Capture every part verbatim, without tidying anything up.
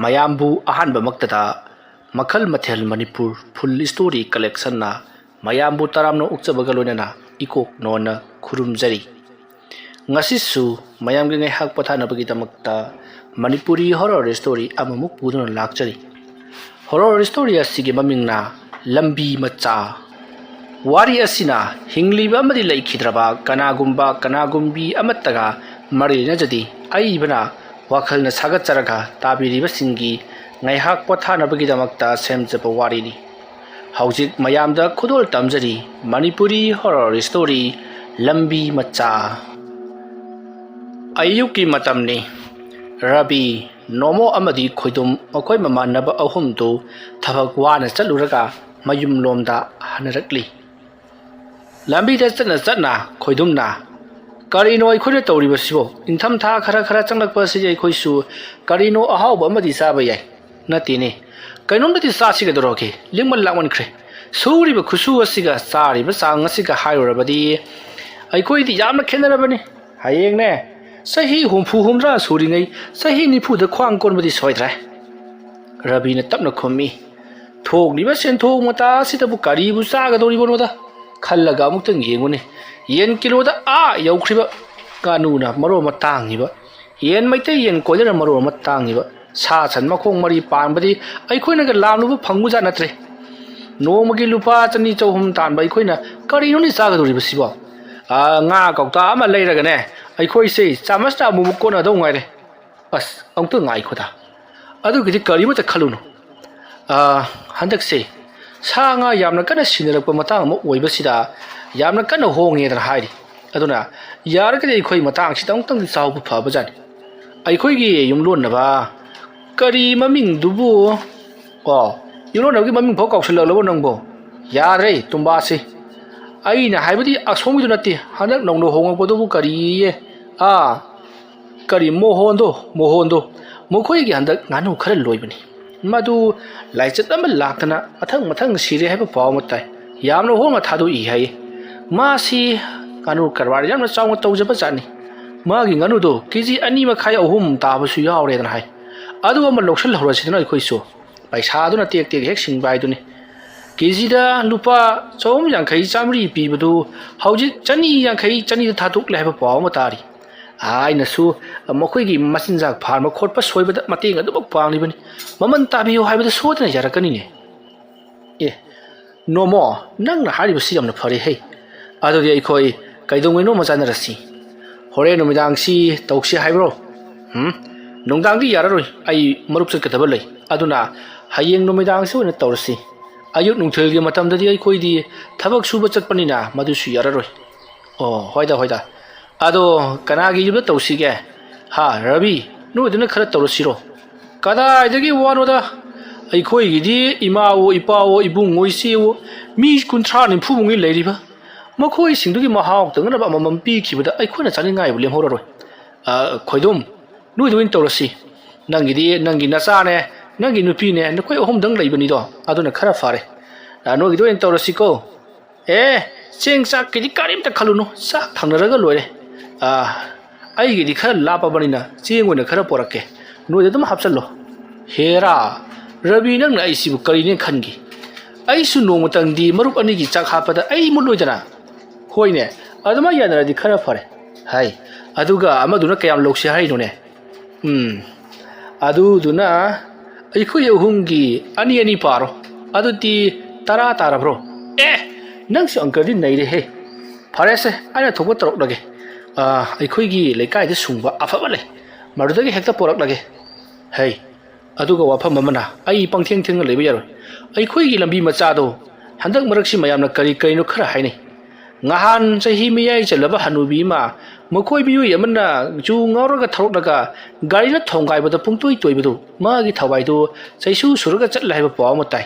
ꯃꯌꯥꯝꯕꯨ ꯑꯍꯥꯟꯕꯃꯛꯇꯗ ꯃꯈꯜ ꯃꯊꯦꯜ ꯃꯅꯤꯄꯨꯔ ꯐꯨꯜ ꯁ꯭ꯇꯣꯔꯤ ꯀꯂꯦꯛꯁꯟꯅ ꯃꯌꯥꯝꯕꯨ ꯇꯔꯥꯝꯅ ꯑꯣꯛꯆꯕꯒ ꯂꯣꯏꯅꯅ ꯏꯀꯣꯛ ꯅꯣꯟꯅ ꯈꯨꯔꯨꯝꯖꯔꯤ꯫ ꯉꯁꯤꯁꯨ ꯃꯌꯥꯝꯒꯤ ꯉꯥꯏꯍꯥꯛ ꯄꯣꯊꯥꯅꯕꯒꯤꯗꯃꯛꯇ ꯃꯅꯤꯄꯨꯔꯤ ꯍꯣꯔꯔ ꯁ꯭ꯇꯣꯔꯤ ꯑꯃꯃꯨꯛ ꯄꯨꯗꯨꯅ ꯂꯥꯛꯆꯔꯤ꯫ ꯍꯣꯔꯔ ꯁ꯭ꯇꯣꯔꯤ ꯑꯁꯤꯒꯤ ꯃꯃꯤꯡꯅ ꯂꯝꯕꯤ ꯃꯆꯥ꯫ ꯋꯥꯔꯤ ꯑꯁꯤꯅ ꯍꯤꯡꯂꯤꯕ ꯑꯃꯗꯤ ꯂꯩꯈꯤꯗ꯭ꯔꯕ ꯀꯅꯥꯒꯨꯝꯕ ꯀꯅꯥꯒꯨꯝꯕꯤ ꯑꯃꯠꯇꯒ ꯃꯔꯤ ꯂꯩꯅꯖꯗꯦ꯫ ꯑꯏꯕꯅ ꯋꯥꯈꯜꯅ ꯁꯥꯒꯠꯆꯔꯒ ꯇꯥꯕꯤꯔꯤꯕꯁꯤꯡꯒꯤ ꯉꯥꯏꯍꯥꯛ ꯄꯣꯊꯥꯅꯕꯒꯤꯗꯃꯛꯇ ꯁꯦꯝꯖꯕ ꯋꯥꯔꯤꯅꯤ꯫ ꯍꯧꯖꯤꯛ ꯃꯌꯥꯝꯗ ꯈꯨꯗꯣꯜ ꯇꯝꯖꯔꯤ ꯃꯅꯤꯄꯨꯔꯤ ꯍꯣꯔꯔ ꯁ꯭ꯇꯣꯔꯤ ꯂꯝꯕꯤ ꯃꯆꯥ꯫ ꯑꯌꯨꯛꯀꯤ ꯃꯇꯝꯅꯤ꯫ ꯔꯕꯤ, ꯅꯣꯃꯣ ꯑꯃꯗꯤ ꯈꯣꯏꯗꯨꯝ ꯃꯈꯣꯏ ꯃꯃꯥꯟꯅꯕ ꯑꯍꯨꯝꯗꯨ ꯊꯕꯛ ꯋꯥꯅ ꯆꯠꯂꯨꯔꯒ ꯃꯌꯨꯝꯂꯣꯝꯗ ꯍꯟꯅꯔꯛꯂꯤ꯫ ꯂꯝꯕꯤꯗ ꯆꯠꯅ ꯆꯠꯅ ꯈꯣꯏꯗꯨꯝꯅ, "ꯀꯔꯤꯅꯣ ꯑꯩꯈꯣꯏꯅ ꯇꯧꯔꯤꯕꯁꯤꯕꯣ? ꯏꯪꯊꯝꯊꯥ ꯈꯔ ꯈꯔ ꯆꯪꯂꯛꯄ ꯑꯁꯤꯗꯤ ꯑꯩꯈꯣꯏꯁꯨ ꯀꯔꯤꯅꯣ ꯑꯍꯥꯎꯕ ꯑꯃꯗꯤ ꯆꯥꯕ ꯌꯥꯏ꯫ ꯅꯠꯇꯦꯅꯦ, ꯀꯩꯅꯣꯝꯗꯗꯤ ꯆꯥꯁꯤ ꯀꯩꯗꯧꯔꯒꯦ? ꯂꯤꯡꯃꯟ ꯂꯥꯛꯃꯟꯈ꯭ꯔꯦ꯫ ꯁꯨꯔꯤꯕ ꯈꯨꯠꯁꯨ ꯑꯁꯤꯒ ꯆꯥꯔꯤꯕ ꯆꯥꯡ ꯑꯁꯤꯒ ꯍꯥꯏꯔꯨꯔꯕꯗꯤ ꯑꯩꯈꯣꯏꯗꯤ ꯌꯥꯝꯅ ꯈꯦꯠꯅꯔꯕꯅꯤ꯫ ꯍꯌꯦꯡꯅꯦ, ꯆꯍꯤ ꯍꯨꯝꯐꯨ ꯍꯨꯝꯗ꯭ꯔꯥ ꯁꯨꯔꯤꯉꯩ ꯆꯍꯤ ꯅꯤꯐꯨꯗ ꯈ꯭ꯋꯥꯡ ꯀꯣꯟꯕꯗꯤ ꯁꯣꯏꯗ꯭ꯔꯦ꯫" ꯔꯕꯤꯅ ꯇꯞꯅ ꯈꯨꯝꯃꯤ꯫ ꯊꯣꯛꯂꯤꯕ ꯁꯦꯟꯊꯣꯛ ꯃꯇꯥ ꯑꯁꯤꯗꯕꯨ ꯀꯔꯤꯕꯨ ꯆꯥꯒꯗꯧꯔꯤꯕꯅꯣꯗ ꯈꯜꯂꯒ ꯑꯃꯨꯛꯇꯪ ꯌꯦꯡꯉꯨꯅꯦ꯫ ꯌꯦꯟ ꯀꯤꯂꯣꯗ ꯑꯥ ꯌꯧꯈ꯭ꯔꯤꯕ, ꯉꯥꯅꯨꯅ ꯃꯔꯣꯜ ꯑꯃ ꯇꯥꯡꯉꯤꯕ, ꯌꯦꯟ ꯃꯩꯇꯩ ꯌꯦꯟ ꯀꯣꯏꯂꯔꯅ ꯃꯔꯣꯜ ꯑꯃ ꯇꯥꯡꯉꯤꯕ, ꯁꯥ ꯁꯟ ꯃꯈꯣꯡ ꯃꯔꯤ ꯄꯥꯟꯕꯗꯤ ꯑꯩꯈꯣꯏꯅꯒ ꯂꯥꯝꯂꯨꯕ ꯐꯪꯕꯖꯥꯠ ꯅꯠꯇ꯭ꯔꯦ꯫ ꯅꯣꯡꯃꯒꯤ ꯂꯨꯄꯥ ꯆꯅꯤ ꯆꯍꯨꯝ ꯇꯥꯟꯕ ꯑꯩꯈꯣꯏꯅ ꯀꯔꯤꯅꯣꯅꯦ ꯆꯥꯒꯗꯧꯔꯤꯕꯁꯤꯕꯣ? ꯑꯥ, ꯉꯥ ꯀꯧꯇꯥ ꯑꯃ ꯂꯩꯔꯒꯅꯦ, ꯑꯩꯈꯣꯏꯁꯦ ꯆꯥꯃꯁꯅ ꯑꯃꯨꯛꯃꯨꯛ ꯀꯣꯟꯅꯗꯧ ꯉꯥꯏꯔꯦ꯫ ꯑꯁ, ꯑꯃꯨꯛꯇ ꯉꯥꯏꯈꯣꯗ꯫ ꯑꯗꯨꯒꯤꯗꯤ ꯀꯔꯤꯃꯠꯇ ꯈꯜꯂꯨꯅꯨ꯫ ꯑꯥ, ꯍꯟꯗꯛꯁꯦ ꯁꯥ ꯉꯥ ꯌꯥꯝꯅ ꯀꯟꯅ ꯁꯤꯟꯅꯔꯛꯄ ꯃꯇꯥꯡ ꯑꯃ ꯑꯣꯏꯕꯁꯤꯗ ꯌꯥꯝꯅ ꯀꯟꯅ ꯍꯣꯡꯉꯦꯗꯅ ꯍꯥꯏꯔꯤ꯫ ꯑꯗꯨꯅ ꯌꯥꯔꯒꯗꯤ ꯑꯩꯈꯣꯏ ꯃꯇꯥꯡꯁꯤꯗ ꯑꯃꯨꯛꯇꯪꯗꯤ ꯆꯥꯎꯕ ꯐꯕꯖꯥꯠꯅꯤ꯫ ꯑꯩꯈꯣꯏꯒꯤ ꯌꯨꯝꯂꯣꯟꯅꯕ ꯀꯔꯤ ꯃꯃꯤꯡꯗꯨꯕꯨ? ꯑꯣ, ꯌꯨꯝꯂꯣꯟꯅꯕꯒꯤ ꯃꯃꯤꯡ ꯐꯥꯎ ꯀꯥꯎꯁꯤꯜꯂꯛꯂꯕꯣ ꯅꯪꯕꯣ? ꯌꯥꯗ꯭ꯔꯦ ꯇꯨꯝꯕꯥꯁꯤ꯫ ꯑꯩꯅ ꯍꯥꯏꯕꯗꯤ ꯑꯁꯣꯝꯒꯤꯗꯨ ꯅꯠꯇꯦ, ꯍꯟꯗꯛ ꯅꯧꯅ ꯍꯣꯡꯉꯛꯄꯗꯨꯕꯨ ꯀꯔꯤꯌꯦ? ꯑꯥ, ꯀꯔꯤ ꯃꯣꯍꯣꯟꯗꯣ, ꯃꯣꯍꯣꯟꯗꯣ꯫ ꯃꯈꯣꯏꯒꯤ ꯍꯟꯗꯛ ꯉꯥꯅꯨ ꯈꯔ ꯂꯣꯏꯕꯅꯤ꯫ ꯃꯗꯨ ꯂꯥꯏꯆꯠ ꯑꯃ ꯂꯥꯛꯇꯅ ꯃꯊꯪ ꯃꯊꯪ ꯁꯤꯔꯦ ꯍꯥꯏꯕ ꯄꯥꯎ ꯑꯃ ꯇꯥꯏ꯫ ꯌꯥꯝꯅ ꯍꯣꯡꯅ ꯊꯥꯗꯣꯛꯏ ꯍꯥꯏꯌꯦ꯫ ꯃꯥꯁꯤ ꯉꯥꯅꯨ ꯀꯔꯕꯥꯔ ꯌꯥꯝꯅ ꯆꯥꯎꯅ ꯇꯧꯖꯕ ꯖꯥꯠꯅꯤ꯫ ꯃꯥꯒꯤ ꯉꯥꯅꯨꯗꯣ ꯀꯦ ꯖꯤ ꯑꯅꯤ ꯃꯈꯥꯏ ꯑꯍꯨꯝ ꯇꯥꯕꯁꯨ ꯌꯥꯎꯔꯦꯗꯅ ꯍꯥꯏ꯫ ꯑꯗꯨ ꯑꯃ ꯂꯧꯁꯤꯜꯍꯧꯔꯁꯤꯗꯅ ꯑꯩꯈꯣꯏꯁꯨ꯫ ꯄꯩꯁꯥꯗꯨꯅ ꯇꯦꯛ ꯇꯦꯛ ꯍꯦꯛ ꯁꯤꯡꯕ ꯍꯥꯏꯗꯨꯅꯤ꯫ ꯀꯦ ꯖꯤꯗ ꯂꯨꯄꯥ ꯆꯍꯨꯝ ꯌꯥꯡꯈꯩ, ꯆꯥꯃꯔꯤ ꯄꯤꯕꯗꯨ ꯍꯧꯖꯤꯛ ꯆꯅꯤ ꯌꯥꯡꯈꯩ, ꯆꯅꯤꯗ ꯊꯥꯗꯣꯛꯂꯦ ꯍꯥꯏꯕ ꯄꯥꯎ ꯑꯃ ꯇꯥꯔꯤ꯫ ꯑꯩꯅꯁꯨ ꯃꯈꯣꯏꯒꯤ ꯃꯆꯤꯟꯖꯥꯛ ꯐꯥꯟꯕ ꯈꯣꯠꯄ ꯁꯣꯏꯕꯗ ꯃꯇꯦꯡ ꯑꯗꯨꯃꯛ ꯄꯥꯡꯂꯤꯕꯅꯤ꯫ ꯃꯃꯜ ꯇꯥꯕꯤꯌꯨ ꯍꯥꯏꯕꯗ ꯁꯣꯏꯗꯅ ꯌꯥꯔꯛꯀꯅꯤꯅꯦ꯫ ꯑꯦ, ꯅꯣꯃꯣ, ꯅꯪꯅ ꯍꯥꯏꯔꯤꯕꯁꯤ ꯌꯥꯝꯅ ꯐꯔꯦ ꯍꯦ꯫ ꯑꯗꯨꯗꯤ ꯑꯩꯈꯣꯏ ꯀꯩꯗꯧꯉꯩꯅꯣ ꯑꯃ ꯆꯥꯟꯅꯔꯁꯤ꯫ ꯍꯣꯔꯦꯟ ꯅꯨꯃꯤꯗꯥꯡꯁꯤ ꯇꯧꯁꯤ ꯍꯥꯏꯕ꯭ꯔꯣ? ꯎꯝ, ꯅꯨꯡꯗꯥꯡꯗꯤ ꯌꯥꯔꯔꯣꯏ, ꯑꯩ ꯃꯔꯨꯞ ꯆꯠꯀꯗꯕ ꯂꯩ꯫ ꯑꯗꯨꯅ ꯍꯌꯦꯡ ꯅꯨꯃꯤꯗꯥꯡꯁꯤ ꯑꯣꯏꯅ ꯇꯧꯔꯁꯤ꯫ ꯑꯌꯨꯛ ꯅꯨꯡꯊꯤꯜꯒꯤ ꯃꯇꯝꯗꯗꯤ ꯑꯩꯈꯣꯏꯗꯤ ꯊꯕꯛ ꯁꯨꯕ ꯆꯠꯄꯅꯤꯅ ꯃꯗꯨꯁꯨ ꯌꯥꯔꯔꯣꯏ꯫ ꯑꯣ, ꯍꯣꯏꯗ, ꯍꯣꯏꯗ꯫ ꯑꯗꯣ ꯀꯅꯥꯒꯤ ꯌꯨꯝꯗ ꯇꯧꯁꯤꯒꯦ? ꯍꯥ, ꯔꯕꯤ, ꯅꯣꯏꯗꯅ ꯈꯔ ꯇꯧꯔꯁꯤꯔꯣ? ꯀꯗꯥꯏꯗꯒꯤ ꯋꯥꯅꯣꯗ? ꯑꯩꯈꯣꯏꯒꯤꯗꯤ ꯏꯃꯥꯋꯣ, ꯏꯄꯥꯋꯣ, ꯏꯕꯨꯡꯉꯣ, ꯏꯆꯦꯋꯣ, ꯃꯤ ꯀꯨꯟꯊ꯭ꯔꯥ ꯅꯤꯐꯨꯃꯨꯛꯅꯤ ꯂꯩꯔꯤꯕ꯫ ꯃꯈꯣꯏꯁꯤꯡꯗꯨꯒꯤ ꯃꯍꯥꯎ ꯇꯪꯅꯅꯕ ꯑꯃꯃꯝ ꯄꯤꯈꯤꯕꯗ ꯑꯩꯈꯣꯏꯅ ꯆꯥꯅꯤꯡꯉꯥꯏꯕꯨ ꯂꯦꯝꯍꯧꯔꯔꯣꯏ꯫ ꯑ, ꯈꯣꯏꯗꯨꯝ, ꯅꯣꯏꯗ ꯑꯣꯏꯅ ꯇꯧꯔꯁꯤ꯫ ꯅꯪꯒꯤꯗꯤ ꯅꯪꯒꯤ ꯅꯆꯥꯅꯦ, ꯅꯪꯒꯤ ꯅꯨꯄꯤꯅꯦ, ꯅꯈꯣꯏ ꯑꯍꯨꯝꯗꯪ ꯂꯩꯕꯅꯤꯗꯣ, ꯑꯗꯨꯅ ꯈꯔ ꯐꯔꯦ꯫ ꯑ, ꯅꯣꯏꯒꯤꯗ ꯑꯣꯏꯅ ꯇꯧꯔꯁꯤꯀꯣ꯫ ꯑꯦ, ꯆꯦꯡ ꯆꯥꯛꯀꯤꯗꯤ ꯀꯔꯤꯝꯇ ꯈꯜꯂꯨꯅꯨ, ꯆꯥꯛ ꯊꯪꯅꯔꯒ ꯂꯣꯏꯔꯦ꯫ ꯑ, ꯑꯩꯒꯤꯗꯤ ꯈꯔ ꯂꯥꯞꯄꯕꯅꯤꯅ ꯆꯦꯡ ꯑꯣꯏꯅ ꯈꯔ ꯄꯣꯔꯛꯀꯦ, ꯅꯣꯏꯗ ꯑꯗꯨꯝ ꯍꯥꯞꯆꯜꯂꯣ꯫ ꯍꯦꯔꯥ, ꯔꯕꯤ, ꯅꯪꯅ ꯑꯩꯁꯤꯕꯨ ꯀꯔꯤꯅꯦ ꯈꯟꯒꯦ? ꯑꯩꯁꯨ ꯅꯣꯡꯃꯇꯪꯗꯤ ꯃꯔꯨꯞ ꯑꯅꯤꯒꯤ ꯆꯥꯛ ꯍꯥꯞꯄꯗ ꯑꯩ ꯃꯨꯠꯂꯣꯏꯗꯅ? ꯍꯣꯏꯅꯦ, ꯑꯗꯨꯃꯥꯏ ꯌꯥꯅꯔꯗꯤ ꯈꯔ ꯐꯔꯦ꯫ ꯍꯥꯏ, ꯑꯗꯨꯒ ꯑꯃꯗꯨꯅ ꯀꯌꯥꯝ ꯂꯧꯁꯤ ꯍꯥꯏꯅꯣꯅꯦ? ꯎꯝ, ꯑꯗꯨꯗꯨꯅ ꯑꯩꯈꯣꯏ ꯑꯍꯨꯝꯒꯤ ꯑꯅꯤ ꯑꯅꯤ ꯄꯥꯔꯣ꯫ ꯑꯗꯨꯗꯤ ꯇꯔꯥ ꯇꯥꯔꯕ꯭ꯔꯣ? ꯑꯦ, ꯅꯪꯁꯨ ꯑꯪꯀꯗꯤ ꯅꯩꯔꯦꯍꯦ꯫ ꯐꯔꯦꯁꯦ, ꯑꯩꯅ ꯊꯣꯛꯄ ꯇꯧꯔꯛꯂꯒꯦ꯫ ꯑꯥ, ꯑꯩꯈꯣꯏꯒꯤ ꯂꯩꯀꯥꯏꯗ ꯁꯨꯡꯕ ꯑꯐꯕ ꯂꯩ, ꯃꯗꯨꯗꯒꯤ ꯍꯦꯛꯇ ꯄꯣꯔꯛꯂꯒꯦ꯫ ꯍꯩ, ꯑꯗꯨꯒ ꯋꯥꯐꯝ ꯑꯃꯅ, ꯑꯩ ꯄꯪꯊꯦꯡ ꯊꯦꯡꯅ ꯂꯩꯕ ꯌꯥꯔꯣꯏ꯫ ꯑꯩꯈꯣꯏꯒꯤ ꯂꯝꯕꯤ ꯃꯆꯥꯗꯣ ꯍꯟꯗꯛ ꯃꯔꯛꯁꯤ ꯃꯌꯥꯝꯅ ꯀꯔꯤ ꯀꯔꯤꯅꯣ ꯈꯔ ꯍꯥꯏꯅꯩ꯫ ꯉꯍꯥꯟ ꯆꯍꯤ ꯃꯤꯌꯥꯏ ꯆꯜꯂꯕ ꯍꯅꯨꯕꯤ ꯑꯃ, ꯃꯈꯣꯏ ꯃꯤꯑꯣꯏ ꯑꯃꯅ ꯌꯨ ꯉꯥꯎꯔꯒ ꯊꯧꯔꯛꯂꯒ ꯒꯥꯔꯤꯅ ꯊꯣꯡꯒꯥꯏꯕꯗ ꯄꯨꯡꯇꯣꯏ ꯇꯣꯏꯕꯗꯨ, ꯃꯥꯒꯤ ꯊꯋꯥꯏꯗꯨ ꯆꯩꯁꯨ ꯁꯨꯔꯒ ꯆꯠꯂꯦ ꯍꯥꯏꯕ ꯄꯥꯎ ꯑꯃ ꯇꯥꯏ꯫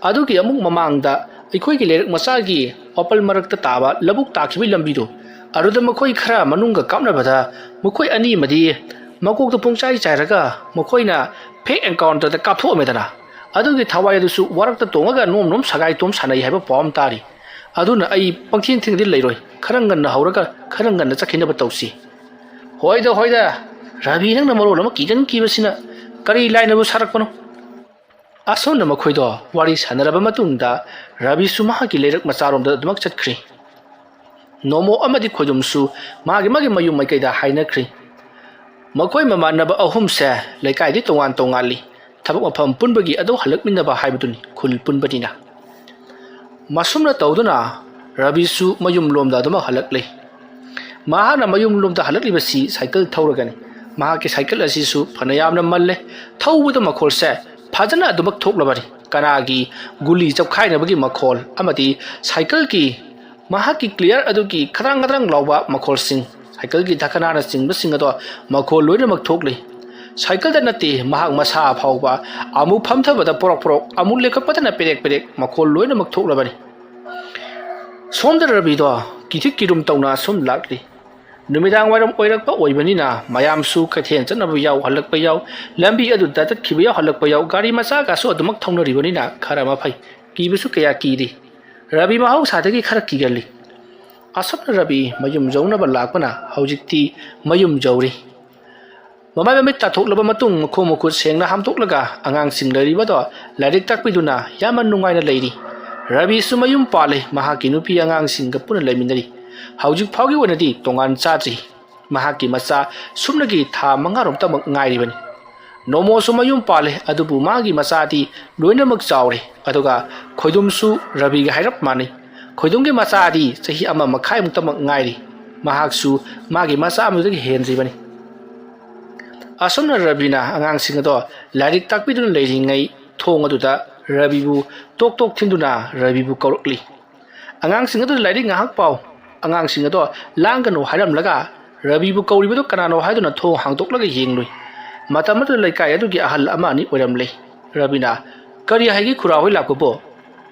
ꯑꯗꯨꯒꯤ ꯑꯃꯨꯛ ꯃꯃꯥꯡꯗ ꯑꯩꯈꯣꯏꯒꯤ ꯂꯩꯔꯛ ꯃꯆꯥꯒꯤ ꯑꯣꯄꯜ ꯃꯔꯛꯇ ꯇꯥꯕ ꯂꯧꯕꯨꯛ ꯇꯥꯈꯤꯕꯒꯤ ꯂꯝꯕꯤꯗꯨ, ꯑꯗꯨꯗ ꯃꯈꯣꯏ ꯈꯔ ꯃꯅꯨꯡꯒ ꯀꯥꯞꯅꯕꯗ ꯃꯈꯣꯏ ꯑꯅꯤ ꯑꯃꯗꯤ ꯃꯀꯣꯛꯇ ꯄꯨꯡꯆꯥꯏ ꯆꯥꯏꯔꯒ ꯃꯈꯣꯏꯅ ꯐꯦꯛ ꯑꯦꯟꯀꯥꯎꯟꯇꯔꯗ ꯀꯥꯞꯊꯣꯛꯑꯝꯃꯦꯗꯅ꯫ ꯑꯗꯨꯒꯤ ꯊꯋꯥꯏ ꯑꯗꯨꯁꯨ ꯋꯥꯔꯛꯇ ꯇꯣꯡꯉꯒ ꯅꯣꯝ ꯅꯣꯝ ꯁꯒꯥꯏ ꯇꯣꯝ ꯁꯥꯟꯅꯩ ꯍꯥꯏꯕ ꯄꯥꯎ ꯑꯃ ꯇꯥꯔꯤ꯫ ꯑꯗꯨꯅ ꯑꯩ ꯄꯪꯊꯦꯡ ꯊꯦꯡꯗꯤ ꯂꯩꯔꯣꯏ, ꯈꯔ ꯉꯟꯅ ꯍꯧꯔꯒ ꯈꯔ ꯉꯟꯅ ꯆꯠꯈꯤꯅꯕ ꯇꯧꯁꯤ꯫ ꯍꯣꯏꯗ, ꯍꯣꯏꯗ, "ꯔꯕꯤ, ꯅꯪꯅ ꯃꯔꯣꯜ ꯑꯃ ꯀꯤꯒꯟꯈꯤꯕꯁꯤꯅ, ꯀꯔꯤ ꯂꯥꯏꯅꯕꯨ ꯁꯥꯔꯛꯄꯅꯣ?" ꯑꯁꯨꯝꯅ ꯃꯈꯣꯏꯗꯣ ꯋꯥꯔꯤ ꯁꯥꯟꯅꯔꯕ ꯃꯇꯨꯡꯗ ꯔꯕꯤꯁꯨ ꯃꯍꯥꯛꯀꯤ ꯂꯩꯔꯛ ꯃꯆꯥꯔꯣꯝꯗ ꯑꯗꯨꯃꯛ ꯆꯠꯈ꯭ꯔꯦ꯫ ꯅꯣꯃꯣ ꯑꯃꯗꯤ ꯈꯣꯏꯗꯨꯝꯁꯨ ꯃꯥꯒꯤ ꯃꯥꯒꯤ ꯃꯌꯨꯝ ꯃꯥꯏꯀꯩꯗ ꯍꯥꯏꯅꯈ꯭ꯔꯦ꯫ ꯃꯈꯣꯏ ꯃꯃꯥꯟꯅꯕ ꯑꯍꯨꯝꯁꯦ ꯂꯩꯀꯥꯏꯗꯤ ꯇꯣꯉꯥꯟ ꯇꯣꯉꯥꯜꯂꯤ, ꯊꯕꯛ ꯃꯐꯝ ꯄꯨꯟꯕꯒꯤ ꯑꯗꯨ ꯍꯜꯂꯛꯃꯤꯟꯅꯕ ꯍꯥꯏꯕꯗꯨꯅꯤ, ꯈꯨꯜ ꯄꯨꯟꯕꯅꯤꯅ꯫ ꯃꯁꯨꯝꯅ ꯇꯧꯗꯨꯅ ꯔꯕꯤꯁꯨ ꯃꯌꯨꯝꯂꯣꯝꯗ ꯑꯗꯨꯃꯛ ꯍꯜꯂꯛꯂꯦ꯫ ꯃꯍꯥꯛꯅ ꯃꯌꯨꯝꯂꯣꯝꯗ ꯍꯜꯂꯛꯂꯤꯕꯁꯤ ꯁꯥꯏꯀꯜ ꯊꯧꯔꯒꯅꯤ꯫ ꯃꯍꯥꯛꯀꯤ ꯁꯥꯏꯀꯜ ꯑꯁꯤꯁꯨ ꯐꯅ ꯌꯥꯝꯅ ꯃꯜꯂꯦ꯫ ꯊꯧꯕꯗ ꯃꯈꯣꯜꯁꯦ ꯐꯖꯅ ꯑꯗꯨꯃꯛ ꯊꯣꯛꯂꯕꯅꯤ꯫ ꯀꯅꯥꯒꯤ ꯒꯨꯂꯤ ꯆꯞꯈꯥꯏꯅꯕꯒꯤ ꯃꯈꯣꯜ ꯑꯃꯗꯤ ꯁꯥꯏꯀꯜꯒꯤ ꯃꯍꯥꯛꯀꯤ ꯀ꯭ꯂꯤꯌꯥꯔ ꯑꯗꯨꯒꯤ ꯈꯇ꯭ꯔꯪ ꯈꯇ꯭ꯔꯪ ꯂꯥꯎꯕ ꯃꯈꯣꯜꯁꯤꯡ, ꯁꯥꯏꯀꯜꯒꯤ ꯙꯀꯅꯥꯅꯆꯤꯡꯕꯁꯤꯡ ꯑꯗꯣ ꯃꯈꯣꯜ ꯂꯣꯏꯅꯃꯛ ꯊꯣꯛꯂꯤ꯫ ꯁꯥꯏꯀꯜꯗ ꯅꯠꯇꯦ, ꯃꯍꯥꯛ ꯃꯁꯥ ꯐꯥꯎꯕ ꯑꯃꯨꯛ ꯐꯝꯊꯕꯗ ꯄꯣꯔꯣꯛ ꯄꯣꯔꯣꯛ, ꯑꯃꯨꯛ ꯂꯦꯞꯈꯠꯄꯗꯅ ꯄꯦꯔꯦꯛ ꯄꯦꯔꯦꯛ ꯃꯈꯣꯜ ꯂꯣꯏꯅꯃꯛ ꯊꯣꯛꯂꯕꯅꯤ꯫ ꯁꯣꯝꯗ ꯔꯕꯤꯗꯣ ꯀꯤꯊꯤꯛ ꯀꯤꯔꯨꯝ ꯇꯧꯅ ꯁꯨꯝ ꯂꯥꯛꯂꯤ꯫ ꯅꯨꯃꯤꯗꯥꯡ ꯋꯥꯏꯔꯝ ꯑꯣꯏꯔꯛꯄ ꯑꯣꯏꯕꯅꯤꯅ ꯃꯌꯥꯝꯁꯨ ꯀꯩꯊꯦꯜ ꯆꯠꯅꯕ ꯌꯥꯎ, ꯍꯜꯂꯛꯄ ꯌꯥꯎ, ꯂꯝꯕꯤ ꯑꯗꯨꯗ ꯆꯠꯈꯤꯕ ꯌꯥꯎ, ꯍꯜꯂꯛꯄ ꯌꯥꯎ, ꯒꯥꯔꯤ ꯃꯆꯥꯒꯁꯨ ꯑꯗꯨꯃꯛ ꯊꯧꯅꯔꯤꯕꯅꯤꯅ ꯈꯔ ꯑꯃ ꯐꯩ꯫ ꯀꯤꯕꯁꯨ ꯀꯌꯥ ꯀꯤꯗꯦ꯫ ꯔꯕꯤ ꯃꯍꯧꯁꯥꯗꯒꯤ ꯈꯔ ꯀꯤꯒꯜꯂꯤ꯫ ꯑꯁꯨꯝꯅ ꯔꯕꯤ ꯃꯌꯨꯝ ꯌꯧꯅꯕ ꯂꯥꯛꯄꯅ ꯍꯧꯖꯤꯛꯇꯤ ꯃꯌꯨꯝ ꯌꯧꯔꯤ꯫ ꯃꯃꯥꯏ ꯃꯃꯤꯠ ꯇꯥꯊꯣꯛꯂꯕ ꯃꯇꯨꯡ ꯃꯈꯣꯡ ꯃꯈꯨꯠ ꯁꯦꯡꯅ ꯍꯥꯝꯗꯣꯛꯂꯒ ꯑꯉꯥꯡꯁꯤꯡ ꯂꯩꯔꯤꯕꯗꯣ ꯂꯥꯏꯔꯤꯛ ꯇꯥꯛꯄꯤꯗꯨꯅ ꯌꯥꯝꯅ ꯅꯨꯡꯉꯥꯏꯅ ꯂꯩꯔꯤ꯫ ꯔꯕꯤꯁꯨ ꯃꯌꯨꯝ ꯄꯥꯜꯂꯦ, ꯃꯍꯥꯛꯀꯤ ꯅꯨꯄꯤ ꯑꯉꯥꯡꯁꯤꯡꯒ ꯄꯨꯟꯅ ꯂꯩꯃꯤꯟꯅꯔꯤ꯫ ꯍꯧꯖꯤꯛ ꯐꯥꯎꯒꯤ ꯑꯣꯏꯅꯗꯤ ꯇꯣꯉꯥꯟ ꯆꯥꯗ꯭ꯔꯤ꯫ ꯃꯍꯥꯛꯀꯤ ꯃꯆꯥ ꯁꯨꯞꯅꯒꯤ ꯊꯥ ꯃꯉꯥꯔꯣꯝꯇꯃꯛ ꯉꯥꯏꯔꯤꯕꯅꯤ꯫ ꯅꯣꯃꯣꯁꯨ ꯃꯌꯨꯝ ꯄꯥꯜꯂꯦ, ꯑꯗꯨꯕꯨ ꯃꯥꯒꯤ ꯃꯆꯥꯗꯤ ꯂꯣꯏꯅꯃꯛ ꯆꯥꯎꯔꯦ, ꯑꯗꯨꯒ ꯈꯣꯏꯗꯨꯝꯁꯨ ꯔꯕꯤꯒ ꯍꯥꯏꯔꯞ ꯃꯥꯟꯅꯩ꯫ ꯈꯣꯏꯗꯨꯝꯒꯤ ꯃꯆꯥꯗꯤ ꯆꯍꯤ ꯑꯃ ꯃꯈꯥꯏꯃꯨꯛꯇꯃꯛ ꯉꯥꯏꯔꯤ꯫ ꯃꯍꯥꯛꯁꯨ ꯃꯥꯒꯤ ꯃꯆꯥ ꯑꯃꯗꯨꯗꯒꯤ ꯍꯦꯟꯗ꯭ꯔꯤꯕꯅꯤ꯫ ꯑꯁꯨꯝꯅ ꯔꯕꯤꯅ ꯑꯉꯥꯡꯁꯤꯡ ꯑꯗꯣ ꯂꯥꯏꯔꯤꯛ ꯇꯥꯛꯄꯤꯗꯨꯅ ꯂꯩꯔꯤꯉꯩ ꯊꯣꯡ ꯑꯗꯨꯗ ꯔꯕꯤꯕꯨ ꯇꯣꯛ ꯇꯣꯛ ꯊꯤꯟꯗꯨꯅ ꯔꯕꯤꯕꯨ ꯀꯧꯔꯛꯂꯤ꯫ ꯑꯉꯥꯡꯁꯤꯡ ꯑꯗꯨ ꯂꯥꯏꯔꯤꯛ ꯉꯥꯏꯍꯥꯛ ꯄꯥꯎ, ꯑꯉꯥꯡꯁꯤꯡ ꯑꯗꯣ ꯂꯥꯡꯒꯅꯨ ꯍꯥꯏꯔꯝꯂꯒ ꯔꯕꯤꯕꯨ ꯀꯧꯔꯤꯕꯗꯨ ꯀꯅꯥꯅꯣ ꯍꯥꯏꯗꯨꯅ ꯊꯣꯡ ꯍꯥꯡꯗꯣꯛꯂꯒ ꯌꯦꯡꯂꯨꯏ꯫ ꯃꯇꯝ ꯑꯗꯨꯗ ꯂꯩꯀꯥꯏ ꯑꯗꯨꯒꯤ ꯑꯍꯜ ꯑꯃ ꯑꯅꯤ ꯑꯣꯏꯔꯝꯂꯦ꯫ ꯔꯕꯤꯅ, "ꯀꯔꯤ ꯍꯥꯏꯒꯦ ꯈꯨꯔꯥ ꯍꯣꯏ ꯂꯥꯛꯄꯕꯣ?"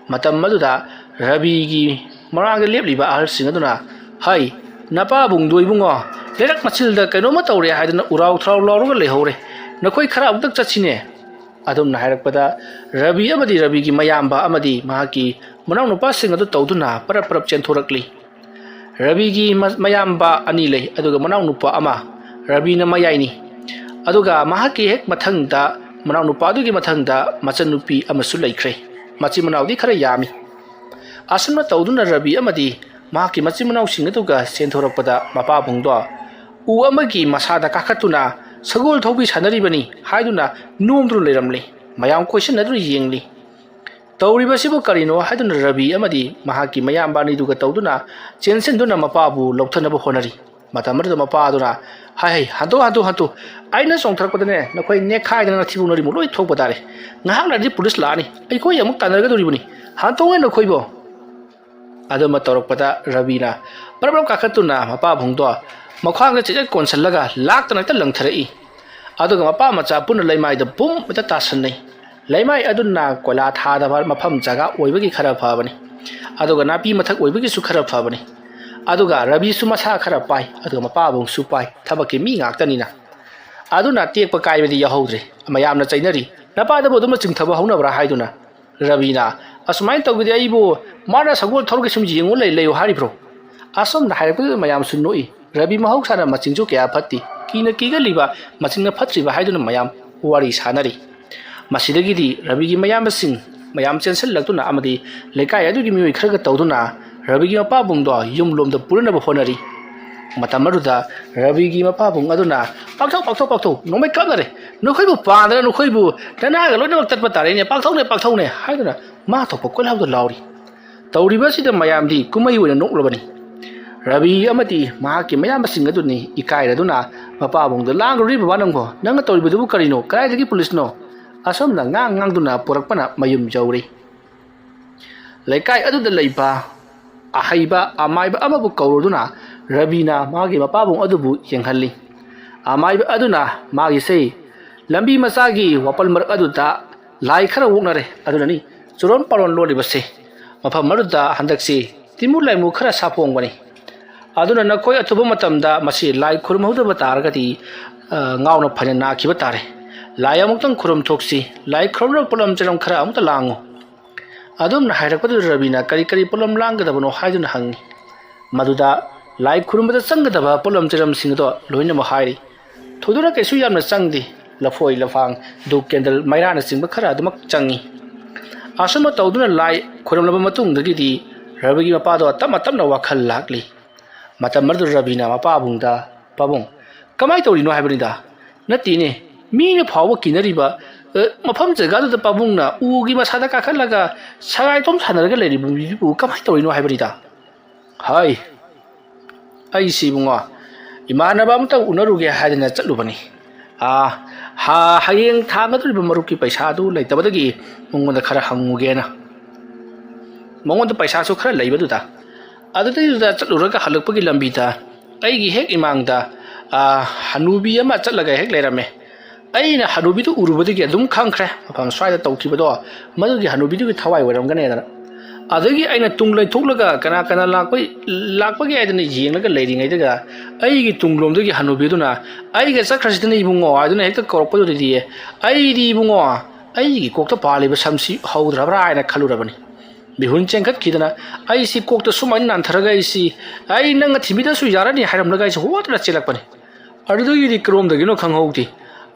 ꯃꯇꯝ ꯑꯗꯨꯗ ꯔꯕꯤꯒꯤ ꯃꯃꯥꯡꯗ ꯂꯦꯞꯂꯤꯕ ꯑꯍꯜꯁꯤꯡ ꯑꯗꯨꯅ, "ꯍꯩ, ꯅꯄꯥꯕꯨꯡꯗꯣ ꯏꯕꯨꯡꯉꯣ, ꯂꯩꯔꯛ ꯃꯆꯤꯜꯗ ꯀꯩꯅꯣꯝꯃ ꯇꯧꯔꯦ ꯍꯥꯏꯗꯅ ꯎꯔꯥꯎ ꯊꯔꯥꯎ ꯂꯥꯎꯔꯒ ꯂꯩꯍꯧꯔꯦ꯫ ꯅꯈꯣꯏ ꯈꯔ ꯑꯃꯨꯛꯇꯪ ꯆꯠꯁꯤꯅꯦ?" ꯑꯗꯨꯝꯅ ꯍꯥꯏꯔꯛꯄꯗ ꯔꯕꯤ ꯑꯃꯗꯤ ꯔꯕꯤꯒꯤ ꯃꯌꯥꯝꯕ ꯑꯃꯗꯤ ꯃꯍꯥꯛꯀꯤ ꯃꯅꯥꯎꯅꯨꯄꯥꯁꯤꯡ ꯑꯗꯨ ꯇꯧꯗꯨꯅ ꯄꯔꯞ ꯄꯔꯞ ꯆꯦꯟꯊꯣꯔꯛꯂꯤ꯫ ꯔꯕꯤꯒꯤ ꯃ-, ꯃꯌꯥꯝꯕ ꯑꯅꯤ ꯂꯩ, ꯑꯗꯨꯒ ꯃꯅꯥꯎꯅꯨꯄꯥ ꯑꯃ꯫ ꯔꯕꯤꯅ ꯃꯌꯥꯏꯅꯤ꯫ ꯑꯗꯨꯒ ꯃꯍꯥꯛꯀꯤ ꯍꯦꯛ ꯃꯊꯪꯗ, ꯃꯅꯥꯎꯅꯨꯄꯥꯗꯨꯒꯤ ꯃꯊꯪꯗ ꯃꯆꯟꯅꯨꯄꯤ ꯑꯃꯁꯨ ꯂꯩꯈ꯭ꯔꯦ꯫ ꯃꯆꯤꯟ ꯃꯅꯥꯎꯗꯤ ꯈꯔ ꯌꯥꯝꯃꯤ꯫ ꯑꯁꯨꯝꯅ ꯇꯧꯗꯨꯅ ꯔꯕꯤ ꯑꯃꯗꯤ ꯃꯍꯥꯛꯀꯤ ꯃꯆꯤꯟ ꯃꯅꯥꯎꯁꯤꯡ ꯑꯗꯨꯒ ꯆꯦꯟꯊꯣꯔꯛꯄꯗ, ꯃꯄꯥꯕꯨꯡꯗꯣ ꯎ ꯑꯃꯒꯤ ꯃꯁꯥꯗ ꯀꯥꯈꯠꯇꯨꯅ ꯁꯒꯣꯜ ꯊꯧꯕꯤ ꯁꯥꯟꯅꯔꯤꯕꯅꯤ ꯍꯥꯏꯗꯨꯅ ꯅꯣꯝꯗꯨꯅ ꯂꯩꯔꯝꯂꯦ꯫ ꯃꯌꯥꯝ ꯀꯣꯏꯁꯤꯟꯅꯗꯨꯅ ꯌꯦꯡꯂꯤ꯫ ꯇꯧꯔꯤꯕꯁꯤꯕꯨ ꯀꯔꯤꯅꯣ ꯍꯥꯏꯗꯨꯅ ꯔꯕꯤ ꯑꯃꯗꯤ ꯃꯍꯥꯛꯀꯤ ꯃꯌꯥꯝꯕ ꯑꯅꯤꯗꯨꯒ ꯇꯧꯗꯨꯅ ꯆꯦꯟꯁꯤꯟꯗꯨꯅ ꯃꯄꯥꯕꯨ ꯂꯧꯊꯅꯕ ꯍꯣꯠꯅꯔꯤ꯫ ꯃꯇꯝ ꯑꯗꯨꯗ ꯃꯄꯥ ꯑꯗꯨꯅ, "ꯍꯥꯏ ꯍꯩ, ꯍꯟꯇꯣ, ꯍꯟꯇꯣ, ꯍꯟꯇꯣ! ꯑꯩꯅ ꯆꯣꯡꯊꯔꯛꯄꯗꯅꯦ, ꯅꯈꯣꯏ ꯅꯦꯛꯈꯥꯏꯗꯅ ꯅꯊꯤꯕꯣꯡ ꯅꯔꯤꯃꯨꯛ ꯂꯣꯏ ꯊꯣꯛꯄ ꯇꯥꯔꯦ꯫ ꯉꯥꯏꯍꯥꯛ ꯂꯩꯔꯗꯤ ꯄꯨꯂꯤꯁ ꯂꯥꯛꯑꯅꯤ, ꯑꯩꯈꯣꯏ ꯑꯃꯨꯛ ꯇꯥꯟꯅꯔꯒꯗꯧꯔꯤꯕꯅꯤ꯫ ꯍꯟꯇꯣꯛꯑꯦ ꯅꯈꯣꯏꯕꯣ!" ꯑꯗꯨꯃ ꯇꯧꯔꯛꯄꯗ ꯔꯕꯤꯅ ꯄꯔꯞ ꯄꯔꯞ ꯀꯥꯈꯠꯇꯨꯅ ꯃꯄꯥꯕꯨꯡꯗꯣ ꯃꯈ꯭ꯋꯥꯡꯗ ꯆꯤꯆꯠ ꯀꯣꯟꯁꯤꯜꯂꯒ ꯂꯥꯛꯇꯅ ꯍꯦꯛꯇ ꯂꯪꯊꯔꯛꯏ꯫ ꯑꯗꯨꯒ ꯃꯄꯥ ꯃꯆꯥ ꯄꯨꯟꯅ ꯂꯩꯃꯥꯏꯗ ꯕꯨꯝ ꯍꯦꯛꯇ ꯇꯥꯁꯟꯅꯩ꯫ ꯂꯩꯃꯥꯏ ꯑꯗꯨꯅ ꯀꯣꯏꯂꯥ ꯊꯥꯗꯕ ꯃꯐꯝ ꯖꯒꯥ ꯑꯣꯏꯕꯒꯤ ꯈꯔ ꯐꯕꯅꯤ, ꯑꯗꯨꯒ ꯅꯥꯄꯤ ꯃꯊꯛ ꯑꯣꯏꯕꯒꯤꯁꯨ ꯈꯔ ꯐꯕꯅꯤ꯫ ꯑꯗꯨꯒ ꯔꯕꯤꯁꯨ ꯃꯁꯥ ꯈꯔ ꯄꯥꯏ, ꯑꯗꯨꯒ ꯃꯄꯥꯕꯨꯡꯁꯨ ꯄꯥꯏ, ꯊꯕꯛꯀꯤ ꯃꯤ ꯉꯥꯛꯇꯅꯤꯅ꯫ ꯑꯗꯨꯅ ꯇꯦꯛꯄ ꯀꯥꯏꯕꯗꯤ ꯌꯥꯎꯍꯧꯗ꯭ꯔꯦ꯫ ꯃꯌꯥꯝꯅ ꯆꯩꯅꯔꯤ, "ꯅꯄꯥꯗꯕꯨ ꯑꯗꯨꯝꯅ ꯆꯤꯡꯊꯕ ꯍꯧꯅꯕ꯭ꯔꯥ?" ꯍꯥꯏꯗꯨꯅ꯫ ꯔꯕꯤꯅ, "ꯑꯁꯨꯃꯥꯏꯅ ꯇꯧꯒꯗꯤ ꯑꯩꯕꯨ ꯃꯥꯅ ꯁꯒꯣꯜ ꯊꯧꯔꯒ ꯁꯨꯝ ꯌꯦꯡꯉꯨ ꯂꯩ, ꯂꯩꯌꯨ ꯍꯥꯏꯔꯤꯕ꯭ꯔꯣ?" ꯑꯁꯨꯝꯅ ꯍꯥꯏꯔꯛꯄꯗꯨꯗ ꯃꯌꯥꯝꯁꯨ ꯅꯣꯛꯏ꯫ ꯔꯕꯤ ꯃꯍꯧꯁꯥꯅ ꯃꯆꯤꯟꯁꯨ ꯀꯌꯥ ꯐꯠꯇꯦ, ꯀꯤꯅ ꯀꯤꯒꯜꯂꯤꯕ, ꯃꯆꯤꯟꯅ ꯐꯠꯇ꯭ꯔꯤꯕ ꯍꯥꯏꯗꯨꯅ ꯃꯌꯥꯝ ꯋꯥꯔꯤ ꯁꯥꯟꯅꯔꯤ꯫ ꯃꯁꯤꯗꯒꯤꯗꯤ ꯔꯕꯤꯒꯤ ꯃꯌꯥꯝꯕꯁꯤꯡ ꯃꯌꯥꯝ ꯆꯦꯟꯁꯤꯜꯂꯛꯇꯨꯅ ꯑꯃꯗꯤ ꯂꯩꯀꯥꯏ ꯑꯗꯨꯒꯤ ꯃꯤꯑꯣꯏ ꯈꯔꯒ ꯇꯧꯗꯨꯅ ꯔꯕꯤꯒꯤ ꯃꯄꯥꯕꯨꯡꯗꯣ ꯌꯨꯝꯂꯣꯝꯗ ꯄꯨꯔꯅꯕ ꯍꯣꯠꯅꯔꯤ꯫ ꯃꯇꯝ ꯑꯗꯨꯗ ꯔꯕꯤꯒꯤ ꯃꯄꯥꯕꯨꯡ ꯑꯗꯨꯅ, "ꯄꯥꯛꯊꯧ, ꯄꯥꯛꯊꯧ, ꯄꯥꯛꯊꯧ! ꯅꯣꯡꯃꯩ ꯀꯥꯞꯅꯔꯦ! ꯅꯈꯣꯏꯕꯨ ꯄꯥꯟꯗꯅ ꯅꯈꯣꯏꯕꯨ ꯅꯅꯥꯒ ꯂꯣꯏꯅꯃꯛ ꯇꯠꯄ ꯇꯥꯔꯦꯅꯦ! ꯄꯥꯛꯊꯧꯅꯦ, ꯄꯥꯛꯊꯧꯅꯦ!" ꯍꯥꯏꯗꯨꯅ ꯃꯥ ꯊꯣꯛꯄ ꯀꯣꯏꯂꯥꯎꯗ ꯂꯥꯎꯔꯤ꯫ ꯇꯧꯔꯤꯕ ꯑꯁꯤꯗ ꯃꯌꯥꯝꯗꯤ ꯀꯨꯝꯍꯩ ꯑꯣꯏꯅ ꯅꯣꯛꯂꯕꯅꯤ꯫ ꯔꯕꯤ ꯑꯃꯗꯤ ꯃꯍꯥꯛꯀꯤ ꯃꯌꯥꯝꯕꯁꯤꯡ ꯑꯗꯨꯅꯤ ꯏꯀꯥꯏꯔꯗꯨꯅ ꯃꯄꯥꯕꯨꯡꯗ, "ꯂꯥꯡꯒꯅꯨ ꯕꯕꯥ ꯅꯪꯕꯣ, ꯅꯪꯅ ꯇꯧꯔꯤꯕꯗꯨꯕꯨ ꯀꯔꯤꯅꯣ? ꯀꯗꯥꯏꯗꯒꯤ ꯄꯨꯂꯤꯁꯅꯣ?" ꯑꯁꯨꯝꯅ ꯉꯥꯡ ꯉꯥꯡꯗꯨꯅ ꯄꯨꯔꯛꯄꯅ ꯃꯌꯨꯝ ꯌꯧꯔꯦ꯫ ꯂꯩꯀꯥꯏ ꯑꯗꯨꯗ ꯂꯩꯕ ꯑꯍꯩꯕ ꯑꯃꯥꯏꯕ ꯑꯃꯕꯨ ꯀꯧꯔꯗꯨꯅ ꯔꯕꯤꯅ ꯃꯥꯒꯤ ꯃꯄꯥꯕꯨꯡ ꯑꯗꯨꯕꯨ ꯌꯦꯡꯍꯜꯂꯤ꯫ ꯑꯃꯥꯏꯕ ꯑꯗꯨꯅ ꯃꯥꯒꯤꯁꯦ ꯂꯝꯕꯤ ꯃꯆꯥꯒꯤ ꯋꯥꯄꯜ ꯃꯔꯛ ꯑꯗꯨꯗ ꯂꯥꯏ ꯈꯔ ꯑꯣꯛꯅꯔꯦ, ꯑꯗꯨꯅꯅꯤ ꯆꯨꯔꯣꯟ ꯄꯥꯔꯣꯟ ꯂꯣꯜꯂꯤꯕꯁꯦ꯫ ꯃꯐꯝ ꯑꯗꯨꯗ ꯍꯟꯗꯛꯁꯤ ꯇꯤꯟꯃꯨ ꯂꯥꯏꯃꯨ ꯈꯔ ꯁꯥꯄꯣꯡꯕꯅꯤ꯫ ꯑꯗꯨꯅ ꯅꯈꯣꯏ ꯑꯊꯨꯕ ꯃꯇꯝꯗ ꯃꯁꯤ ꯂꯥꯏ ꯈꯨꯔꯨꯝꯍꯧꯗꯕ ꯇꯥꯔꯒꯗꯤ, ꯑ, ꯉꯥꯎꯅ ꯐꯥꯏꯅ ꯅꯥꯈꯤꯕ ꯇꯥꯔꯦ꯫ ꯂꯥꯏ ꯑꯃꯨꯛꯇꯪ ꯈꯨꯔꯨꯝ ꯊꯣꯛꯁꯤ꯫ ꯂꯥꯏ ꯈꯨꯔꯨꯝꯅꯕ ꯄꯣꯠꯂꯝ ꯆꯩꯔꯝ ꯈꯔ ꯑꯃꯨꯛꯇ ꯂꯥꯡꯉꯨ꯫ ꯑꯗꯨꯝꯅ ꯍꯥꯏꯔꯛꯄꯗꯨꯗ ꯔꯕꯤꯅ ꯀꯔꯤ ꯀꯔꯤ ꯄꯣꯠꯂꯝ ꯂꯥꯡꯒꯗꯕꯅꯣ ꯍꯥꯏꯗꯨꯅ ꯍꯪꯉꯤ꯫ ꯃꯗꯨꯗ ꯂꯥꯏ ꯈꯨꯔꯨꯝꯕꯗ ꯆꯪꯒꯗꯕ ꯄꯣꯠꯂꯝ ꯆꯩꯔꯝꯁꯤꯡ ꯑꯗꯣ ꯂꯣꯏꯅꯃꯛ ꯍꯥꯏꯔꯤ꯫ ꯊꯣꯏꯗꯣꯛꯅ ꯀꯩꯁꯨ ꯌꯥꯝꯅ ꯆꯪꯗꯦ꯫ ꯂꯐꯣꯏ ꯂꯐꯥꯡ, ꯙꯨꯞ, ꯀꯦꯟꯗꯜ, ꯃꯩꯔꯥꯅꯆꯤꯡꯕ ꯈꯔ ꯑꯗꯨꯃꯛ ꯆꯪꯏ꯫ ꯑꯁꯨꯝꯅ ꯇꯧꯗꯨꯅ ꯂꯥꯏ ꯈꯨꯔꯨꯝꯂꯕ ꯃꯇꯨꯡꯗꯒꯤꯗꯤ ꯔꯕꯤꯒꯤ ꯃꯄꯥꯗꯣ ꯇꯞꯅ ꯇꯞꯅ ꯋꯥꯈꯜ ꯂꯥꯛꯂꯤ꯫ ꯃꯇꯝ ꯑꯗꯨꯗ ꯔꯕꯤꯅ ꯃꯄꯥꯕꯨꯡꯗ, "ꯄꯥꯕꯨꯡ, ꯀꯃꯥꯏ ꯇꯧꯔꯤꯅꯣ ꯍꯥꯏꯕꯅꯤꯗ?" "ꯅꯠꯇꯦꯅꯦ, ꯃꯤꯅ ꯐꯥꯎꯕ ꯀꯤꯅꯔꯤꯕ, ꯑ, ꯃꯐꯝ ꯖꯒꯥꯗꯨꯗ ꯄꯥꯕꯨꯡꯅ ꯎꯒꯤ ꯃꯁꯥꯗ ꯀꯥꯈꯠꯂꯒ ꯁꯒꯥꯏꯇꯣꯝ ꯁꯥꯟꯅꯔꯒ ꯂꯩꯔꯤꯕ ꯃꯤꯗꯨꯕꯨ ꯀꯃꯥꯏ ꯇꯧꯔꯤꯅꯣ ꯍꯥꯏꯕꯅꯤꯗ?" "ꯍꯥꯏ, ꯑꯩꯁꯤ ꯏꯕꯨꯡꯉꯣ, ꯏꯃꯥꯟꯅꯕ ꯑꯃꯇ ꯎꯅꯔꯨꯒꯦ ꯍꯥꯏꯗꯅ ꯆꯠꯂꯨꯕꯅꯤ꯫ ꯑꯥ, ꯍꯥ, ꯍꯌꯦꯡ ꯊꯥꯡꯒꯗꯧꯔꯤꯕ ꯃꯔꯨꯞꯀꯤ ꯄꯩꯁꯥꯗꯨ ꯂꯩꯇꯕꯗꯒꯤ ꯃꯉꯣꯟꯗ ꯈꯔ ꯍꯪꯉꯨꯒꯦꯅ꯫ ꯃꯉꯣꯟꯗ ꯄꯩꯁꯥꯁꯨ ꯈꯔ ꯂꯩꯕꯗꯨꯗ꯫ ꯑꯗꯨꯗꯩꯗꯨꯗ ꯆꯠꯂꯨꯔꯒ ꯍꯜꯂꯛꯄꯒꯤ ꯂꯝꯕꯤꯗ ꯑꯩꯒꯤ ꯍꯦꯛ ꯏꯃꯥꯡꯗ, ꯑꯥ, ꯍꯅꯨꯕꯤ ꯑꯃ ꯆꯠꯂꯒ ꯍꯦꯛ ꯂꯩꯔꯝꯃꯦ꯫ ꯑꯩꯅ ꯍꯅꯨꯕꯤꯗꯨ ꯎꯔꯨꯕꯗꯒꯤ ꯑꯗꯨꯝ ꯈꯪꯈ꯭ꯔꯦ, ꯃꯐꯝ ꯁ꯭ꯋꯥꯏꯗ ꯇꯧꯈꯤꯕꯗꯣ ꯃꯗꯨꯒꯤ ꯍꯅꯨꯕꯤꯗꯨꯒꯤ ꯊꯋꯥꯏ ꯑꯣꯏꯔꯝꯒꯅꯦꯗꯅ꯫ ꯑꯗꯒꯤ ꯑꯩꯅ ꯇꯨꯡ ꯂꯩꯊꯣꯛꯂꯒ ꯀꯅꯥ ꯀꯅꯥ ꯂꯥꯛꯄ, ꯂꯥꯛꯄꯒꯦ ꯍꯥꯏꯗꯅ ꯌꯦꯡꯂꯒ ꯂꯩꯔꯤꯉꯩꯗꯒ ꯑꯩꯒꯤ ꯇꯨꯡꯂꯣꯝꯗꯒꯤ ꯍꯅꯨꯕꯤꯗꯨꯅ, "ꯑꯩꯒ ꯆꯠꯈ꯭ꯔꯁꯤꯗꯅ ꯏꯕꯨꯡꯉꯣ" ꯍꯥꯏꯗꯨꯅ ꯍꯦꯛꯇ ꯀꯧꯔꯛꯄꯗꯨꯗꯗꯤ ꯑꯩꯗꯤ ꯏꯕꯨꯡꯉꯣ, ꯑꯩꯒꯤ ꯀꯣꯛꯇ ꯄꯥꯜꯂꯤꯕ ꯁꯝꯁꯤ ꯍꯧꯗ꯭ꯔꯕ꯭ꯔꯥ ꯍꯥꯏꯅ ꯈꯜꯂꯨꯔꯕꯅꯤ꯫ ꯃꯤꯍꯨꯟ ꯆꯦꯟꯈꯠꯈꯤꯗꯅ ꯑꯩꯁꯤ ꯀꯣꯛꯇ ꯁꯨꯃꯥꯏꯅ ꯅꯥꯟꯊꯔꯒ ꯑꯩꯁꯤ, "ꯑꯩ ꯅꯪꯒ ꯊꯤꯟꯕꯤꯗꯁꯨ ꯌꯥꯔꯅꯤ" ꯍꯥꯏꯔꯝꯂꯒ ꯑꯩꯁꯤ ꯍꯣꯠꯇꯅ ꯆꯦꯜꯂꯛꯄꯅꯤ꯫ ꯑꯗꯨꯗꯒꯤꯗꯤ ꯀꯔꯣꯝꯗꯒꯤꯅꯣ ꯈꯪꯍꯧꯗꯦ,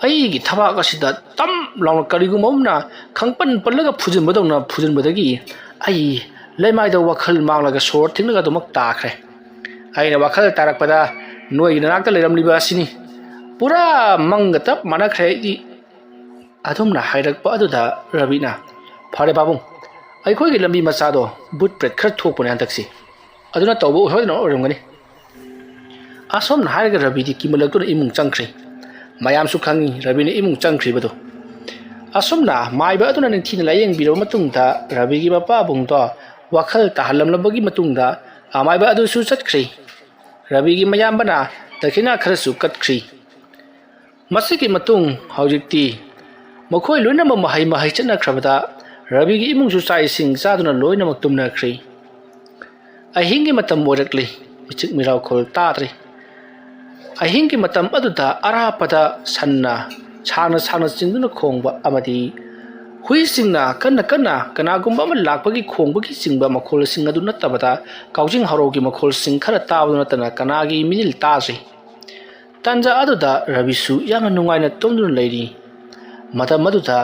ꯑꯩꯒꯤ ꯊꯕꯥꯛ ꯑꯁꯤꯗ ꯇꯝ ꯂꯥꯎꯅ ꯀꯔꯤꯒꯨꯝꯕ ꯑꯃꯅ ꯈꯪꯄꯟ ꯄꯜꯂꯒ ꯐꯨꯖꯤꯟꯕꯗꯧꯅ ꯐꯨꯖꯤꯟꯕꯗꯒꯤ ꯑꯩ ꯂꯩꯃꯥꯏꯗ ꯋꯥꯈꯜ ꯃꯥꯡꯂꯒ ꯁꯣꯔ ꯊꯤꯡꯂꯒ ꯑꯗꯨꯃꯛ ꯇꯥꯈ꯭ꯔꯦ꯫ ꯑꯩꯅ ꯋꯥꯈꯜ ꯇꯥꯔꯛꯄꯗ ꯅꯣꯏꯒꯤ ꯅꯅꯥꯛꯇ ꯂꯩꯔꯝꯂꯤꯕ ꯑꯁꯤꯅꯤ꯫ ꯄꯨꯔꯥ ꯃꯪꯒ ꯆꯞ ꯃꯥꯟꯅꯈ꯭ꯔꯦ ꯑꯩꯗꯤ꯫ ꯑꯗꯨꯝꯅ ꯍꯥꯏꯔꯛꯄ ꯑꯗꯨꯗ ꯔꯕꯤꯅ, "ꯐꯔꯦ ꯄꯥꯕꯨꯡ, ꯑꯩꯈꯣꯏꯒꯤ ꯂꯝꯕꯤ ꯃꯆꯥꯗꯣ ꯕꯨꯠ ꯄ꯭ꯔꯦꯠ ꯈꯔ ꯊꯣꯛꯄꯅꯦ ꯍꯟꯗꯛꯁꯤ, ꯑꯗꯨꯅ ꯇꯧꯕ ꯁꯣꯏꯗꯅ ꯑꯣꯏꯔꯝꯒꯅꯤ"꯫ ꯑꯁꯣꯝꯅ ꯍꯥꯏꯔꯒ ꯔꯕꯤꯗꯤ ꯀꯤꯃꯜꯂꯛꯇꯨꯅ ꯏꯃꯨꯡ ꯆꯪꯈ꯭ꯔꯦ꯫ ꯃꯌꯥꯝꯁꯨ ꯈꯪꯉꯤ ꯔꯕꯤꯅ ꯏꯃꯨꯡ ꯆꯪꯈ꯭ꯔꯤꯕꯗꯨ꯫ ꯑꯁꯨꯝꯅ ꯃꯥꯏꯕ ꯑꯗꯨꯅ ꯅꯤꯡꯊꯤꯅ ꯂꯥꯌꯦꯡꯕꯤꯔꯕ ꯃꯇꯨꯡꯗ ꯔꯕꯤꯒꯤ ꯃꯄꯥꯕꯨꯡꯗꯣ ꯋꯥꯈꯜ ꯇꯥꯍꯜꯂꯝꯂꯕꯒꯤ ꯃꯇꯨꯡꯗ ꯑꯃꯥꯏꯕ ꯑꯗꯨꯁꯨ ꯆꯠꯈ꯭ꯔꯦ꯫ ꯔꯕꯤꯒꯤ ꯃꯌꯥꯝꯕꯅ ꯗꯈꯤꯅꯥ ꯈꯔꯁꯨ ꯀꯠꯈ꯭ꯔꯤ꯫ ꯃꯁꯤꯒꯤ ꯃꯇꯨꯡ ꯍꯧꯖꯤꯛꯇꯤ ꯃꯈꯣꯏ ꯂꯣꯏꯅꯃꯛ ꯃꯍꯩ ꯃꯍꯩ ꯆꯠꯅꯈ꯭ꯔꯕꯗ ꯔꯕꯤꯒꯤ ꯏꯃꯨꯡꯁꯨ ꯆꯥꯛ ꯏꯁꯤꯡ ꯆꯥꯗꯨꯅ ꯂꯣꯏꯅꯃꯛ ꯇꯨꯝꯅꯈ꯭ꯔꯤ꯫ ꯑꯍꯤꯡꯒꯤ ꯃꯇꯝ ꯑꯣꯏꯔꯛꯂꯤ꯫ ꯃꯤꯆꯤꯛ ꯃꯤꯔꯥꯎꯈꯣꯜ ꯇꯥꯗ꯭ꯔꯤ꯫ ꯑꯍꯤꯡꯒꯤ ꯃꯇꯝ ꯑꯗꯨꯗ ꯑꯔꯥꯞꯄꯗ ꯁꯟꯅ ꯁꯥꯡꯅ ꯁꯥꯡꯅ ꯆꯤꯡꯗꯨꯅ ꯈꯣꯡꯕ ꯑꯃꯗꯤ ꯍꯨꯏꯁꯤꯡꯅ ꯀꯟꯅ ꯀꯟꯅ ꯀꯅꯥꯒꯨꯝꯕ ꯑꯃ ꯂꯥꯛꯄꯒꯤ ꯈꯣꯡꯕꯒꯤ ꯆꯤꯡꯕ ꯃꯈꯣꯜꯁꯤꯡ ꯑꯗꯨ ꯅꯠꯇꯕꯗ ꯀꯥꯎꯖꯤꯡ ꯍꯔꯥꯎꯒꯤ ꯃꯈꯣꯜꯁꯤꯡ ꯈꯔ ꯇꯥꯕꯗꯨ ꯅꯠꯇꯅ ꯀꯅꯥꯒꯤ ꯃꯤꯅꯤꯜ ꯇꯥꯗ꯭ꯔꯤ꯫ ꯇꯥꯟꯖꯥ ꯑꯗꯨꯗ ꯔꯕꯤꯁꯨ ꯌꯥꯝꯅ ꯅꯨꯡꯉꯥꯏꯅ ꯇꯨꯝꯗꯨꯅ ꯂꯩꯔꯤ꯫ ꯃꯇꯝ ꯑꯗꯨꯗ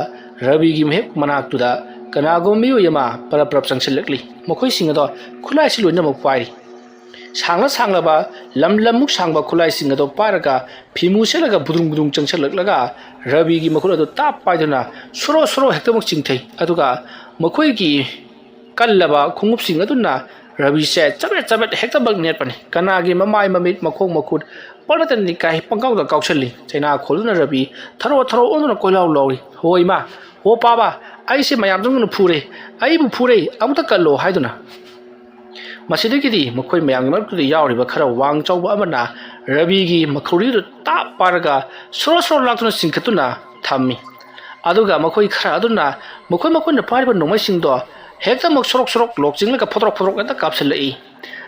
ꯔꯕꯤꯒꯤ ꯍꯦꯛ ꯃꯅꯥꯛꯇꯨꯗ ꯀꯅꯥꯒꯨꯝꯕ ꯃꯤꯑꯣꯏ ꯑꯃ ꯄꯔꯞ ꯄꯔꯞ ꯆꯪꯁꯤꯜꯂꯛꯂꯤ꯫ ꯃꯈꯣꯏꯁꯤꯡ ꯑꯗꯣ ꯈꯨꯠꯂꯥꯏꯁꯤ ꯂꯣꯏꯅꯃꯛ ꯄꯥꯏꯔꯤ꯫ ꯁꯥꯡꯂ ꯁꯥꯡꯂꯕ ꯂꯝ ꯂꯝꯃꯨꯛ ꯁꯥꯡꯕ ꯈꯨꯠꯂꯥꯏꯁꯤꯡ ꯑꯗꯣ ꯄꯥꯏꯔꯒ ꯐꯤꯃꯨ ꯁꯦꯠꯂꯒ ꯕꯨꯗ꯭ꯔꯨꯡ ꯕꯨꯗ꯭ꯔꯨꯡ ꯆꯪꯁꯤꯜꯂꯛꯂꯒ ꯔꯕꯤꯒꯤ ꯃꯈꯨꯠ ꯑꯗꯨ ꯇꯥꯞ ꯄꯥꯏꯗꯨꯅ ꯁꯣꯔꯣ ꯁꯣꯔꯣ ꯍꯦꯛꯇꯃꯛ ꯆꯤꯡꯊꯩ꯫ ꯑꯗꯨꯒ ꯃꯈꯣꯏꯒꯤ ꯀꯜꯂꯕ ꯈꯣꯡꯎꯞꯁꯤꯡ ꯑꯗꯨꯅ ꯔꯕꯤꯁꯦ ꯆꯕꯦꯠ ꯆꯕꯦꯠ ꯍꯦꯛꯇꯃꯛ ꯅꯦꯠꯄꯅꯤ꯫ ꯀꯅꯥꯒꯤ ꯃꯃꯥꯏ ꯃꯃꯤꯠ ꯃꯈꯣꯡ ꯃꯈꯨꯠ ꯄꯪꯅꯇ ꯅꯤꯀꯥꯏ ꯄꯪꯀꯥꯎꯗ ꯀꯥꯎꯁꯜꯂꯤ꯫ ꯆꯩꯅꯥ ꯈꯣꯜꯗꯨꯅ ꯔꯕꯤ ꯊꯔꯣ ꯊꯔꯣ ꯑꯣꯟꯗꯨꯅ ꯀꯣꯏꯂꯥꯎ ꯂꯥꯎꯔꯤ꯫ "ꯍꯣ ꯏꯃꯥ, ꯍꯣ ꯄꯥꯕ, ꯑꯩꯁꯦ ꯃꯌꯥꯝ ꯆꯪꯗꯨꯅ ꯐꯨꯔꯦ, ꯑꯩꯕꯨ ꯐꯨꯔꯦ, ꯑꯃꯨꯛꯇ ꯀꯜꯂꯣ" ꯍꯥꯏꯗꯨꯅ꯫ ꯃꯁꯤꯗꯒꯤꯗꯤ ꯃꯈꯣꯏ ꯃꯌꯥꯝꯒꯤ ꯃꯔꯛꯇꯨꯗ ꯌꯥꯎꯔꯤꯕ ꯈꯔ ꯋꯥꯡ ꯆꯥꯎꯕ ꯑꯃꯅ ꯔꯕꯤꯒꯤ ꯃꯈꯧꯔꯤꯗꯨ ꯇꯥꯞ ꯄꯥꯏꯔꯒ ꯁꯣꯔꯣ ꯁꯣꯔꯣ ꯂꯥꯛꯇꯨꯅ ꯆꯤꯡꯈꯠꯇꯨꯅ ꯊꯝꯃꯤ꯫ ꯑꯗꯨꯒ ꯃꯈꯣꯏ ꯈꯔ ꯑꯗꯨꯅ ꯃꯈꯣꯏ ꯃꯈꯣꯏꯅ ꯄꯥꯏꯔꯤꯕ ꯅꯣꯡꯃꯩꯁꯤꯡꯗꯣ ꯍꯦꯛꯇꯃꯛ ꯁꯣꯔꯣꯛ ꯁꯣꯔꯣꯛ ꯂꯣꯛ ꯆꯤꯡꯂꯒ ꯐꯣꯇ꯭ꯔꯣꯛ ꯐꯣꯇ꯭ꯔꯣꯛ ꯍꯦꯛꯇ ꯀꯥꯞꯁꯤꯜꯂꯛꯏ꯫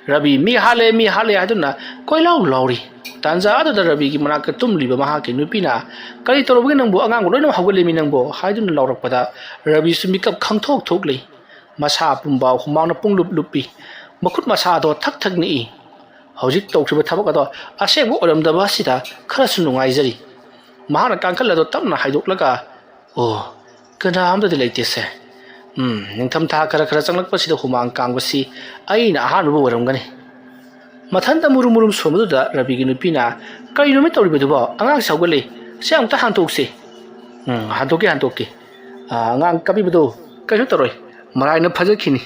"ꯔꯕꯤ, ꯃꯤ ꯍꯥꯠꯂꯦ, ꯃꯤ ꯍꯥꯠꯂꯦ" ꯍꯥꯏꯗꯨꯅ ꯀꯣꯏꯂꯥꯎ ꯂꯥꯎꯔꯤ꯫ ꯇꯥꯟꯖꯥ ꯑꯗꯨꯗ ꯔꯕꯤꯒꯤ ꯃꯅꯥꯛꯇ ꯇꯨꯝꯂꯤꯕ ꯃꯍꯥꯛꯀꯤ ꯅꯨꯄꯤꯅ, "ꯀꯔꯤ ꯇꯧꯔꯕꯒꯦ ꯅꯪꯕꯨ? ꯑꯉꯥꯡꯕꯨ ꯂꯣꯏꯅꯃꯛ ꯍꯧꯒꯠꯂꯦꯃꯤ ꯅꯪꯕꯨ" ꯍꯥꯏꯗꯨꯅ ꯂꯥꯎꯔꯛꯄꯗ ꯔꯕꯤꯁꯨ ꯃꯤꯀꯞ ꯈꯪꯊꯣꯛ ꯊꯣꯛꯂꯤ꯫ ꯃꯁꯥ ꯄꯨꯝꯕ ꯍꯨꯃꯥꯡꯅ ꯄꯨꯡꯂꯨꯞ ꯂꯨꯞꯄꯤ꯫ ꯃꯈꯨꯠ ꯃꯁꯥꯗꯣ ꯊꯛ ꯊꯛ ꯅꯤꯛꯏ꯫ ꯍꯧꯖꯤꯛ ꯇꯧꯈꯤꯕ ꯊꯕꯛ ꯑꯗꯣ ꯑꯁꯦꯡꯕ ꯑꯣꯏꯔꯝꯗꯕ ꯑꯁꯤꯗ ꯈꯔꯁꯨ ꯅꯨꯡꯉꯥꯏꯖꯔꯤ꯫ ꯃꯍꯥꯛꯅ ꯀꯥꯡꯈꯜ ꯑꯗꯣ ꯇꯞꯅ ꯍꯥꯏꯗꯣꯛꯂꯒ, "ꯑꯣ, ꯀꯅꯥ ꯑꯝꯇꯗꯤ ꯂꯩꯇꯦꯁꯦ꯫ ꯎꯝ, ꯅꯤꯡꯊꯝꯊꯥ ꯈꯔ ꯈꯔ ꯆꯪꯂꯛꯄꯁꯤꯗ ꯍꯨꯃꯥꯡ ꯀꯥꯡꯕꯁꯤ ꯑꯩꯅ ꯑꯍꯥꯟꯕꯕꯨ ꯑꯣꯏꯔꯝꯒꯅꯤ"꯫ ꯃꯊꯟꯇ ꯃꯨꯔꯨꯝ ꯃꯨꯔꯨꯝ ꯁꯣꯟꯕꯗꯨꯗ ꯔꯕꯤꯒꯤ ꯅꯨꯄꯤꯅ, "ꯀꯔꯤꯅꯣꯃꯤ ꯇꯧꯔꯤꯕꯗꯨꯕꯣ? ꯑꯉꯥꯡꯁꯤ ꯍꯧꯒꯠꯂꯦ꯫ ꯁꯦ, ꯑꯃꯨꯛꯇ ꯍꯥꯟꯇꯣꯛꯁꯤ"꯫ "ꯎꯝ, ꯍꯥꯟꯇꯣꯛꯀꯦ, ꯍꯥꯟꯇꯣꯛꯀꯦ꯫ ꯑꯥ, ꯑꯉꯥꯡ ꯀꯞꯄꯤꯕꯗꯣ ꯀꯩꯁꯨ ꯇꯧꯔꯣꯏ꯫ ꯃꯔꯥꯏꯅ ꯐꯖꯈꯤꯅꯤ꯫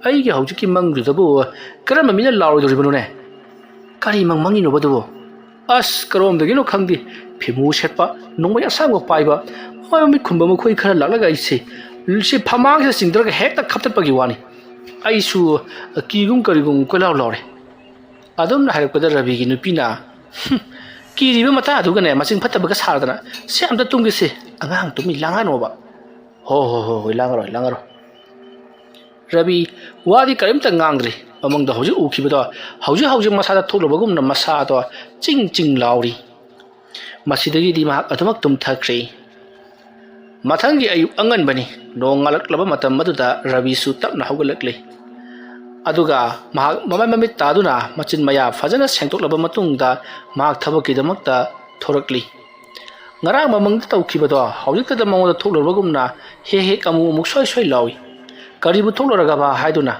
ꯑꯩꯒꯤ ꯍꯧꯖꯤꯛꯀꯤ ꯃꯪꯗꯨꯗꯕꯨ ꯀꯔꯝꯕ ꯃꯤꯅ ꯂꯥꯎꯔꯣꯏꯗꯧꯔꯤꯕꯅꯣꯅꯦ? ꯀꯔꯤ ꯃꯪ ꯃꯪꯉꯤꯅꯣꯕ ꯑꯗꯨꯕꯨ? ꯑꯁ, ꯀꯔꯣꯝꯗꯒꯤꯅꯣ ꯈꯪꯗꯦ꯫ ꯐꯤꯃꯨ ꯁꯦꯠꯄ, ꯅꯣꯡꯃꯩ ꯑꯁꯥꯡꯕ ꯄꯥꯏꯕ, ꯃꯃꯥꯏ ꯃꯃꯤꯠ ꯈꯨꯝꯕ ꯃꯈꯣꯏ ꯈꯔ ꯂꯥꯛꯂꯒ ꯑꯩꯁꯦ, ꯁꯤ ꯐꯃꯥꯡꯁꯤꯗ ꯆꯤꯡꯊꯔꯒ ꯍꯦꯛꯇ ꯈꯞꯇꯠꯄꯒꯤ ꯋꯥꯅꯤ꯫ ꯑꯩꯁꯨ ꯀꯤꯒꯨꯝ ꯀꯔꯤꯒꯨꯝ ꯀꯣꯏꯂꯥꯎ ꯂꯥꯎꯔꯦ"꯫ ꯑꯗꯨꯝꯅ ꯍꯥꯏꯔꯛꯄꯗ ꯔꯕꯤꯒꯤ ꯅꯨꯄꯤꯅ, "ꯍꯨꯝ, ꯀꯤꯔꯤꯕ ꯃꯇꯥꯗꯨꯒꯅꯦ ꯃꯆꯤꯡ ꯐꯠꯇꯕꯒ ꯁꯥꯗꯅ, ꯁꯦ, ꯑꯝꯇ ꯇꯨꯝꯒꯦꯁꯦ, ꯑꯉꯥꯡ ꯇꯨꯝꯃꯤ, ꯂꯥꯡꯍꯥꯅꯣꯕ"꯫ "ꯍꯣ, ꯍꯣ, ꯍꯣ, ꯍꯣꯏ, ꯂꯥꯡꯉꯔꯣꯏ, ꯂꯥꯡꯉꯔꯣꯏ"꯫ ꯔꯕꯤ ꯋꯥꯗꯤ ꯀꯔꯤꯝꯇ ꯉꯥꯡꯗ꯭ꯔꯤ꯫ ꯃꯃꯪꯗ ꯍꯧꯖꯤꯛ ꯎꯈꯤꯕꯗꯣ ꯍꯧꯖꯤꯛ ꯍꯧꯖꯤꯛ ꯃꯁꯥꯗ ꯊꯣꯛꯂꯨꯕꯒꯨꯝꯅ ꯃꯁꯥꯗꯣ ꯆꯤꯡ ꯆꯤꯡ ꯂꯥꯎꯔꯤ꯫ ꯃꯁꯤꯗꯒꯤꯗꯤ ꯃꯍꯥꯛ ꯑꯗꯨꯃꯛ ꯇꯨꯝꯊꯈ꯭ꯔꯦ꯫ ꯃꯊꯪꯒꯤ ꯑꯌꯨꯛ ꯑꯉꯟꯕꯅꯤ꯫ ꯅꯣꯡ ꯉꯥꯜꯂꯛꯂꯕ ꯃꯇꯝ ꯑꯗꯨꯗ ꯔꯕꯤꯁꯨ ꯇꯞꯅ ꯍꯧꯒꯠꯂꯛꯂꯤ꯫ ꯑꯗꯨꯒ ꯃꯍꯥꯛ ꯃꯃꯥꯏ ꯃꯃꯤꯠ ꯇꯥꯗꯨꯅ ꯃꯆꯤꯟ ꯃꯌꯥ ꯐꯖꯅ ꯁꯦꯡꯗꯣꯛꯂꯕ ꯃꯇꯨꯡꯗ ꯃꯍꯥꯛ ꯊꯕꯛꯀꯤꯗꯃꯛꯇ ꯊꯣꯔꯛꯂꯤ꯫ ꯉꯔꯥꯡ ꯃꯃꯪꯗ ꯇꯧꯈꯤꯕꯗꯣ ꯍꯧꯖꯤꯛꯇꯗ ꯃꯉꯣꯟꯗ ꯊꯣꯛꯂꯨꯔꯕꯒꯨꯝꯅ ꯍꯦꯛ ꯍꯦꯛ ꯑꯃꯨꯛ ꯑꯃꯨꯛ ꯁꯣꯏ ꯁꯣꯏ ꯂꯥꯎꯏ꯫ "ꯀꯔꯤꯕꯨ ꯊꯣꯛꯂꯨꯔꯒꯕ?" ꯍꯥꯏꯗꯨꯅ꯫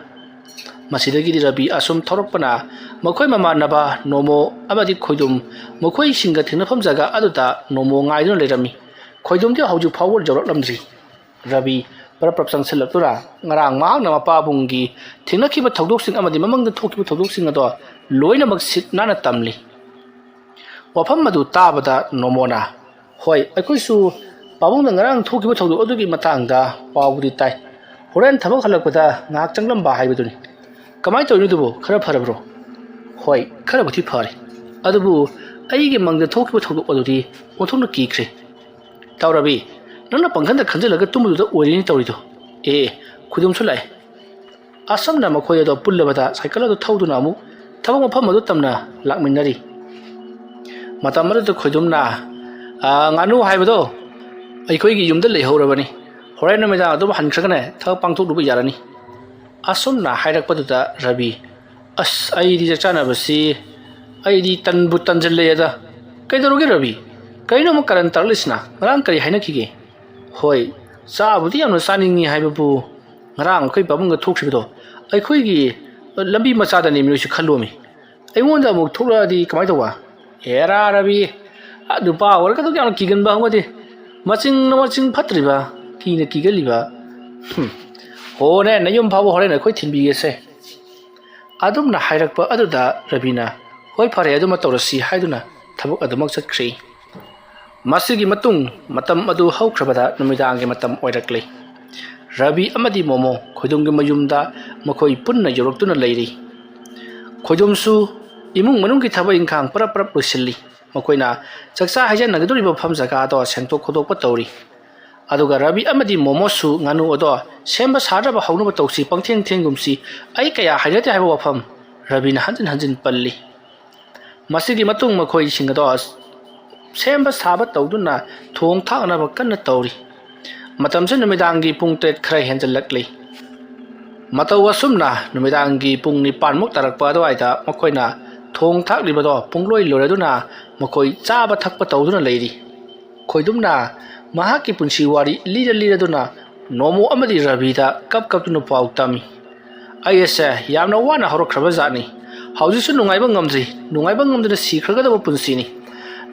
ꯃꯁꯤꯗꯒꯤꯗꯤ ꯔꯕꯤ ꯑꯁꯨꯝ ꯊꯧꯔꯛꯄꯅ ꯃꯈꯣꯏ ꯃꯃꯥꯟꯅꯕ ꯅꯣꯃꯣ ꯑꯃꯗꯤ ꯈꯣꯏꯗꯨꯝ ꯃꯈꯣꯏꯁꯤꯡꯒ ꯊꯦꯡꯅꯐꯝ ꯖꯒꯥ ꯑꯗꯨꯗ ꯅꯣꯃꯣ ꯉꯥꯏꯗꯨꯅ ꯂꯩꯔꯝꯃꯤ꯫ ꯈꯣꯏꯗꯨꯝꯗꯤ ꯍꯧꯖꯤꯛ ꯐꯥꯎꯕ ꯌꯧꯔꯛꯂꯝꯗ꯭ꯔꯤ꯫ ꯔꯕꯤ ꯄꯔꯞ ꯄꯔꯞ ꯆꯪꯁꯤꯜꯂꯛꯇꯨꯅ ꯉꯔꯥꯡ ꯃꯍꯥꯛꯅ ꯃꯄꯥꯕꯨꯡꯒꯤ ꯊꯦꯡꯅꯈꯤꯕ ꯊꯧꯗꯣꯛꯁꯤꯡ ꯑꯃꯗꯤ ꯃꯃꯥꯡꯗ ꯊꯣꯛꯈꯤꯕ ꯊꯧꯗꯣꯛꯁꯤꯡ ꯑꯗꯣ ꯂꯣꯏꯅꯃꯛ ꯁꯤꯠ ꯅꯥꯟꯅ ꯇꯝꯂꯤ꯫ ꯋꯥꯐꯝ ꯑꯗꯨ ꯇꯥꯕꯗ ꯅꯣꯃꯣꯅ, "ꯍꯣꯏ, ꯑꯩꯈꯣꯏꯁꯨ ꯄꯥꯕꯨꯡꯅ ꯉꯔꯥꯡ ꯊꯣꯛꯈꯤꯕ ꯊꯧꯗꯣꯛ ꯑꯗꯨꯒꯤ ꯃꯇꯥꯡꯗ ꯄꯥꯎꯕꯨꯗꯤ ꯇꯥꯏ꯫ ꯍꯣꯔꯦꯟ ꯊꯕꯛ ꯍꯜꯂꯛꯄꯗ ꯉꯥꯏꯍꯥꯛ ꯆꯪꯂꯝꯕ ꯍꯥꯏꯕꯗꯨꯅꯤ꯫ ꯀꯃꯥꯏꯅ ꯇꯧꯔꯤꯅꯣ ꯑꯗꯨꯕꯨ? ꯈꯔ ꯐꯔꯕ꯭ꯔꯣ?" "ꯍꯣꯏ, ꯈꯔꯕꯨꯗꯤ ꯐꯔꯦ꯫ ꯑꯗꯨꯕꯨ ꯑꯩꯒꯤ ꯃꯪꯗ ꯊꯣꯛꯈꯤꯕ ꯊꯧꯗꯣꯛ ꯑꯗꯨꯗꯤ ꯑꯣꯟꯊꯣꯛꯅ ꯀꯤꯈ꯭ꯔꯦ꯫ ꯇꯧꯔꯕꯤ, ꯅꯪꯅ ꯄꯪꯈꯟꯗ ꯈꯟꯖꯤꯜꯂꯒ ꯇꯨꯝꯕꯗꯨꯗ ꯑꯣꯏꯔꯤꯅꯤ ꯇꯧꯔꯤꯗꯣ꯫ ꯑꯦ, ꯈꯨꯗꯣꯝꯁꯨ ꯂꯥꯛꯑꯦ꯫" ꯑꯁꯨꯝꯅ ꯃꯈꯣꯏ ꯑꯗꯣ ꯄꯨꯜꯂꯕꯗ ꯁꯥꯏꯀꯜ ꯑꯗꯨ ꯊꯧꯗꯨꯅ ꯑꯃꯨꯛ ꯊꯕꯛ ꯃꯐꯝ ꯑꯗꯨ ꯇꯝꯅ ꯂꯥꯛꯃꯤꯟꯅꯔꯤ꯫ ꯃꯇꯝ ꯑꯗꯨꯗ ꯈꯣꯏꯗꯨꯝꯅ, "ꯑꯥ, ꯉꯥꯅꯨ ꯍꯥꯏꯕꯗꯣ ꯑꯩꯈꯣꯏꯒꯤ ꯌꯨꯝꯗ ꯂꯩꯍꯧꯔꯕꯅꯤ꯫ ꯍꯣꯔꯦꯟ ꯅꯨꯃꯤꯗꯥꯡ ꯑꯗꯨꯝ ꯍꯟꯈ꯭ꯔꯒꯅꯦ ꯊꯕꯛ ꯄꯥꯡꯊꯣꯛꯂꯨꯕ ꯌꯥꯔꯅꯤ꯫" ꯑꯁꯨꯝꯅ ꯍꯥꯏꯔꯛꯄꯗꯨꯗ ꯔꯕꯤ, "ꯑꯁ, ꯑꯩꯗꯤ ꯆꯥꯛ ꯆꯥꯅꯕꯁꯤ ꯑꯩꯗꯤ ꯇꯟꯕꯨ ꯇꯟꯖꯜꯂꯛꯑꯦꯗ꯫ ꯀꯩꯗꯧꯔꯒꯦ ꯔꯕꯤ? ꯀꯩꯅꯣ ꯑꯃꯨꯛ ꯀꯔꯟ ꯇꯥꯔꯛꯂꯤꯁꯤꯅ? ꯉꯔꯥꯡ ꯀꯔꯤ ꯍꯥꯏꯅꯈꯤꯒꯦ?" "ꯍꯣꯏ, ꯆꯥꯕꯨꯗꯤ ꯌꯥꯝꯅ ꯆꯥꯅꯤꯡꯉꯤ ꯍꯥꯏꯕꯕꯨ ꯉꯔꯥꯡ ꯑꯩꯈꯣꯏ ꯄꯥꯕꯨꯡꯒ ꯊꯣꯛꯈꯤꯕꯗꯣ ꯑꯩꯈꯣꯏꯒꯤ ꯂꯝꯕꯤ ꯃꯆꯥꯗꯅꯤ ꯃꯤꯑꯣꯏꯁꯨ ꯈꯜꯂꯣꯃꯤ꯫ ꯑꯩꯉꯣꯟꯗ ꯑꯃꯨꯛ ꯊꯣꯛꯂꯛꯑꯗꯤ ꯀꯃꯥꯏꯅ ꯇꯧꯕ?" "ꯑꯦꯔꯥ ꯔꯕꯤ, ꯑ, ꯅꯨꯄꯥ ꯑꯣꯏꯔꯒ ꯑꯗꯨꯛ ꯌꯥꯝꯅ ꯀꯤꯒꯟꯕ ꯍꯧꯅꯗꯦ꯫ ꯃꯆꯤꯡꯅ ꯃꯆꯤꯡ ꯐꯠꯇ꯭ꯔꯤꯕ, ꯀꯤꯅ ꯀꯤꯒꯜꯂꯤꯕ꯫ ꯍꯨꯝ꯫ ꯍꯣꯅꯦ, ꯅꯌꯨꯝ ꯐꯥꯎꯕ ꯍꯣꯔꯦꯟ ꯑꯩꯈꯣꯏ ꯊꯤꯟꯕꯤꯒꯦꯁꯦ꯫" ꯑꯗꯨꯝꯅ ꯍꯥꯏꯔꯛꯄ ꯑꯗꯨꯗ ꯔꯕꯤꯅ, "ꯍꯣꯏ, ꯐꯔꯦ, ꯑꯗꯨꯃ ꯇꯧꯔꯁꯤ" ꯍꯥꯏꯗꯨꯅ ꯊꯕꯛ ꯑꯗꯨꯃꯛ ꯆꯠꯈ꯭ꯔꯤ꯫ ꯃꯁꯤꯒꯤ ꯃꯇꯨꯡ ꯃꯇꯝ ꯑꯗꯨ ꯍꯧꯈ꯭ꯔꯕꯗ ꯅꯨꯃꯤꯗꯥꯡꯒꯤ ꯃꯇꯝ ꯑꯣꯏꯔꯛꯂꯤ꯫ ꯔꯕꯤ ꯑꯃꯗꯤ ꯃꯣꯃꯣ ꯈꯣꯏꯗꯨꯝꯒꯤ ꯃꯌꯨꯝꯗ ꯃꯈꯣꯏ ꯄꯨꯟꯅ ꯌꯧꯔꯛꯇꯨꯅ ꯂꯩꯔꯤ꯫ ꯈꯣꯏꯗꯨꯝꯁꯨ ꯏꯃꯨꯡ ꯃꯅꯨꯡꯒꯤ ꯊꯕꯛ ꯏꯪꯈꯥꯡ ꯄꯔꯞ ꯄꯔꯞ ꯂꯣꯏꯁꯤꯜꯂꯤ꯫ ꯃꯈꯣꯏꯅ ꯆꯥꯛꯆꯥ ꯍꯩꯖꯥꯟꯅꯒꯗꯧꯔꯤꯕ ꯃꯐꯝ ꯖꯒꯥ ꯑꯗꯣ ꯁꯦꯡꯗꯣꯛ ꯈꯣꯠꯇꯣꯛꯄ ꯇꯧꯔꯤ꯫ ꯑꯗꯨꯒ ꯔꯕꯤ ꯑꯃꯗꯤ ꯃꯣꯃꯣꯁꯨ ꯉꯥꯅꯨ ꯑꯗꯣ ꯁꯦꯝꯕ ꯁꯥꯗ꯭ꯔꯕ ꯍꯧꯅꯕ ꯇꯧꯁꯤ, ꯄꯪꯊꯦꯡ ꯊꯦꯡꯒꯨꯝꯁꯤ, ꯑꯩ ꯀꯌꯥ ꯍꯩꯅꯗꯦ ꯍꯥꯏꯕ ꯋꯥꯐꯝ ꯔꯕꯤꯅ ꯍꯟꯖꯤꯟ ꯍꯟꯖꯤꯟ ꯄꯜꯂꯤ꯫ ꯃꯁꯤꯒꯤ ꯃꯇꯨꯡ ꯃꯈꯣꯏꯁꯤꯡ ꯑꯗꯣ ꯁꯦꯝꯕ ꯁꯥꯕ ꯇꯧꯗꯨꯅ ꯊꯣꯡ ꯊꯥꯛꯅꯕ ꯀꯟꯅ ꯇꯧꯔꯤ꯫ ꯃꯇꯝꯁꯦ ꯅꯨꯃꯤꯗꯥꯡꯒꯤ ꯄꯨꯡ ꯇꯔꯦꯠ ꯈꯔ ꯍꯦꯟꯖꯜꯂꯛꯂꯤ꯫ ꯃꯇꯧ ꯑꯁꯨꯝꯅ ꯅꯨꯃꯤꯗꯥꯡꯒꯤ ꯄꯨꯡ ꯅꯤꯄꯥꯟꯃꯨꯛ ꯇꯥꯔꯛꯄ ꯑꯗꯨꯋꯥꯏꯗ ꯃꯈꯣꯏꯅ ꯊꯣꯡ ꯊꯥꯛꯂꯤꯕꯗꯣ ꯄꯨꯡꯂꯣꯏ ꯂꯣꯏꯔꯗꯨꯅ ꯃꯈꯣꯏ ꯆꯥꯕ ꯊꯛꯄ ꯇꯧꯗꯨꯅ ꯂꯩꯔꯤ꯫ ꯈꯣꯏꯗꯨꯝꯅ ꯃꯍꯥꯛꯀꯤ ꯄꯨꯟꯁꯤ ꯋꯥꯔꯤ ꯂꯤꯔ ꯂꯤꯔꯗꯨꯅ ꯅꯣꯃꯣ ꯑꯃꯗꯤ ꯔꯕꯤꯗ ꯀꯞ ꯀꯞꯇꯨꯅ ꯄꯥꯎ ꯇꯝꯃꯤ꯫ ꯑꯩ ꯑꯁꯦ ꯌꯥꯝꯅ ꯋꯥꯅ ꯍꯧꯔꯛꯈ꯭ꯔꯕ ꯖꯥꯠꯅꯤ꯫ ꯍꯧꯖꯤꯛꯁꯨ ꯅꯨꯡꯉꯥꯏꯕ ꯉꯝꯗ꯭ꯔꯤ꯫ ꯅꯨꯡꯉꯥꯏꯕ ꯉꯝꯗꯅ ꯁꯤꯈ꯭ꯔꯒꯗꯕ ꯄꯨꯟꯁꯤꯅꯤ꯫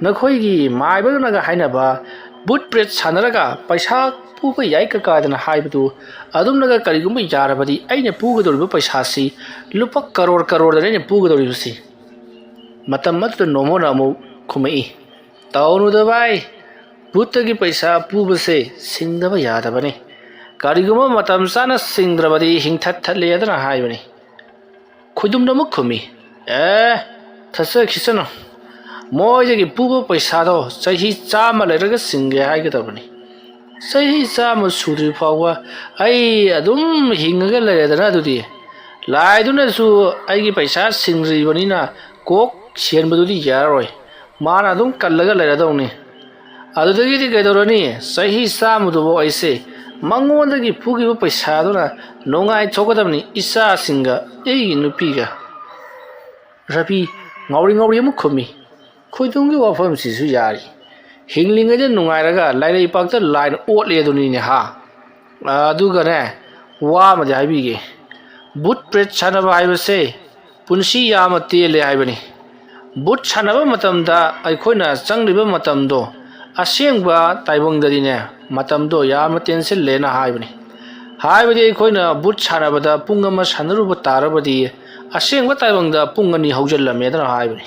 ꯅꯈꯣꯏꯒꯤ ꯃꯥꯏꯕꯅꯒ ꯍꯥꯏꯅꯕ ꯕꯨꯠ ꯄ꯭ꯔꯦꯠ ꯁꯥꯟꯅꯔꯒ ꯄꯩꯁꯥ ꯄꯨꯕ ꯌꯥꯏ ꯀꯀꯥꯗꯅ ꯍꯥꯏꯕꯗꯨ ꯑꯗꯨꯝꯅꯒ ꯀꯔꯤꯒꯨꯝꯕ ꯌꯥꯔꯕꯗꯤ ꯑꯩꯅ ꯄꯨꯒꯗꯧꯔꯤꯕ ꯄꯩꯁꯥꯁꯤ ꯂꯨꯄꯥ ꯀꯔꯣꯔ ꯀꯔꯣꯔꯗꯅꯤ ꯑꯩꯅ ꯄꯨꯒꯗꯧꯔꯤꯕꯁꯤ꯫ ꯃꯇꯝ ꯑꯗꯨꯗ ꯅꯣꯃꯣꯅ ꯑꯃꯨꯛ ꯈꯨꯝꯃꯛꯏ, "ꯇꯧꯅꯨꯗ ꯚꯥꯏ, ꯕꯨꯠꯇꯒꯤ ꯄꯩꯁꯥ ꯄꯨꯕꯁꯦ ꯁꯤꯡꯗꯕ ꯌꯥꯗꯕꯅꯤ꯫ ꯀꯔꯤꯒꯨꯝꯕ ꯃꯇꯝ ꯆꯥꯅ ꯁꯤꯡꯗ꯭ꯔꯕꯗꯤ ꯍꯤꯡꯊꯠ ꯊꯠꯂꯦ" ꯑꯗꯨꯅ ꯍꯥꯏꯕꯅꯤ꯫ ꯈꯣꯏꯗꯨꯝꯅ ꯑꯃꯨꯛ ꯈꯨꯝꯃꯤ, "ꯑꯦ, ꯊꯠꯆꯈꯤꯁꯅꯨ꯫ ꯃꯣꯏꯗꯒꯤ ꯄꯨꯕ ꯄꯩꯁꯥꯗꯣ ꯆꯍꯤ ꯆꯥꯝꯃ ꯂꯩꯔꯒ ꯁꯤꯡꯒꯦ ꯍꯥꯏꯒꯗꯕꯅꯤ꯫ ꯆꯍꯤ ꯆꯥꯝꯃ ꯁꯨꯗ꯭ꯔꯤ ꯐꯥꯎꯕ ꯑꯩ ꯑꯗꯨꯝ ꯍꯤꯡꯉꯒ ꯂꯩꯔꯦꯗꯅ꯫ ꯑꯗꯨꯗꯤ ꯂꯥꯏꯗꯨꯅꯁꯨ ꯑꯩꯒꯤ ꯄꯩꯁꯥ ꯁꯤꯡꯗ꯭ꯔꯤꯕꯅꯤꯅ ꯀꯣꯛ ꯁꯦꯟꯕꯗꯨꯗꯤ ꯌꯥꯔꯔꯣꯏ꯫ ꯃꯥꯅ ꯑꯗꯨꯝ ꯀꯜꯂꯒ ꯂꯩꯔꯗꯧꯅꯤ꯫ ꯑꯗꯨꯗꯒꯤꯗꯤ ꯀꯩꯗꯧꯔꯅꯤ? ꯆꯍꯤ ꯆꯥꯝꯃꯗꯨꯕꯨ ꯑꯩꯁꯦ ꯃꯉꯣꯟꯗꯒꯤ ꯄꯨꯈꯤꯕ ꯄꯩꯁꯥꯗꯨꯅ ꯅꯨꯡꯉꯥꯏꯊꯣꯛꯀꯗꯕꯅꯤ, ꯏꯆꯥꯁꯤꯡꯒ ꯑꯩꯒꯤ ꯅꯨꯄꯤꯒ"꯫ ꯔꯕꯤ ꯉꯥꯎꯔꯤ ꯉꯥꯎꯔꯤ ꯑꯃꯨꯛ ꯈꯨꯝꯃꯤ, "ꯈꯣꯏꯗꯨꯝꯒꯤ ꯋꯥꯐꯝꯁꯤꯁꯨ ꯌꯥꯔꯤ꯫ ꯍꯤꯡꯂꯤꯉꯩꯗ ꯅꯨꯡꯉꯥꯏꯔꯒ ꯂꯥꯏꯔꯩꯄꯥꯛꯇ ꯂꯥꯏꯅ ꯑꯣꯠꯂꯦ ꯑꯗꯨꯅꯤꯅꯦ ꯍꯥ? ꯑꯗꯨꯒꯅꯦ, ꯋꯥ ꯑꯃꯗꯤ ꯍꯥꯏꯕꯤꯒꯦ꯫ ꯕꯨꯠ ꯄ꯭ꯔꯦꯠ ꯁꯥꯟꯅꯕ ꯍꯥꯏꯕꯁꯦ ꯄꯨꯟꯁꯤ ꯌꯥꯝꯅ ꯇꯦꯜꯂꯦ ꯍꯥꯏꯕꯅꯤ꯫ ꯕꯨꯠ ꯁꯥꯟꯅꯕ ꯃꯇꯝꯗ ꯑꯩꯈꯣꯏꯅ ꯆꯪꯂꯤꯕ ꯃꯇꯝꯗꯣ ꯑꯁꯦꯡꯕ ꯇꯥꯏꯕꯪꯗꯗꯤꯅꯦ, ꯃꯇꯝꯗꯣ ꯌꯥꯝꯅ ꯇꯦꯟꯁꯤꯜꯂꯦꯅ ꯍꯥꯏꯕꯅꯤ꯫ ꯍꯥꯏꯕꯗꯤ ꯑꯩꯈꯣꯏꯅ ꯕꯨꯠ ꯁꯥꯟꯅꯕꯗ ꯄꯨꯡ ꯑꯃ ꯁꯥꯟꯅꯔꯨꯕ ꯇꯥꯔꯕꯗꯤ ꯑꯁꯦꯡꯕ ꯇꯥꯏꯕꯪꯗ ꯄꯨꯡ ꯑꯅꯤ ꯍꯧꯖꯤꯜꯂꯝꯃꯦꯗꯅ ꯍꯥꯏꯕꯅꯤ꯫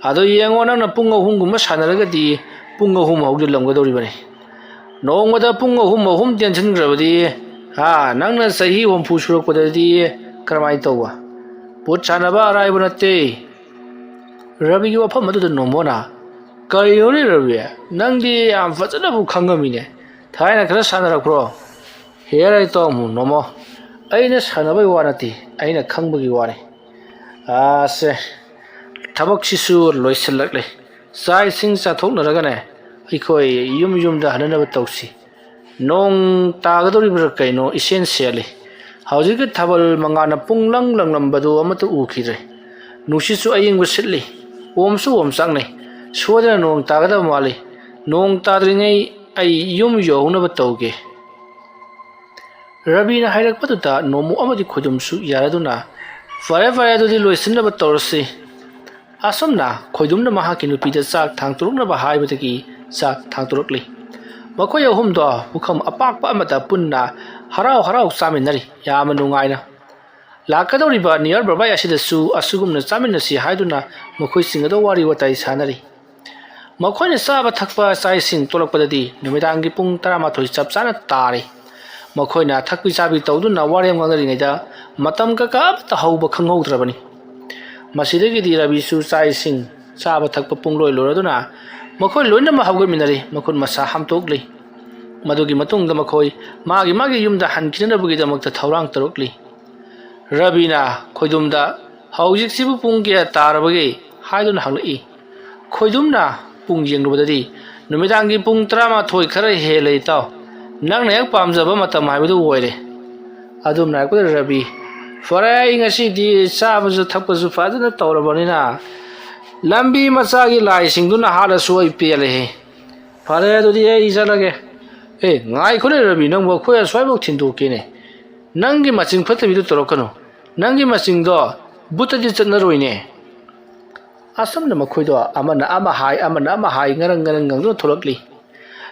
ꯑꯗꯣ ꯌꯦꯡꯉꯣ, ꯅꯪꯅ ꯄꯨꯡ ꯑꯍꯨꯝꯒꯨꯝꯕ ꯁꯥꯟꯅꯔꯒꯗꯤ ꯄꯨꯡ ꯑꯍꯨꯝ ꯍꯧꯖꯤꯜꯂꯝꯒꯗꯧꯔꯤꯕꯅꯤ꯫ ꯅꯣꯡꯃꯗ ꯄꯨꯡ ꯑꯍꯨꯝ ꯑꯍꯨꯝ ꯇꯦꯟꯁꯤꯟꯈ꯭ꯔꯕꯗꯤ, ꯍꯥ, ꯅꯪꯅ ꯆꯍꯤ ꯍꯨꯝꯐꯨ ꯁꯨꯔꯛꯄꯗꯗꯤ ꯀꯔꯝꯍꯥꯏꯅ ꯇꯧꯕ? ꯕꯨꯠ ꯁꯥꯟꯅꯕ ꯑꯔꯥꯏꯕ ꯅꯠꯇꯦ꯫ ꯔꯕꯤꯒꯤ ꯋꯥꯐꯝ ꯑꯗꯨꯗ ꯅꯣꯃꯣꯅ, "ꯀꯔꯤꯅꯣꯅꯦ ꯔꯕꯤ? ꯅꯪꯗꯤ ꯌꯥꯝ ꯐꯖꯅꯕꯨ ꯈꯪꯉꯝꯃꯤꯅꯦ꯫ ꯊꯥꯏꯅ ꯈꯔ ꯁꯥꯟꯅꯔꯛꯄ꯭ꯔꯣ?" "ꯍꯦꯔ ꯑꯩ ꯇꯧꯔꯝꯃꯨ ꯅꯣꯃꯣ꯫ ꯑꯩꯅ ꯁꯥꯟꯅꯕꯩ ꯋꯥ ꯅꯠꯇꯦ, ꯑꯩꯅ ꯈꯪꯕꯒꯤ ꯋꯥꯅꯤ꯫ ꯑꯥꯁꯦ, ꯊꯕꯛꯁꯤꯁꯨ ꯂꯣꯏꯁꯤꯜꯂꯛꯂꯦ꯫ ꯆꯥꯛ ꯏꯁꯤꯡ ꯆꯥꯊꯣꯛꯅꯔꯒꯅꯦ, ꯑꯩꯈꯣꯏ ꯌꯨꯝ ꯌꯨꯝꯗ ꯍꯟꯅꯅꯕ ꯇꯧꯁꯤ"꯫ ꯅꯣꯡ ꯇꯥꯒꯗꯧꯔꯤꯕ꯭ꯔꯥ ꯀꯩꯅꯣ ꯏꯁꯦꯟ ꯁꯦꯜꯂꯤ꯫ ꯍꯧꯖꯤꯛꯀꯤ ꯊꯥꯕꯜ ꯃꯉꯥꯜꯅ ꯄꯨꯡ ꯂꯪ ꯂꯪꯂꯝꯕꯗꯨ ꯑꯃꯠꯇ ꯎꯈꯤꯗ꯭ꯔꯦ꯫ ꯅꯨꯡꯁꯤꯠꯁꯨ ꯑꯌꯤꯡꯕ ꯁꯤꯠꯂꯤ꯫ ꯑꯣꯝꯁꯨ ꯑꯣꯝꯆꯥꯛꯅꯩ꯫ ꯁꯣꯏꯗꯅ ꯅꯣꯡ ꯇꯥꯒꯗꯕ ꯃꯥꯜꯂꯤ꯫ ꯅꯣꯡ ꯇꯥꯗ꯭ꯔꯤꯉꯩ ꯑꯩ ꯌꯨꯝ ꯌꯧꯍꯧꯅꯕ ꯇꯧꯒꯦ꯫ ꯔꯕꯤꯅ ꯍꯥꯏꯔꯛꯄꯗꯨꯗ ꯅꯣꯃꯨ ꯑꯃꯗꯤ ꯈꯣꯏꯗꯨꯝꯁꯨ ꯌꯥꯔꯗꯨꯅ, "ꯐꯔꯦ, ꯐꯔꯦ, ꯑꯗꯨꯗꯤ ꯂꯣꯏꯁꯤꯟꯅꯕ ꯇꯧꯔꯁꯤ꯫" ꯑꯁꯨꯝꯅ ꯈꯣꯏꯗꯨꯝꯅ ꯃꯍꯥꯛꯀꯤ ꯅꯨꯄꯤꯗ ꯆꯥꯛ ꯊꯥꯡꯇꯣꯔꯛꯅꯕ ꯍꯥꯏꯕꯗꯒꯤ ꯆꯥꯛ ꯊꯥꯡꯇꯣꯔꯛꯂꯤ꯫ ꯃꯈꯣꯏ ꯑꯍꯨꯝꯗꯣ ꯄꯨꯈꯝ ꯑꯄꯥꯛꯄ ꯑꯃꯗ ꯄꯨꯟꯅ ꯍꯔꯥꯎ ꯍꯔꯥꯎ ꯆꯥꯃꯤꯟꯅꯔꯤ, ꯌꯥꯝꯅ ꯅꯨꯡꯉꯥꯏꯅ꯫ ꯂꯥꯛꯀꯗꯧꯔꯤꯕ ꯅꯤꯌꯔ ꯕꯔꯕꯥꯏ ꯑꯁꯤꯗꯁꯨ ꯑꯁꯤꯒꯨꯝꯅ ꯆꯥꯃꯤꯟꯅꯁꯤ ꯍꯥꯏꯗꯨꯅ ꯃꯈꯣꯏꯁꯤꯡ ꯑꯗꯨ ꯋꯥꯔꯤ ꯋꯥꯇꯥꯏ ꯁꯥꯟꯅꯔꯤ꯫ ꯃꯈꯣꯏꯅ ꯆꯥꯕ ꯊꯛꯄ ꯆꯥꯛ ꯏꯁꯤꯡ ꯇꯣꯂꯛꯄꯗꯗꯤ ꯅꯨꯃꯤꯗꯥꯡꯒꯤ ꯄꯨꯡ ꯇꯔꯥꯃꯥꯊꯣꯏ ꯆꯞ ꯆꯥꯅ ꯇꯥꯔꯦ꯫ ꯃꯈꯣꯏꯅ ꯊꯛꯄꯤ ꯆꯥꯕꯤ ꯇꯧꯗꯨꯅ ꯋꯥꯔꯦꯝ ꯉꯥꯡꯅꯔꯤꯉꯩꯗ ꯃꯇꯝ ꯀꯀꯥ ꯑꯃꯠꯇ ꯍꯧꯕ ꯈꯪꯍꯧꯗ꯭ꯔꯕꯅꯤ꯫ ꯃꯁꯤꯗꯒꯤꯗꯤ ꯔꯕꯤꯁꯨ ꯆꯥꯛ ꯏꯁꯤꯡ ꯆꯥꯕ ꯊꯛꯄ ꯄꯨꯡꯂꯣꯏ ꯂꯣꯏꯔꯗꯨꯅ ꯃꯈꯣꯏ ꯂꯣꯏꯅꯃꯛ ꯍꯧꯒꯠꯃꯤꯟꯅꯔꯤ, ꯃꯈꯨꯠ ꯃꯁꯥ ꯍꯥꯝꯗꯣꯛꯂꯤ꯫ ꯃꯗꯨꯒꯤ ꯃꯇꯨꯡꯗ ꯃꯈꯣꯏ ꯃꯥꯒꯤ ꯃꯥꯒꯤ ꯌꯨꯝꯗ ꯍꯟꯈꯤꯅꯅꯕꯒꯤꯗꯃꯛꯇ ꯊꯧꯔꯥꯡ ꯇꯧꯔꯛꯂꯤ꯫ ꯔꯕꯤꯅ ꯈꯣꯏꯗꯨꯝꯗ, "ꯍꯧꯖꯤꯛꯁꯤꯕꯨ ꯄꯨꯡ ꯀꯌꯥ ꯇꯥꯔꯕꯒꯦ?" ꯍꯥꯏꯗꯨꯅ ꯍꯪꯂꯛꯏ꯫ ꯈꯣꯏꯗꯨꯝꯅ ꯄꯨꯡ ꯌꯦꯡꯂꯨꯕꯗꯗꯤ ꯅꯨꯃꯤꯗꯥꯡꯒꯤ ꯄꯨꯡ ꯇꯔꯥꯃꯥꯊꯣꯏ ꯈꯔ ꯍꯦꯜꯂꯦ, ꯏꯇꯥꯎ꯫ ꯅꯪꯅ ꯍꯦꯛ ꯄꯥꯝꯖꯕ ꯃꯇꯝ ꯍꯥꯏꯕꯗꯨ ꯑꯣꯏꯔꯦ꯫ ꯑꯗꯨꯝꯅ ꯍꯥꯏꯔꯛꯄꯗ ꯔꯕꯤ, "ꯐꯔꯦ, ꯑꯩ ꯉꯁꯤꯗꯤ ꯆꯥꯕꯁꯨ ꯊꯛꯄꯁꯨ ꯐꯖꯅ ꯇꯧꯔꯕꯅꯤꯅ ꯂꯝꯕꯤ ꯃꯆꯥꯒꯤ ꯂꯥꯏꯁꯤꯡꯗꯨꯅ ꯍꯥꯠꯂꯁꯨ ꯑꯩ ꯄꯦꯜꯂꯦꯍꯦ꯫ ꯐꯔꯦ, ꯑꯗꯨꯗꯤ ꯑꯩ ꯆꯠꯂꯒꯦ꯫" "ꯑꯦ, ꯉꯥꯏꯈꯣꯅꯦ ꯔꯕꯤ, ꯅꯪꯕꯨ ꯑꯩꯈꯣꯏ ꯑꯁ꯭ꯋꯥꯏꯐꯥꯎ ꯊꯤꯟꯗꯣꯛꯀꯦꯅꯦ꯫ ꯅꯪꯒꯤ ꯃꯆꯤꯡ ꯐꯠꯇꯕꯤꯗꯨ ꯇꯧꯔꯛꯀꯅꯨ꯫ ꯅꯪꯒꯤ ꯃꯆꯤꯡꯗꯣ ꯕꯨꯠꯇꯗꯤ ꯆꯠꯅꯔꯣꯏꯅꯦ꯫" ꯑꯁꯨꯝꯅ ꯃꯈꯣꯏꯗꯣ ꯑꯃꯅ ꯑꯃ ꯍꯥꯏ, ꯑꯃꯅ ꯑꯃ ꯍꯥꯏ, ꯉꯔꯪ ꯉꯔꯪ ꯉꯪꯗꯨꯅ ꯊꯣꯛꯂꯛꯂꯤ꯫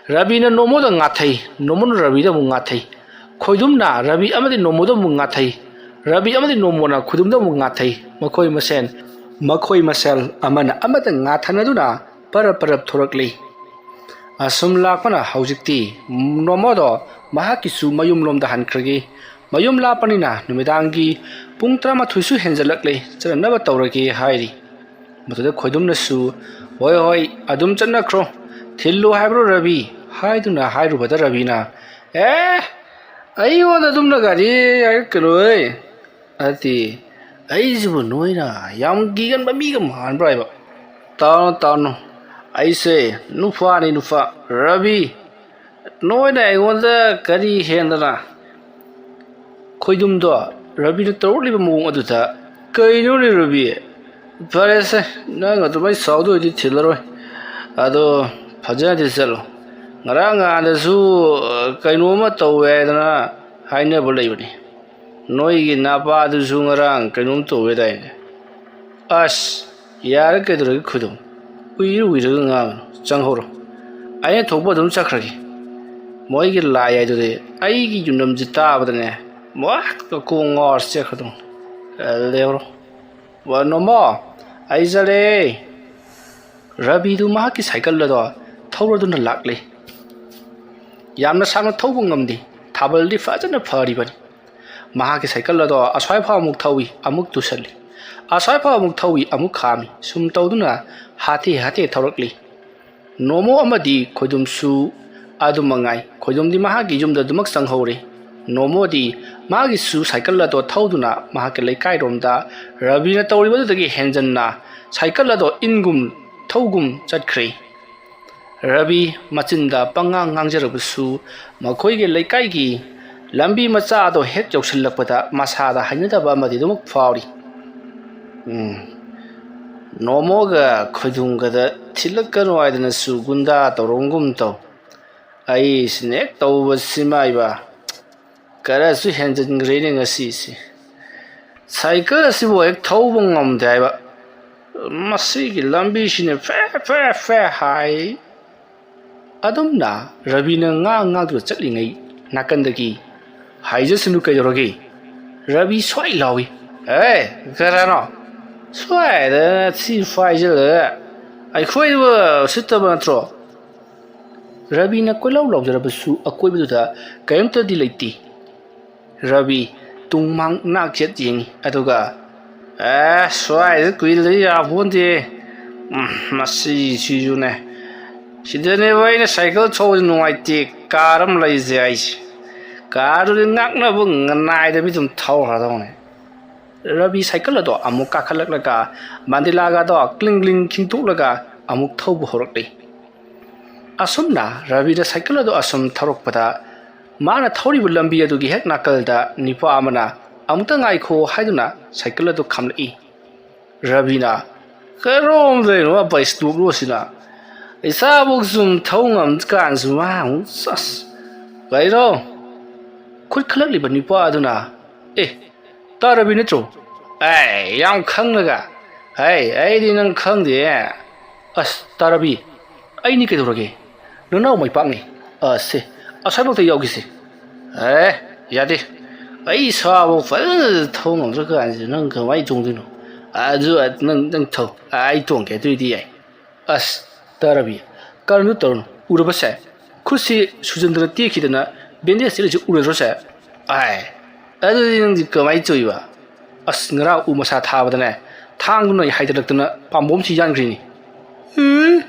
ꯔꯕꯤꯅ ꯅꯣꯃꯣꯗ ꯉꯥꯊꯩ, ꯅꯣꯃꯣꯅ ꯔꯕꯤꯗ ꯑꯃꯨꯛ ꯉꯥꯊꯩ꯫ ꯈꯣꯏꯗꯨꯝꯅ ꯔꯕꯤ ꯑꯃꯗꯤ ꯅꯣꯃꯣꯗ ꯑꯃꯨꯛ ꯉꯥꯊꯩ꯫ ꯔꯕꯤ ꯑꯃꯗꯤ ꯅꯣꯃꯣꯅ ꯈꯣꯏꯗꯨꯝꯗ ꯑꯃꯨꯛ ꯉꯥꯊꯩ꯫ ꯃꯈꯣꯏ ꯃꯁꯦꯟ, ꯃꯈꯣꯏ ꯃꯁꯦꯜ ꯑꯃꯅ ꯑꯃꯗ ꯉꯥꯊꯅꯗꯨꯅ ꯄꯔꯞ ꯄꯔꯞ ꯊꯣꯔꯛꯂꯤ꯫ ꯑꯁꯨꯝ ꯂꯥꯛꯄꯅ ꯍꯧꯖꯤꯛꯇꯤ ꯅꯣꯃꯣꯗꯣ ꯃꯍꯥꯛꯀꯤꯁꯨ ꯃꯌꯨꯝꯂꯣꯝꯗ ꯍꯟꯈ꯭ꯔꯒꯦ꯫ ꯃꯌꯨꯝ ꯂꯥꯞꯄꯅꯤꯅ ꯅꯨꯃꯤꯗꯥꯡꯒꯤ ꯄꯨꯡ ꯇꯔꯥꯃꯥꯊꯣꯏꯁꯨ ꯍꯦꯟꯖꯜꯂꯛꯂꯦ, ꯆꯠꯅꯅꯕ ꯇꯧꯔꯒꯦ ꯍꯥꯏꯔꯤ꯫ ꯃꯗꯨꯗ ꯈꯣꯏꯗꯨꯝꯅꯁꯨ, "ꯍꯣꯏ, ꯍꯣꯏ, ꯑꯗꯨꯝ ꯆꯠꯅꯈ꯭ꯔꯣ꯫ ꯊꯤꯜꯂꯨ ꯍꯥꯏꯕ꯭ꯔꯣ ꯔꯕꯤ?" ꯍꯥꯏꯗꯨꯅ ꯍꯥꯏꯔꯨꯕꯗ ꯔꯕꯤꯅ, "ꯑꯦ, ꯑꯩꯉꯣꯟꯗ ꯑꯗꯨꯝꯅ ꯒꯥꯔꯤ ꯍꯥꯏꯔꯛꯀꯅꯨꯍꯦ꯫ ꯅꯠꯇꯦ, ꯑꯩꯁꯤꯕꯨ ꯅꯣꯏꯅ ꯌꯥꯝ ꯀꯤꯒꯟꯕ ꯃꯤꯒ ꯃꯥꯟꯕ꯭ꯔꯥ ꯍꯥꯏꯕ? ꯇꯥꯎꯅꯨ, ꯇꯥꯎꯅꯨ, ꯑꯩꯁꯦ ꯅꯨꯄꯥꯅꯤ, ꯅꯨꯄꯥ, ꯔꯕꯤ꯫ ꯅꯣꯏꯅ ꯑꯩꯉꯣꯟꯗ ꯀꯔꯤ ꯍꯦꯟꯗꯅ? ꯈꯣꯏꯗꯨꯝꯗꯣ ꯔꯕꯤꯅ ꯇꯧꯔꯛꯂꯤꯕ ꯃꯑꯣꯡ ꯑꯗꯨꯗ, "ꯀꯩꯅꯣꯅꯦ ꯔꯕꯤ? ꯐꯔꯦꯁꯦ, ꯅꯪ ꯑꯗꯨꯃꯥꯏꯅ ꯁꯥꯎꯗꯣꯏꯗꯤ ꯊꯤꯜꯂꯔꯣꯏ꯫ ꯑꯗꯣ ꯐꯖꯅꯗꯤ ꯆꯠꯂꯣ꯫ ꯉꯔꯥꯡ ꯉꯍꯥꯟꯗꯁꯨ, ꯑ, ꯀꯩꯅꯣꯝꯃ ꯇꯧꯋꯦ ꯍꯥꯏꯗꯅ ꯍꯥꯏꯅꯕ ꯂꯩꯕꯅꯤ꯫ ꯅꯣꯏꯒꯤ ꯅꯄꯥꯗꯨꯁꯨ ꯉꯔꯥꯡ ꯀꯩꯅꯣꯝ ꯇꯧꯋꯦꯗꯥꯏꯅꯦ?" "ꯑꯁ, ꯌꯥꯔꯦ, ꯀꯩꯗꯧꯔꯒꯦ ꯈꯣꯏꯗꯨꯝ? ꯎꯏꯔ ꯎꯏꯔꯒ ꯉꯥꯡꯒꯅꯨ꯫ ꯆꯪꯍꯧꯔꯣ꯫ ꯑꯩꯅ ꯊꯣꯛꯄ ꯑꯗꯨꯝ ꯆꯠꯈ꯭ꯔꯒꯦ꯫ ꯃꯣꯏꯒꯤ ꯂꯥꯏ ꯍꯥꯏꯗꯨꯗꯤ ꯑꯩꯒꯤ ꯌꯨꯝꯂꯝꯁꯦ ꯇꯥꯕꯗꯅꯦ, ꯃꯣꯏ ꯀꯣꯛ ꯉꯥꯎꯔ ꯆꯦꯟꯈ꯭ꯔꯗꯧꯅꯤ꯫ ꯑ, ꯂꯩꯍꯧꯔꯣ꯫ ꯋꯥ, ꯅꯣꯃꯣ, ꯑꯩ ꯆꯠꯂꯦ꯫" ꯔꯕꯤꯗꯨ ꯃꯍꯥꯛꯀꯤ ꯁꯥꯏꯀꯜ ꯑꯗꯣ ꯊꯧꯔꯗꯨꯅ ꯂꯥꯛꯂꯦ꯫ ꯌꯥꯝꯅ ꯁꯥꯡꯅ ꯊꯧꯕ ꯉꯝꯗꯦ꯫ ꯊꯥꯕꯜꯗꯤ ꯐꯖꯅ ꯐꯔꯤꯕꯅꯤ꯫ ꯃꯍꯥꯛꯀꯤ ꯁꯥꯏꯀꯜ ꯑꯗꯣ ꯑꯁ꯭ꯋꯥꯏꯐꯥꯎ ꯑꯃꯨꯛ ꯊꯧꯏ, ꯑꯃꯨꯛ ꯇꯨꯁꯜꯂꯤ꯫ ꯑꯁ꯭ꯋꯥꯏꯐꯥꯎ ꯑꯃꯨꯛ ꯊꯧꯏ, ꯑꯃꯨꯛ ꯈꯥꯝꯃꯤ꯫ ꯁꯨꯝ ꯇꯧꯗꯨꯅ ꯍꯥꯊꯦ ꯍꯥꯊꯦ ꯊꯧꯔꯛꯂꯤ꯫ ꯅꯣꯃꯣ ꯑꯃꯗꯤ ꯈꯣꯏꯗꯨꯝꯁꯨ ꯑꯗꯨ ꯃꯉꯥꯏ꯫ ꯈꯣꯏꯗꯨꯝꯗꯤ ꯃꯍꯥꯛꯀꯤ ꯌꯨꯝꯗ ꯑꯗꯨꯃꯛ ꯆꯪꯍꯧꯔꯦ꯫ ꯅꯣꯃꯣꯗꯤ ꯃꯥꯒꯤꯁꯨ ꯁꯥꯏꯀꯜ ꯑꯗꯣ ꯊꯧꯗꯨꯅ ꯃꯍꯥꯛꯀꯤ ꯂꯩꯀꯥꯏꯔꯣꯝꯗ ꯔꯕꯤꯅ ꯇꯧꯔꯤꯕꯗꯨꯗꯒꯤ ꯍꯦꯟꯖꯟꯅ ꯁꯥꯏꯀꯜ ꯑꯗꯣ ꯏꯟꯒꯨꯝ ꯊꯧꯒꯨꯝ ꯆꯠꯈ꯭ꯔꯦ꯫ ꯔꯕꯤ ꯃꯆꯤꯟꯗ ꯄꯉꯥꯡ ꯉꯥꯡꯖꯔꯕꯁꯨ, ꯃꯈꯣꯏꯒꯤ ꯂꯩꯀꯥꯏꯒꯤ ꯂꯝꯕꯤ ꯃꯆꯥ ꯑꯗꯣ ꯍꯦꯛ ꯌꯧꯁꯤꯜꯂꯛꯄꯗ ꯃꯁꯥꯗ ꯍꯩꯅꯗꯕ ꯑꯃꯗꯤ ꯑꯗꯨꯃꯛ ꯐꯥꯎꯔꯤ꯫ "ꯎꯝ, ꯅꯣꯃꯣꯒ ꯈꯣꯏꯗꯨꯝꯒꯗ ꯊꯤꯜꯂꯛꯀꯅꯨ ꯍꯥꯏꯗꯅꯁꯨ ꯒꯨꯟꯗꯥ ꯇꯧꯔꯝꯒꯨꯝ ꯇꯧ꯫ ꯑꯩꯁꯤꯅ ꯍꯦꯛ ꯇꯧꯕꯁꯤꯃ ꯏꯕ ꯈꯔꯁꯨ ꯍꯦꯟꯖꯤꯟꯈ꯭ꯔꯦꯅꯦ ꯉꯁꯤꯁꯤ꯫ ꯁꯥꯏꯀꯜ ꯑꯁꯤꯕꯨ ꯍꯦꯛ ꯊꯧꯕ ꯉꯝꯗꯦ ꯍꯥꯏꯕ꯫ ꯃꯁꯤꯒꯤ ꯂꯝꯕꯤꯁꯤꯅ ꯐꯦ ꯐꯦ ꯐꯦ ꯍꯥꯏ꯫" ꯑꯗꯨꯝꯅ ꯔꯕꯤꯅ ꯉꯥꯡ ꯉꯥꯡꯗꯨꯅ ꯆꯠꯂꯤꯉꯩ, ꯅꯥꯀꯟꯗꯒꯤ, "ꯍꯥꯏꯖꯁꯅꯨ, ꯀꯩꯗꯧꯔꯒꯦ?" ꯔꯕꯤ ꯁ꯭ꯋꯥꯏ ꯂꯥꯎꯏ꯫ "ꯑꯦ, ꯀꯅꯥꯅꯣ ꯁ꯭ꯋꯥꯏꯗ ꯊꯤ ꯐꯥꯏꯖꯤꯜꯂꯒ? ꯑꯩꯈꯣꯏꯕꯨ ꯎꯁꯤꯠꯇꯕ ꯅꯠꯇ꯭ꯔꯣ?" ꯔꯕꯤꯅ ꯀꯣꯏꯂꯥꯎ ꯂꯥꯎꯖꯔꯕꯁꯨ ꯑꯀꯣꯏꯕꯗꯨꯗ ꯀꯔꯤꯝꯇꯗꯤ ꯂꯩꯇꯦ꯫ ꯔꯕꯤ ꯇꯨꯡ ꯃꯥꯡ ꯅꯥꯛ ꯆꯦꯠ ꯌꯦꯡꯉꯤ, ꯑꯗꯨꯒ, "ꯑꯦ, ꯁ꯭ꯋꯥꯏꯗ ꯀꯨꯏꯅ ꯂꯩ ꯌꯥꯄꯣꯟꯇꯦ꯫ ꯎꯝ, ꯃꯁꯤꯁꯤꯁꯨꯅꯦ꯫ ꯁꯤꯗꯅꯦꯕ ꯑꯩꯅ ꯁꯥꯏꯀꯜ ꯊꯧꯕꯁꯦ ꯅꯨꯡꯉꯥꯏꯇꯦ, ꯀꯥꯔ ꯑꯃ ꯂꯩꯁꯦ ꯍꯥꯏꯁꯦ꯫ ꯀꯥꯔꯗꯨꯗꯤ ꯉꯥꯛꯅꯕ ꯅꯥꯏꯗꯕꯤ ꯑꯗꯨꯝ ꯊꯧꯈ꯭ꯔꯗꯧꯅꯦ꯫" ꯔꯕꯤ ꯁꯥꯏꯀꯜ ꯑꯗꯣ ꯑꯃꯨꯛ ꯀꯥꯈꯠꯂꯛꯂꯒ ꯃꯟꯗꯤꯂꯥꯒꯗꯣ ꯀ꯭ꯂꯤꯡ ꯀ꯭ꯂꯤꯡ ꯈꯤꯡꯇꯣꯛꯂꯒ ꯑꯃꯨꯛ ꯊꯧꯕ ꯍꯧꯔꯛꯂꯤ꯫ ꯑꯁꯨꯝꯅ ꯔꯕꯤꯅ ꯁꯥꯏꯀꯜ ꯑꯗꯨ ꯑꯁꯨꯝ ꯊꯧꯔꯛꯄꯗ, ꯃꯥꯅ ꯊꯧꯔꯤꯕ ꯂꯝꯕꯤ ꯑꯗꯨꯒꯤ ꯍꯦꯛ ꯅꯥꯀꯜꯗ ꯅꯤꯄꯥ ꯑꯃꯅ "ꯑꯃꯨꯛꯇ ꯉꯥꯏꯈꯣ" ꯍꯥꯏꯗꯨꯅ ꯁꯥꯏꯀꯜ ꯑꯗꯨ ꯈꯥꯝꯂꯛꯏ꯫ ꯔꯕꯤꯅ, "ꯀꯔꯣꯝꯗꯩꯅꯣ ꯕꯁ ꯇꯣꯛꯂꯣꯁꯤꯅ? ꯏꯁꯥꯕꯨ ꯁꯨꯝ ꯊꯧ ꯉꯝꯗ꯭ꯔꯀꯥꯟꯁꯤꯗ ꯃꯥ ꯑꯃꯨꯛ, ꯑꯁ, ꯀꯩꯅꯣ?" ꯈꯨꯠ ꯈꯜꯂꯛꯂꯤꯕ ꯅꯤꯄꯥ ꯑꯗꯨꯅ, "ꯑꯦ, ꯇꯥ ꯔꯕꯤ ꯅꯠꯇ꯭ꯔꯣ? ꯑꯦ, ꯌꯥꯝ ꯈꯪꯅꯒ꯫ ꯍꯩ, ꯑꯩꯗꯤ ꯅꯪ ꯈꯪꯗꯦ꯫ ꯑꯁ, ꯇꯥ ꯔꯕꯤ, ꯑꯩꯅꯤ ꯀꯩꯗꯧꯔꯒꯦ? ꯅꯅꯥꯎ ꯃꯩꯄꯥꯛꯅꯤ꯫ ꯑꯁꯦ, ꯑꯁ꯭ꯋꯥꯏꯐꯥꯎꯇ ꯌꯥꯎꯈꯤꯁꯦ꯫" "ꯑꯦ, ꯌꯥꯗꯦ꯫ ꯑꯩ ꯏꯁꯥꯐꯥꯎ ꯐꯖꯅ ꯊꯧ ꯉꯝꯗ꯭ꯔꯀꯥꯟꯁꯤꯗ ꯅꯪ ꯀꯃꯥꯏꯅ ꯇꯣꯡꯗꯣꯏꯅꯣ? ꯑꯗꯨ ꯅꯪ, ꯅꯪ ꯊꯧ꯫ ꯑꯩ ꯇꯣꯡꯒꯦ, ꯑꯗꯨꯏꯗꯤ ꯌꯥꯏ꯫" "ꯑꯁ, ꯇꯥ ꯔꯕꯤ, ꯀꯔꯝꯅ ꯇꯧꯔꯅꯨ? ꯎꯔꯕꯁꯦ? ꯈꯨꯠꯁꯤ ꯁꯨꯖꯟꯗꯅ ꯇꯦꯛꯈꯤꯗꯅ ꯕꯦꯟꯗꯦꯖ ꯆꯠꯂꯤꯁꯤ ꯎꯔꯗ꯭ꯔꯣꯁꯦ? ꯑꯥꯏ, ꯑꯗꯨꯗꯤ ꯅꯪꯗꯤ ꯀꯃꯥꯏꯅ ꯇꯧꯔꯤꯕ?" "ꯑꯁ, ꯉꯔꯥꯡ ꯎ ꯃꯁꯥ ꯊꯥꯕꯗꯅꯦ, ꯊꯥꯡꯗꯨꯅ ꯑꯩ ꯍꯥꯏꯗꯠꯂꯛꯇꯅ ꯄꯥꯝꯕꯣꯝꯁꯤ ꯌꯥꯟꯈ꯭ꯔꯤꯅꯤ꯫" "ꯎꯝ?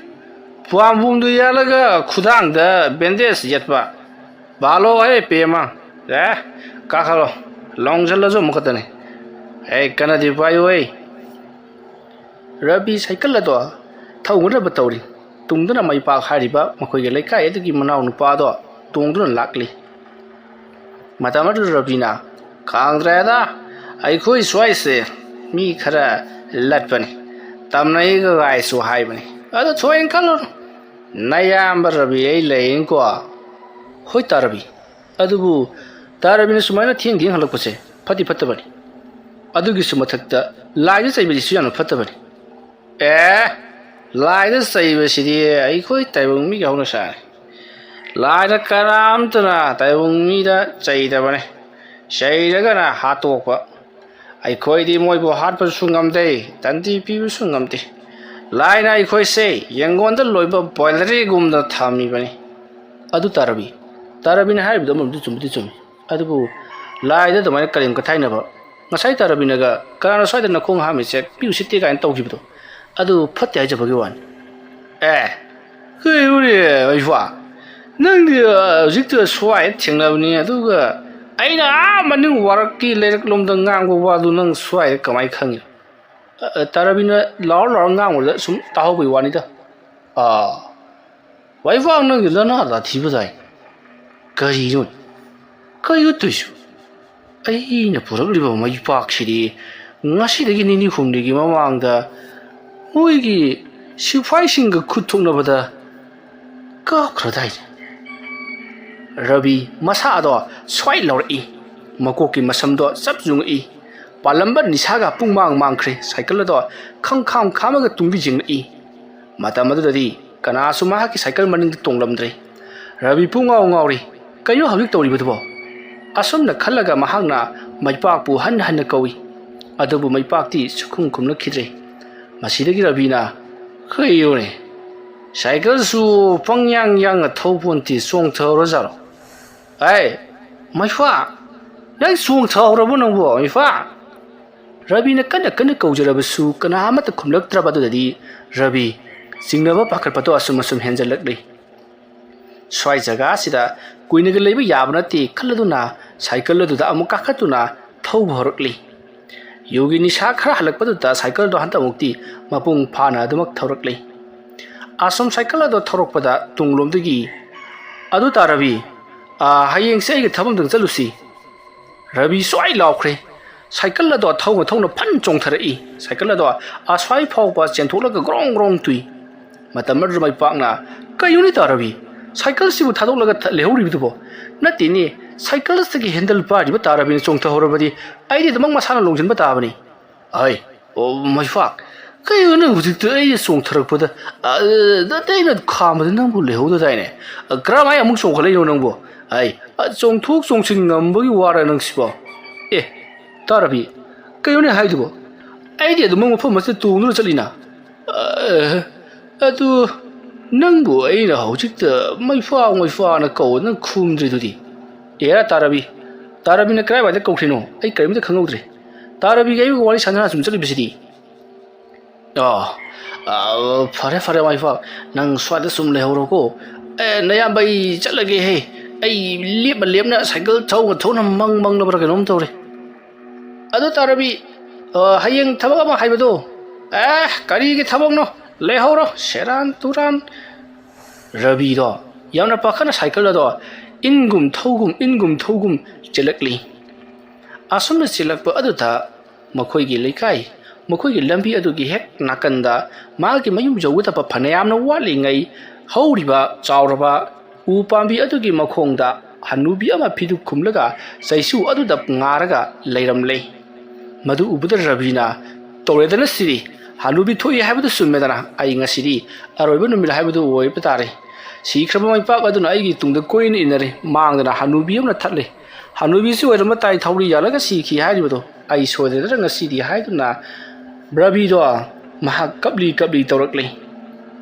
ꯄꯥꯝꯕꯣꯝꯗꯨ ꯌꯥꯜꯂꯒ ꯈꯨꯗꯥꯡꯗ ꯕꯦꯟꯗꯦꯖ ꯌꯦꯠꯄ? ꯕꯥꯂꯣ ꯍꯦ ꯄꯦꯃ꯫ ꯑꯦ, ꯀꯥꯈꯠꯂꯣ, ꯂꯣꯡꯁꯤꯜꯂꯁꯨ ꯑꯃꯨꯛ ꯈꯛꯇꯅꯤ꯫ ꯑꯩ ꯀꯟꯅꯗꯤ ꯄꯥꯏꯌꯨ ꯍꯦ꯫" ꯔꯕꯤ ꯁꯥꯏꯀꯜ ꯑꯗꯣ ꯊꯧꯅꯅꯕ ꯇꯧꯔꯤ꯫ ꯇꯨꯡꯗꯅ ꯃꯩꯄꯥꯛ ꯍꯥꯏꯔꯤꯕ ꯃꯈꯣꯏꯒꯤ ꯂꯩꯀꯥꯏ ꯑꯗꯨꯒꯤ ꯃꯅꯥꯎ ꯅꯨꯄꯥ ꯑꯗꯣ ꯇꯣꯡꯗꯨꯅ ꯂꯥꯛꯂꯤ꯫ ꯃꯇꯝ ꯑꯗꯨꯗ ꯔꯕꯤꯅ, "ꯈꯪꯗ꯭ꯔꯦꯗ, ꯑꯩꯈꯣꯏ ꯁ꯭ꯋꯥꯏꯁꯦ ꯃꯤ ꯈꯔ ꯂꯠꯄꯅꯤ, ꯇꯝꯅꯩꯒ ꯒꯥꯏꯁꯨ ꯍꯥꯏꯕꯅꯤ꯫ ꯑꯗꯣ ꯊꯣꯏꯅ ꯈꯜꯂꯨꯅꯨ, ꯅꯌꯥꯝꯕ ꯔꯕꯤ ꯑꯩ ꯂꯩꯔꯤꯅꯤꯀꯣ꯫" "ꯍꯣꯏ ꯇꯥ ꯔꯕꯤ, ꯑꯗꯨꯕꯨ ꯇꯥ ꯔꯕꯤꯅ ꯁꯨꯃꯥꯏꯅ ꯊꯦꯡ ꯊꯦꯡ ꯍꯜꯂꯛꯄꯁꯦ ꯐꯠꯇꯤ ꯐꯠꯇꯕꯅꯤ꯫ ꯑꯗꯨꯒꯤꯁꯨ ꯃꯊꯛꯇ ꯂꯥꯏꯗ ꯆꯩꯕꯁꯤꯁꯨ ꯌꯥꯝꯅ ꯐꯠꯇꯕꯅꯤ꯫" "ꯑꯦ, ꯂꯥꯏꯗ ꯆꯩꯕꯁꯤꯗꯤ ꯑꯩꯈꯣꯏ ꯇꯥꯏꯕꯪ ꯃꯤꯒꯤ ꯍꯧꯅꯁꯥꯅꯤ꯫ ꯂꯥꯏꯅ ꯀꯅꯥꯝꯇꯅ ꯇꯥꯏꯕꯪ ꯃꯤꯗ ꯆꯩꯗꯕꯅꯤ꯫ ꯆꯩꯔꯒꯅ ꯍꯥꯠꯇꯣꯛꯄ꯫ ꯑꯩꯈꯣꯏꯗꯤ ꯃꯣꯏꯕꯨ ꯍꯥꯠꯄꯁꯨ ꯉꯝꯗꯦ, ꯇꯟꯗꯤ ꯄꯤꯕꯁꯨ ꯉꯝꯗꯦ꯫ ꯂꯥꯏꯅ ꯑꯩꯈꯣꯏꯁꯦ ꯌꯦꯡꯒꯣꯟꯗ ꯂꯣꯏꯕ ꯕꯣꯏꯂꯔꯒꯨꯝꯅ ꯊꯝꯃꯤꯕꯅꯤ꯫" ꯑꯗꯨ ꯇꯥ ꯔꯕꯤ, ꯇꯥ ꯔꯕꯤꯅ ꯍꯥꯏꯔꯤꯕꯗꯣ ꯑꯃꯔꯣꯝꯗ ꯆꯨꯝꯕꯨꯗꯤ ꯆꯨꯝꯃꯤ꯫ ꯑꯗꯨꯕꯨ ꯂꯥꯏꯗ ꯑꯗꯨꯃꯥꯏꯅ ꯀꯔꯦꯝ ꯀꯊꯥꯏꯅꯕ, ꯉꯁꯥꯏ ꯇꯥ ꯔꯕꯤꯅꯒ "ꯀꯅꯥꯅꯣ ꯁ꯭ꯋꯥꯏꯗ ꯅꯈꯣꯡ ꯍꯥꯝꯃꯤꯁꯦ, ꯄꯤ ꯎꯁꯤꯠꯇꯦ" ꯀꯥꯏꯅ ꯇꯧꯈꯤꯕꯗꯣ, ꯑꯗꯨ ꯐꯠꯇꯦ ꯍꯥꯏꯖꯕꯒꯤ ꯋꯥꯅꯤ꯫ ꯑꯦ, ꯀꯩꯅꯣꯅꯦ, ꯏꯄ꯭ꯋꯥ? ꯅꯪꯗꯤ, ꯑ, ꯍꯧꯖꯤꯛꯇ ꯁ꯭ꯋꯥꯏꯗ ꯊꯦꯡꯅꯕꯅꯤ, ꯑꯗꯨꯒ ꯑꯩꯅ ꯑꯥ ꯃꯅꯤꯡ ꯋꯥꯔꯛꯀꯤ ꯂꯩꯔꯛꯂꯣꯝꯗ ꯉꯥꯡꯕ ꯋꯥꯗꯨ ꯅꯪ ꯁ꯭ꯋꯥꯏꯗ ꯀꯃꯥꯏꯅ ꯈꯪꯉꯤ? ꯑ, ꯑ, ꯇꯥ ꯔꯕꯤꯅ ꯂꯥꯎꯔ ꯂꯥꯎꯔ ꯉꯥꯡꯕꯗ ꯁꯨꯝ ꯇꯥꯍꯧꯕꯩ ꯋꯥꯅꯤꯗ꯫ ꯑꯥ, ꯃꯥꯏꯄꯥꯛ, ꯅꯪꯒꯤ ꯂꯅꯥꯗ ꯊꯤꯕ ꯇꯥꯏ꯫ ꯀꯔꯤꯅꯣ? ꯀꯔꯤꯅꯣ ꯇꯧꯏꯁꯨ? ꯑꯩꯅ ꯄꯨꯔꯛꯂꯤꯕ ꯃꯥꯏꯄꯥꯛꯁꯤꯗꯤ ꯉꯁꯤꯗꯒꯤ ꯅꯤꯅꯤ ꯍꯨꯝꯅꯤꯒꯤ ꯃꯃꯥꯡꯗ ꯃꯣꯏꯒꯤ ꯁꯤꯐꯥꯏꯁꯤꯡꯒ ꯈꯨꯠ ꯊꯣꯛꯅꯕꯗ ꯀꯥꯞꯈ꯭ꯔꯗꯥꯏꯅꯦ? ꯔꯕꯤ ꯃꯁꯥꯗꯣ ꯁ꯭ꯋꯥꯏ ꯂꯥꯎꯔꯛꯏ꯫ ꯃꯀꯣꯛꯀꯤ ꯃꯁꯝꯗꯣ ꯆꯞ ꯌꯨꯡꯉꯛꯏ꯫ ꯄꯥꯜꯂꯝꯕ ꯅꯤꯁꯥꯒ ꯄꯨꯡꯃꯥꯡ ꯃꯥꯡꯈ꯭ꯔꯦ꯫ ꯁꯥꯏꯀꯜ ꯑꯗꯣ ꯈꯪꯈꯥꯝ ꯈꯥꯝꯃꯒ ꯇꯨꯡꯗ ꯌꯦꯡꯂꯛꯏ꯫ ꯃꯇꯝ ꯑꯗꯨꯗꯗꯤ ꯀꯅꯥꯁꯨ ꯃꯍꯥꯛꯀꯤ ꯁꯥꯏꯀꯜ ꯃꯅꯤꯡꯗ ꯇꯣꯡꯂꯝꯗ꯭ꯔꯦ꯫ ꯔꯕꯤ ꯄꯨꯡꯉꯥꯎ ꯉꯥꯎꯔꯤ꯫ ꯀꯩꯅꯣ ꯍꯧꯖꯤꯛ ꯇꯧꯔꯤꯕꯗꯨꯕꯣ? ꯑꯁꯨꯝꯅ ꯈꯜꯂꯒ ꯃꯍꯥꯛꯅ ꯃꯥꯏꯄꯥꯛꯄꯨ ꯍꯟꯅ ꯍꯟꯅ ꯀꯧꯏ꯫ ꯑꯗꯨꯕꯨ ꯃꯥꯏꯄꯥꯛꯇꯤ ꯁꯨꯈꯨꯝ ꯈꯨꯝꯂꯛꯈꯤꯗ꯭ꯔꯦ꯫ ꯃꯁꯤꯗꯒꯤ ꯔꯕꯤꯅ, "ꯀꯩꯅꯣꯅꯦ, ꯁꯥꯏꯀꯜꯁꯨ ꯄꯪꯌꯥꯡ ꯌꯥꯡꯅ ꯊꯧꯄꯣꯟꯇꯦ, ꯆꯣꯡꯊꯍꯧꯔꯖꯥꯠꯂꯣ? ꯑꯩ, ꯃꯥꯏꯄꯥꯛ, ꯅꯪ ꯆꯣꯡꯊꯍꯧꯔꯕꯣ ꯅꯪꯕꯣ, ꯃꯥꯏꯄꯥꯛ?" ꯔꯕꯤꯅ ꯀꯟꯅ ꯀꯟꯅ ꯀꯧꯖꯔꯕꯁꯨ ꯀꯅꯥ ꯑꯃꯠꯇ ꯈꯨꯝꯂꯛꯇ꯭ꯔꯕ ꯑꯗꯨꯗꯗꯤ ꯔꯕꯤ ꯆꯤꯡꯅꯕ ꯄꯥꯈꯠꯄꯗꯣ ꯑꯁꯨꯝ ꯑꯁꯨꯝ ꯍꯦꯟꯖꯜꯂꯛꯂꯤ꯫ ꯁ꯭ꯋꯥꯏ ꯖꯒꯥꯁꯤꯗ ꯀꯨꯏꯅꯒ ꯂꯩꯕ ꯌꯥꯕ ꯅꯠꯇꯦ ꯈꯜꯂꯗꯨꯅ ꯁꯥꯏꯀꯜ ꯑꯗꯨꯗ ꯑꯃꯨꯛ ꯀꯥꯈꯠꯇꯨꯅ ꯊꯧꯕ ꯍꯧꯔꯛꯂꯤ꯫ ꯌꯨꯒꯤ ꯅꯤꯁꯥ ꯈꯔ ꯍꯜꯂꯛꯄꯗꯨꯗ ꯁꯥꯏꯀꯜꯗꯣ ꯍꯟꯗꯛꯃꯨꯛꯇꯤ ꯃꯄꯨꯡ ꯐꯥꯅ ꯑꯗꯨꯃꯛ ꯊꯧꯔꯛꯂꯤ꯫ ꯑꯁꯨꯝ ꯁꯥꯏꯀꯜ ꯑꯗꯣ ꯊꯧꯔꯛꯄꯗ ꯇꯨꯡꯂꯣꯝꯗꯒꯤ, "ꯑꯗꯨ ꯇꯥ ꯔꯕꯤ, ꯑꯥ, ꯍꯌꯦꯡꯁꯦ ꯑꯩꯒ ꯊꯕꯛ ꯑꯝꯇꯪ ꯆꯠꯂꯨꯁꯤ꯫" ꯔꯕꯤ ꯁ꯭ꯋꯥꯏ ꯂꯥꯎꯈ꯭ꯔꯦ꯫ ꯁꯥꯏꯀꯜ ꯑꯗꯣ ꯊꯧꯅ ꯊꯧꯅ ꯐꯟ ꯆꯣꯡꯊꯔꯛꯏ꯫ ꯁꯥꯏꯀꯜ ꯑꯗꯣ ꯑꯁ꯭ꯋꯥꯏ ꯐꯥꯎꯕ ꯆꯦꯟꯊꯣꯛꯂꯒ ꯒ꯭ꯔꯣꯡ ꯒ꯭ꯔꯣꯡ ꯇꯨꯏ꯫ ꯃꯇꯝ ꯑꯗꯨꯗ ꯃꯥꯏꯄꯥꯛꯅ, "ꯀꯩꯅꯣꯅꯦ ꯇꯥ ꯔꯕꯤ, ꯁꯥꯏꯀꯜꯁꯤꯕꯨ ꯊꯥꯗꯣꯛꯂꯒ ꯊ-, ꯂꯩꯍꯧꯔꯤꯕꯗꯨꯕꯣ? ꯅꯠꯇꯦꯅꯦ, ꯁꯥꯏꯀꯜꯁꯤꯒꯤ ꯍꯦꯟꯗꯜ ꯄꯥꯏꯔꯤꯕ ꯇꯥ ꯔꯕꯤꯅ ꯆꯣꯡꯊꯍꯧꯔꯕꯗꯤ ꯑꯩꯗꯤ ꯑꯗꯨꯃꯛ ꯃꯁꯥꯅ ꯂꯣꯡꯁꯤꯟꯕ ꯇꯥꯕꯅꯤ꯫" "ꯑꯩ, ꯑꯣ, ꯃꯥꯏꯄꯥꯛ, ꯀꯩꯅꯣ ꯅꯪ ꯍꯧꯖꯤꯛꯇ ꯑꯩꯅ ꯆꯣꯡꯊꯔꯛꯄꯗ, ꯑ, ꯅꯠꯇꯦ, ꯑꯩꯅ ꯈꯥꯝꯕꯗ ꯅꯪꯕꯨ ꯂꯩꯍꯧꯗꯗꯥꯏꯅꯦ? ꯑ, ꯀꯔꯝꯍꯥꯏꯅ ꯑꯃꯨꯛ ꯆꯣꯡꯈꯠꯂꯛꯏꯅꯣ ꯅꯪꯕꯨ? ꯑꯩ, ꯑ, ꯆꯣꯡꯊꯣꯛ ꯆꯣꯡꯁꯤꯟ ꯉꯝꯕꯒꯤ ꯋꯥꯔ ꯅꯪꯁꯤꯕꯣ? ꯑꯦ, ꯇꯥ ꯔꯕꯤ, ꯀꯩꯅꯣꯅꯦ ꯍꯥꯏꯗꯨꯕꯣ? ꯑꯩꯗꯤ ꯑꯗꯨꯃꯛ ꯃꯐꯝ ꯑꯁꯤꯗ ꯇꯣꯡꯗꯨꯅ ꯆꯠꯂꯤꯅ꯫ ꯑ, ꯑꯗꯨ ꯅꯪꯕꯨ ꯑꯩꯅ ꯍꯧꯖꯤꯛꯇ ꯃꯩꯐꯥ ꯃꯩꯐꯥꯅ ꯀꯧꯕ ꯅꯪ ꯈꯨꯝꯗ꯭ꯔꯤꯗꯨꯗꯤ?" "ꯑꯦꯔꯥ ꯇꯥ ꯔꯕꯤ, ꯇꯥ ꯔꯕꯤꯅ ꯀꯗꯥꯏꯋꯥꯏꯗ ꯀꯧꯈ꯭ꯔꯤꯅꯣ? ꯑꯩ ꯀꯔꯤꯝꯇ ꯈꯪꯍꯧꯗ꯭ꯔꯦ꯫ ꯇꯥ ꯔꯕꯤꯒ ꯑꯩꯒ ꯋꯥꯔꯤ ꯁꯥꯟꯅꯔ ꯁꯨꯝ ꯆꯠꯂꯤꯕꯁꯤꯗꯤ꯫" "ꯑꯣ, ꯑ, ꯐꯔꯦ, ꯐꯔꯦ, ꯃꯥꯏꯄꯥꯛ, ꯅꯪ ꯁ꯭ꯋꯥꯏꯗ ꯁꯨꯝ ꯂꯩꯍꯧꯔꯣꯀꯣ꯫ ꯑꯦ, ꯅꯌꯥꯝꯕ, ꯑꯩ ꯆꯠꯂꯒꯦꯍꯦ꯫ ꯑꯩ ꯂꯦꯞꯅ ꯂꯦꯞꯅ ꯁꯥꯏꯀꯜ ꯊꯧꯅ ꯊꯧꯅ ꯃꯪ ꯃꯪꯂꯕ꯭ꯔꯥ ꯀꯩꯅꯣꯝ ꯇꯧꯔꯦ꯫ ꯑꯗꯨ ꯇꯥ ꯔꯕꯤ, ꯑ, ꯍꯌꯦꯡ ꯊꯕꯛ ꯑꯃ ꯍꯥꯏꯕꯗꯣ?" "ꯑꯦ, ꯀꯔꯤꯒꯤ ꯊꯕꯛꯅꯣ? ꯂꯩꯍꯧꯔꯣ, ꯁꯦꯔꯥꯟ ꯇꯨꯔꯥꯟ꯫ ꯔꯕꯤꯗꯣ ꯌꯥꯝꯅ ꯄꯥꯈꯠꯅ ꯁꯥꯏꯀꯜ ꯑꯗꯣ ꯏꯟꯒꯨꯝ ꯊꯧꯒꯨꯝ, ꯏꯟꯒꯨꯝ ꯊꯧꯒꯨꯝ ꯆꯦꯜꯂꯛꯂꯤ꯫ ꯑꯁꯨꯝꯅ ꯆꯦꯜꯂꯛꯄ ꯑꯗꯨꯗ ꯃꯈꯣꯏꯒꯤ ꯂꯩꯀꯥꯏ, ꯃꯈꯣꯏꯒꯤ ꯂꯝꯕꯤ ꯑꯗꯨꯒꯤ ꯍꯦꯛ ꯅꯥꯀꯟꯗ ꯃꯥꯒꯤ ꯃꯌꯨꯝ ꯌꯧꯒꯗꯕ ꯐꯅꯌꯥꯝꯅ ꯋꯥꯠꯂꯤꯉꯩ ꯍꯧꯔꯤꯕ ꯆꯥꯎꯔꯕ ꯎ ꯄꯥꯝꯕꯤ ꯑꯗꯨꯒꯤ ꯃꯈꯣꯡꯗ ꯍꯅꯨꯕꯤ ꯑꯃ ꯐꯤꯗꯨ ꯈꯨꯝꯂꯒ ꯆꯩꯁꯨ ꯑꯗꯨꯗ ꯉꯥꯔꯒ ꯂꯩꯔꯝꯂꯦ꯫ ꯃꯗꯨ ꯎꯕꯗ ꯔꯕꯤꯅ, "ꯇꯧꯔꯦꯗꯅ ꯁꯤꯗꯤ, ꯍꯅꯨꯕꯤ ꯊꯣꯛꯏ ꯍꯥꯏꯕꯗꯨ ꯆꯨꯝꯃꯦꯗꯅ, ꯑꯩ ꯉꯁꯤꯗꯤ ꯑꯔꯣꯏꯕ ꯅꯨꯃꯤꯠ ꯍꯥꯏꯕꯗꯨ ꯑꯣꯏꯕ ꯇꯥꯔꯦ꯫ ꯁꯤꯈ꯭ꯔꯕ ꯃꯩꯄꯥꯛ ꯑꯗꯨꯅ ꯑꯩꯒꯤ ꯇꯨꯡꯗ ꯀꯣꯏꯅ ꯏꯟꯅꯔꯦ, ꯃꯥꯡꯗꯅ ꯍꯅꯨꯕꯤ ꯑꯃꯅ ꯊꯠꯂꯦ꯫ ꯍꯅꯨꯕꯤꯁꯤ ꯑꯣꯏꯔꯝꯕ ꯇꯥꯏ ꯊꯧꯔꯤ ꯌꯥꯜꯂꯒ ꯁꯤꯈꯤ ꯍꯥꯏꯔꯤꯕꯗꯣ, ꯑꯩ ꯁꯣꯏꯗꯅ ꯉꯁꯤꯗꯤ" ꯍꯥꯏꯗꯨꯅ ꯔꯕꯤꯗꯣ ꯃꯍꯥꯛ ꯀꯞꯂꯤ ꯀꯞꯂꯤ ꯇꯧꯔꯛꯂꯤ꯫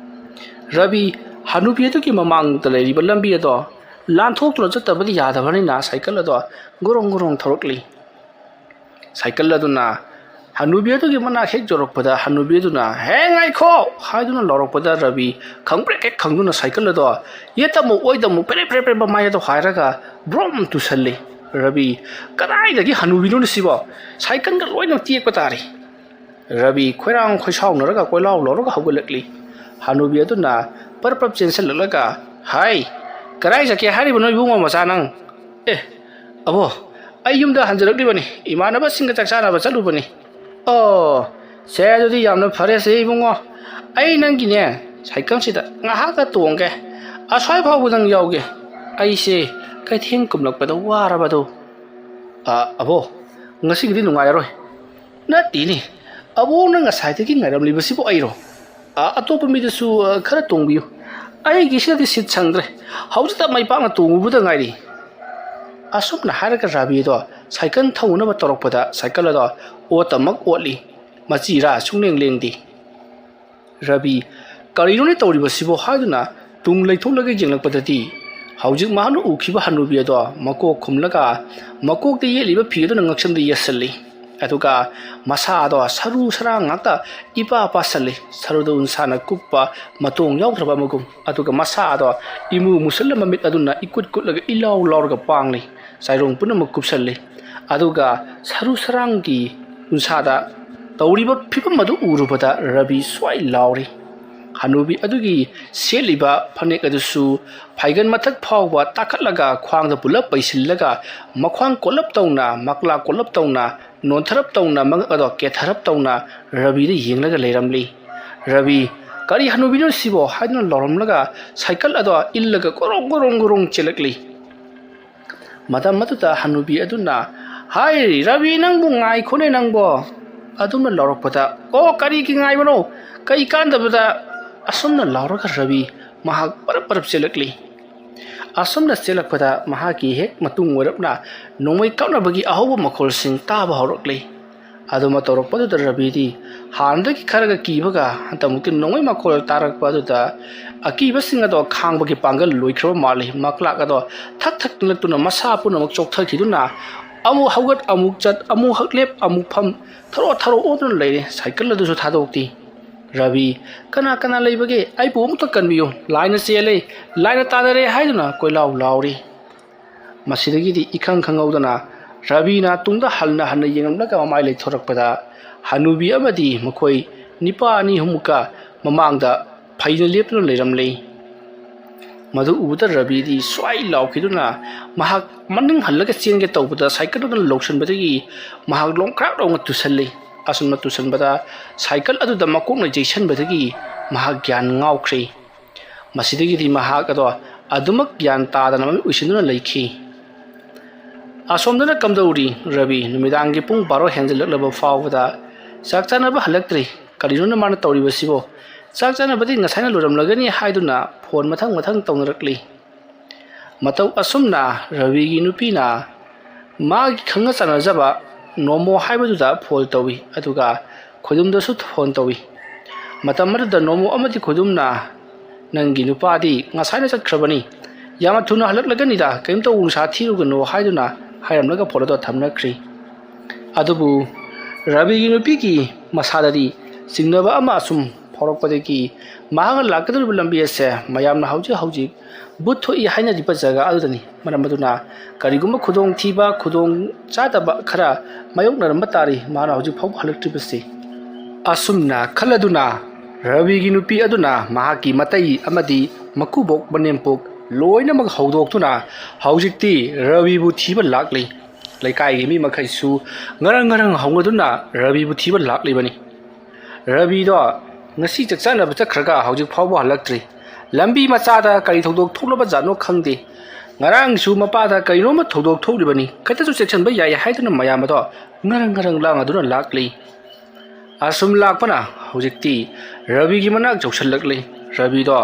ꯔꯕꯤ ꯍꯅꯨꯕꯤ ꯑꯗꯨꯒꯤ ꯃꯃꯥꯡꯗ ꯂꯩꯔꯤꯕ ꯂꯝꯕꯤ ꯑꯗꯣ ꯂꯥꯟꯊꯣꯛꯇꯨꯅ ꯆꯠꯇꯕꯗꯤ ꯌꯥꯗꯕꯅꯤꯅ ꯁꯥꯏꯀꯜ ꯑꯗꯣ ꯒꯣꯔꯣꯡ ꯒꯣꯔꯣꯡ ꯊꯧꯔꯛꯂꯤ꯫ ꯁꯥꯏꯀꯜ ꯑꯗꯨꯅ ꯍꯅꯨꯕꯤ ꯑꯗꯨꯒꯤ ꯃꯅꯥꯛ ꯍꯦꯛ ꯌꯧꯔꯛꯄꯗ ꯍꯅꯨꯕꯤ ꯑꯗꯨꯅ, "ꯍꯦ, ꯉꯥꯏꯈꯣ!" ꯍꯥꯏꯗꯨꯅ ꯂꯥꯎꯔꯛꯄꯗ ꯔꯕꯤ ꯈꯪꯄ꯭ꯔꯦꯛ ꯍꯦꯛ ꯈꯪꯗꯨꯅ ꯁꯥꯏꯀꯜ ꯑꯗꯣ ꯌꯦꯠꯇ ꯑꯃꯨꯛ ꯑꯣꯏꯗ ꯑꯃꯨꯛ ꯄꯦꯔꯦ ꯄꯦꯔꯦ ꯄꯦꯔꯦ ꯃꯃꯥꯏ ꯑꯗꯣ ꯍꯥꯏꯔꯒ ꯕ꯭ꯔꯣꯝ ꯇꯨꯁꯜꯂꯤ꯫ ꯔꯕꯤ, "ꯀꯗꯥꯏꯗꯒꯤ ꯍꯅꯨꯕꯤꯅꯣꯅꯦ ꯁꯤꯕꯣ? ꯁꯥꯏꯀꯜꯒ ꯂꯣꯏꯅ ꯇꯦꯛꯄ ꯇꯥꯔꯦ!" ꯔꯕꯤ ꯈꯣꯏꯔꯥꯡ ꯈꯣꯏꯁꯥꯎꯅꯔꯒ ꯀꯣꯏꯂꯥꯎ ꯂꯥꯎꯔꯒ ꯍꯧꯒꯠꯂꯛꯂꯤ꯫ ꯍꯅꯨꯕꯤ ꯑꯗꯨꯅ ꯄꯔꯞ ꯄꯔꯞ ꯆꯦꯟꯁꯤꯜꯂꯛꯂꯒ, "ꯍꯥꯏ, ꯀꯗꯥꯏ ꯆꯠꯀꯦ ꯍꯥꯏꯔꯤꯕꯅꯣ ꯏꯕꯨꯡꯉꯣ ꯃꯆꯥ ꯅꯪ?" "ꯑꯦ, ꯑꯕꯣ, ꯑꯩ ꯌꯨꯝꯗ ꯍꯟꯖꯔꯛꯂꯤꯕꯅꯤ, ꯏꯃꯥꯟꯅꯕꯁꯤꯡꯒ ꯆꯥꯛ ꯆꯥꯅꯕ ꯆꯠꯂꯨꯕꯅꯤ꯫" "ꯑꯣ, ꯁꯦ, ꯑꯗꯨꯗꯤ ꯌꯥꯝꯅ ꯐꯔꯦꯁꯦ ꯏꯕꯨꯡꯉꯣ꯫ ꯑꯩ ꯅꯪꯒꯤꯅꯦ ꯁꯥꯏꯀꯜꯁꯤꯗ ꯉꯥꯏꯍꯥꯛꯇ ꯇꯣꯡꯒꯦ, ꯑꯁ꯭ꯋꯥꯏ ꯐꯥꯎꯕꯗꯪ ꯌꯥꯎꯒꯦ꯫ ꯑꯩꯁꯦ ꯀꯩꯊꯦꯜ ꯀꯨꯝꯂꯛꯄꯗ ꯋꯥꯔꯕꯗꯣ꯫" "ꯑ, ꯑꯕꯣ, ꯉꯁꯤꯒꯤꯗꯤ ꯅꯨꯡꯉꯥꯏꯔꯔꯣꯏ꯫" "ꯅꯠꯇꯦꯅꯦ, ꯑꯕꯣꯛꯅ ꯉꯁꯥꯏꯗꯒꯤ ꯉꯥꯏꯔꯝꯂꯤꯕꯁꯤꯕꯨ ꯑꯩꯔꯣ? ꯑ, ꯑꯇꯣꯞꯄ ꯃꯤꯗꯁꯨ, ꯑ, ꯈꯔ ꯇꯣꯡꯕꯤꯌꯨ꯫ ꯑꯩꯒꯤꯁꯤꯗꯗꯤ ꯁꯤꯠ ꯁꯪꯗ꯭ꯔꯦ꯫ ꯍꯧꯖꯤꯛꯇ ꯃꯩ ꯄꯥꯛꯅ ꯇꯣꯡꯉꯨꯕꯗ ꯉꯥꯏꯔꯤ꯫" ꯑꯁꯨꯝꯅ ꯍꯥꯏꯔꯒ ꯔꯥꯕꯤꯗꯣ ꯁꯥꯏꯀꯜ ꯊꯧꯅꯕ ꯇꯧꯔꯛꯄꯗ ꯁꯥꯏꯀꯜ ꯑꯗꯣ ꯑꯣꯠꯇꯃꯛ ꯑꯣꯠꯂꯤ꯫ ꯃꯆꯤꯔꯥ ꯁꯨꯡꯂꯦꯡ ꯂꯦꯡꯗꯦ꯫ ꯔꯕꯤ, "ꯀꯔꯤꯅꯣꯅꯦ ꯇꯧꯔꯤꯕꯁꯤꯕꯣ?" ꯍꯥꯏꯗꯨꯅ ꯇꯨꯡ ꯂꯩꯊꯣꯛꯂꯒ ꯌꯦꯡꯂꯛꯄꯗꯗꯤ ꯍꯧꯖꯤꯛ ꯃꯍꯥꯛꯅ ꯎꯈꯤꯕ ꯍꯅꯨꯕꯤ ꯑꯗꯣ ꯃꯀꯣꯛ ꯈꯨꯝꯂꯒ ꯃꯀꯣꯛꯇ ꯌꯦꯠꯂꯤꯕ ꯐꯤ ꯑꯗꯨꯅ ꯉꯛꯁꯝꯗ ꯌꯦꯠꯁꯤꯜꯂꯤ꯫ ꯑꯗꯨꯒ ꯃꯁꯥ ꯑꯗꯣ ꯁꯔꯨ ꯁꯔꯥꯡ ꯉꯥꯛꯇ ꯏꯄꯥ ꯄꯥꯁꯤꯜꯂꯤ꯫ ꯁꯔꯨꯗ ꯎꯟꯁꯥꯅ ꯀꯨꯞꯄ ꯃꯇꯣꯡ ꯌꯥꯎꯗ꯭ꯔꯕ ꯑꯃꯒꯨꯝ꯫ ꯑꯗꯨꯒ ꯃꯁꯥ ꯑꯗꯣ ꯏꯃꯨ ꯃꯨꯁꯜꯂ ꯃꯃꯤꯠ ꯑꯗꯨꯅ ꯏꯀꯨꯠ ꯀꯨꯠꯂꯒ ꯏꯂꯥꯎ ꯂꯥꯎꯔꯒ ꯄꯥꯡꯂꯤ꯫ ꯆꯥꯏꯔꯣꯡ ꯄꯨꯝꯅꯃꯛ ꯀꯨꯞꯁꯜꯂꯤ꯫ ꯑꯗꯨꯒ ꯁꯔꯨ ꯁꯔꯥꯡꯒꯤ ꯎꯟꯁꯥꯗ ꯇꯧꯔꯤꯕ ꯐꯤꯕꯝ ꯑꯗꯨ ꯎꯔꯨꯕꯗ ꯔꯕꯤ ꯁ꯭ꯋꯥꯏ ꯂꯥꯎꯔꯤ꯫ ꯍꯅꯨꯕꯤ ꯑꯗꯨꯒꯤ ꯁꯦꯠꯂꯤꯕ ꯐꯅꯦꯛ ꯑꯗꯨꯁꯨ ꯐꯩꯒꯟ ꯃꯊꯛ ꯐꯥꯎꯕ ꯇꯥꯈꯠꯂꯒ ꯈ꯭ꯋꯥꯡꯗ ꯄꯨꯂꯞ ꯄꯩꯁꯤꯜꯂꯒ ꯃꯈ꯭ꯋꯥꯡ ꯀꯣꯜꯂꯞ ꯇꯧꯅ, ꯃꯀ꯭ꯂꯥ ꯀꯣꯜꯂꯞ ꯇꯧꯅ, ꯅꯣꯟꯊꯔꯞ ꯇꯧꯅ, ꯃꯉꯛ ꯑꯗꯣ ꯀꯦꯊꯔꯞ ꯇꯧꯅ ꯔꯕꯤꯗ ꯌꯦꯡꯂꯒ ꯂꯩꯔꯝꯂꯤ꯫ "ꯔꯕꯤ, ꯀꯔꯤ ꯍꯅꯨꯕꯤꯅꯣ ꯁꯤꯕꯣ?" ꯍꯥꯏꯗꯨꯅ ꯂꯥꯎꯔꯝꯂꯒ ꯁꯥꯏꯀꯜ ꯑꯗꯣ ꯏꯜꯂꯒ ꯒꯣꯔꯣꯡ ꯒꯣꯔꯣꯡ ꯒꯣꯔꯣꯡ ꯆꯦꯜꯂꯛꯂꯤ꯫ ꯃꯇꯝ ꯑꯗꯨꯗ ꯍꯅꯨꯕꯤ ꯑꯗꯨꯅ, "ꯍꯥꯏ, ꯔꯕꯤ, ꯅꯪꯕꯨ ꯉꯥꯏꯈꯣꯅꯦ ꯅꯪꯕꯣ!" ꯑꯗꯨꯝꯅ ꯂꯥꯎꯔꯛꯄꯗ, "ꯑꯣ, ꯀꯔꯤꯒꯤ ꯉꯥꯏꯕꯅꯣ? ꯀꯩ ꯀꯥꯟꯗꯕꯗ?" ꯑꯁꯨꯝꯅ ꯂꯥꯎꯔꯒ ꯔꯕꯤ ꯃꯍꯥꯛ ꯄꯔꯞ ꯄꯔꯞ ꯆꯦꯜꯂꯛꯂꯤ꯫ ꯑꯁꯨꯝꯅ ꯆꯦꯜꯂꯛꯄꯗ ꯃꯍꯥꯛꯀꯤ ꯍꯦꯛ ꯃꯇꯨꯡ ꯑꯣꯏꯔꯞꯅ ꯅꯣꯡꯃꯩ ꯀꯥꯞꯅꯕꯒꯤ ꯑꯍꯧꯕ ꯃꯈꯣꯜꯁꯤꯡ ꯇꯥꯕ ꯍꯧꯔꯛꯂꯤ꯫ ꯑꯗꯨꯃ ꯇꯧꯔꯛꯄꯗꯨꯗ ꯔꯕꯤꯗꯤ ꯍꯥꯟꯅꯗꯒꯤ ꯈꯔꯒ ꯀꯤꯕꯒ ꯍꯟꯗꯛꯃꯨꯛꯇꯤ ꯅꯣꯡꯃꯩ ꯃꯈꯣꯜ ꯇꯥꯔꯛꯄ ꯑꯗꯨꯗ ꯑꯀꯤꯕꯁꯤꯡ ꯑꯗꯣ ꯈꯥꯡꯕꯒꯤ ꯄꯥꯡꯒꯜ ꯂꯣꯏꯈ꯭ꯔꯕ ꯃꯥꯜꯂꯤ꯫ ꯃꯀ꯭ꯂꯥꯛ ꯑꯗꯣ ꯊꯛ ꯊꯛ ꯅꯤꯛꯂꯛꯇꯨꯅ ꯃꯁꯥ ꯄꯨꯝꯅꯃꯛ ꯆꯣꯛꯊꯈꯤꯗꯨꯅ ꯑꯃꯨꯛ ꯍꯧꯒꯠ, ꯑꯃꯨꯛ ꯆꯠ, ꯑꯃꯨꯛ ꯍꯛꯂꯦꯞ, ꯑꯃꯨꯛ ꯐꯝ, ꯊꯔꯣ ꯊꯔꯣ ꯑꯣꯟꯗꯨꯅ ꯂꯩꯔꯦ꯫ ꯁꯥꯏꯀꯜ ꯑꯗꯨꯁꯨ ꯊꯥꯗꯣꯛꯇꯦ꯫ "ꯔꯕꯤ, ꯀꯅꯥ ꯀꯅꯥ ꯂꯩꯕꯒꯦ? ꯑꯩꯕꯨ ꯑꯃꯨꯛꯇ ꯀꯟꯕꯤꯌꯨ꯫ ꯂꯥꯏꯅ ꯆꯦꯜꯂꯦ, ꯂꯥꯏꯅ ꯇꯥꯟꯅꯔꯦ" ꯍꯥꯏꯗꯨꯅ ꯀꯣꯏꯂꯥꯎ ꯂꯥꯎꯔꯤ꯫ ꯃꯁꯤꯗꯒꯤꯗꯤ ꯏꯈꯪ ꯈꯪꯍꯧꯗꯅ ꯔꯕꯤꯅ ꯇꯨꯡꯗ ꯍꯟꯅ ꯍꯟꯅ ꯌꯦꯡꯂꯝꯂꯒ ꯃꯃꯥꯏ ꯂꯩꯊꯣꯔꯛꯄꯗ ꯍꯅꯨꯕꯤ ꯑꯃꯗꯤ ꯃꯈꯣꯏ ꯅꯤꯄꯥ ꯑꯅꯤ ꯑꯍꯨꯝꯃꯨꯛꯀ ꯃꯃꯥꯡꯗ ꯐꯩꯅ ꯂꯦꯞꯇꯨꯅ ꯂꯩꯔꯝꯂꯦ꯫ ꯃꯗꯨ ꯎꯕꯗ ꯔꯕꯤꯗꯤ ꯁ꯭ꯋꯥꯏ ꯂꯥꯎꯈꯤꯗꯨꯅ ꯃꯍꯥꯛ ꯃꯅꯤꯡ ꯍꯜꯂꯒ ꯆꯦꯟꯒꯦ ꯇꯧꯕꯗ ꯁꯥꯏꯀꯜ ꯑꯗꯨꯅ ꯂꯧꯁꯤꯟꯕꯗꯒꯤ ꯃꯍꯥꯛ ꯂꯣꯡꯈ꯭ꯔꯥꯛ ꯂꯥꯎꯅ ꯇꯨꯁꯜꯂꯤ꯫ ꯑꯁꯨꯝꯅ ꯇꯨꯁꯟꯕꯗ ꯁꯥꯏꯀꯜ ꯑꯗꯨꯗ ꯃꯀꯣꯛꯅ ꯌꯩꯁꯟꯕꯗꯒꯤ ꯃꯍꯥꯛ ꯒ꯭ꯌꯥꯟ ꯉꯥꯎꯈ꯭ꯔꯦ꯫ ꯃꯁꯤꯗꯒꯤꯗꯤ ꯃꯍꯥꯛ ꯑꯗꯣ ꯑꯗꯨꯃꯛ ꯒ꯭ꯌꯥꯟ ꯇꯥꯗꯅ ꯃꯃꯤꯠ ꯎꯏꯁꯤꯟꯗꯨꯅ ꯂꯩꯈꯤ꯫ ꯑꯁꯣꯝꯗꯅ ꯀꯝꯗꯧꯔꯤ? ꯔꯕꯤ, ꯅꯨꯃꯤꯗꯥꯡꯒꯤ ꯄꯨꯡ ꯕꯥꯔꯣ ꯍꯦꯟꯖꯜꯂꯛꯂꯕ ꯐꯥꯎꯕꯗ ꯆꯥꯛ ꯆꯥꯅꯕ ꯍꯜꯂꯛꯇ꯭ꯔꯤ꯫ ꯀꯔꯤꯅꯣꯅ ꯃꯥꯅ ꯇꯧꯔꯤꯕꯁꯤꯕꯣ? ꯆꯥꯛ ꯆꯥꯅꯕꯗꯤ ꯉꯁꯥꯏꯅ ꯂꯣꯏꯔꯝꯂꯒꯅꯤ ꯍꯥꯏꯗꯨꯅ ꯐꯣꯟ ꯃꯊꯪ ꯃꯊꯪ ꯇꯧꯅꯔꯛꯂꯤ꯫ ꯃꯇꯧ ꯑꯁꯨꯝꯅ ꯔꯕꯤꯒꯤ ꯅꯨꯄꯤꯅ ꯃꯥꯒꯤ ꯈꯪꯅ ꯆꯥꯟꯅꯖꯕ ꯅꯣꯃꯣ ꯍꯥꯏꯕꯗꯨꯗ ꯐꯣꯟ ꯇꯧꯏ, ꯑꯗꯨꯒ ꯈꯣꯏꯗꯨꯝꯗꯁꯨ ꯐꯣꯟ ꯇꯧꯏ꯫ ꯃꯇꯝ ꯑꯗꯨꯗ ꯅꯣꯃꯣ ꯑꯃꯗꯤ ꯈꯣꯏꯗꯨꯝꯅ, "ꯅꯪꯒꯤ ꯅꯨꯄꯥꯗꯤ ꯉꯁꯥꯏꯅ ꯆꯠꯈ꯭ꯔꯕꯅꯤ, ꯌꯥꯝꯅ ꯊꯨꯅ ꯍꯜꯂꯛꯂꯒꯅꯤꯗ, ꯀꯔꯤꯝꯇ ꯅꯨꯡꯁꯥ ꯊꯤꯔꯨꯒꯅꯨ" ꯍꯥꯏꯗꯨꯅ ꯍꯥꯏꯔꯝꯂꯒ ꯐꯣꯟ ꯑꯗꯨ ꯊꯝꯅꯈ꯭ꯔꯤ꯫ ꯑꯗꯨꯕꯨ ꯔꯕꯤꯒꯤ ꯅꯨꯄꯤꯒꯤ ꯃꯁꯥꯗꯗꯤ ꯆꯤꯡꯅꯕ ꯑꯃ ꯑꯁꯨꯝ ꯐꯥꯎꯔꯛꯄꯗꯒꯤ ꯃꯍꯥꯛꯅ ꯂꯥꯛꯀꯗꯧꯔꯤꯕ ꯂꯝꯕꯤ ꯑꯁꯦ ꯃꯌꯥꯝꯅ ꯍꯧꯖꯤꯛ ꯍꯧꯖꯤꯛ ꯚꯨꯠ ꯊꯣꯛꯏ ꯍꯥꯏꯅꯔꯤꯕ ꯖꯒꯥ ꯑꯗꯨꯗꯅꯤ꯫ ꯃꯔꯝ ꯑꯗꯨꯅ ꯀꯔꯤꯒꯨꯝꯕ ꯈꯨꯗꯣꯡꯊꯤꯕ, ꯈꯨꯗꯣꯡ ꯆꯥꯗꯕ ꯈꯔ ꯃꯥꯌꯣꯛꯅꯔꯝꯕ ꯇꯥꯔꯤ ꯃꯥꯅ ꯍꯧꯖꯤꯛ ꯐꯥꯎꯕ ꯍꯜꯂꯛꯇ꯭ꯔꯤꯕꯁꯤ꯫ ꯑꯁꯨꯝꯅ ꯈꯜꯂꯗꯨꯅ ꯔꯕꯤꯒꯤ ꯅꯨꯄꯤ ꯑꯗꯨꯅ ꯃꯍꯥꯛꯀꯤ ꯃꯇꯩ ꯑꯃꯗꯤ ꯃꯀꯨꯕꯣꯛ ꯃꯅꯦꯝꯄꯣꯛ ꯂꯣꯏꯅꯃꯛ ꯍꯧꯗꯣꯛꯇꯨꯅ ꯍꯧꯖꯤꯛꯇꯤ ꯔꯕꯤꯕꯨ ꯊꯤꯕ ꯂꯥꯛꯂꯤ꯫ ꯂꯩꯀꯥꯏꯒꯤ ꯃꯤ ꯃꯈꯩꯁꯨ ꯉꯔꯪ ꯉꯔꯪ ꯍꯧꯅꯗꯨꯅ ꯔꯕꯤꯕꯨ ꯊꯤꯕ ꯂꯥꯛꯂꯤꯕꯅꯤ꯫ ꯔꯕꯤꯗꯣ ꯉꯁꯤ ꯆꯥꯛ ꯆꯥꯅꯕ ꯆꯠꯈ꯭ꯔꯒ ꯍꯧꯖꯤꯛ ꯐꯥꯎꯕ ꯍꯜꯂꯛꯇ꯭ꯔꯤ꯫ ꯂꯝꯕꯤ ꯃꯆꯥꯗ ꯀꯔꯤ ꯊꯧꯗꯣꯛ ꯊꯣꯛꯂꯕ ꯖꯥꯠꯅꯣ ꯈꯪꯗꯦ꯫ ꯉꯔꯥꯡꯁꯨ ꯃꯄꯥꯗ ꯀꯔꯤꯅꯣꯝꯃ ꯊꯧꯗꯣꯛ ꯊꯣꯛꯂꯤꯕꯅꯤ, ꯈꯤꯇꯁꯨ ꯆꯦꯛꯁꯤꯟꯕ ꯌꯥꯏ ꯍꯥꯏꯗꯨꯅ ꯃꯌꯥꯝ ꯑꯗꯣ ꯉꯔꯪ ꯉꯔꯪ ꯂꯥꯡꯗꯨꯅ ꯂꯥꯛꯂꯤ꯫ ꯑꯁꯨꯝ ꯂꯥꯛꯄꯅ ꯍꯧꯖꯤꯛꯇꯤ ꯔꯕꯤꯒꯤ ꯃꯅꯥꯛ ꯌꯧꯁꯤꯜꯂꯛꯂꯤ꯫ ꯔꯕꯤꯗꯣ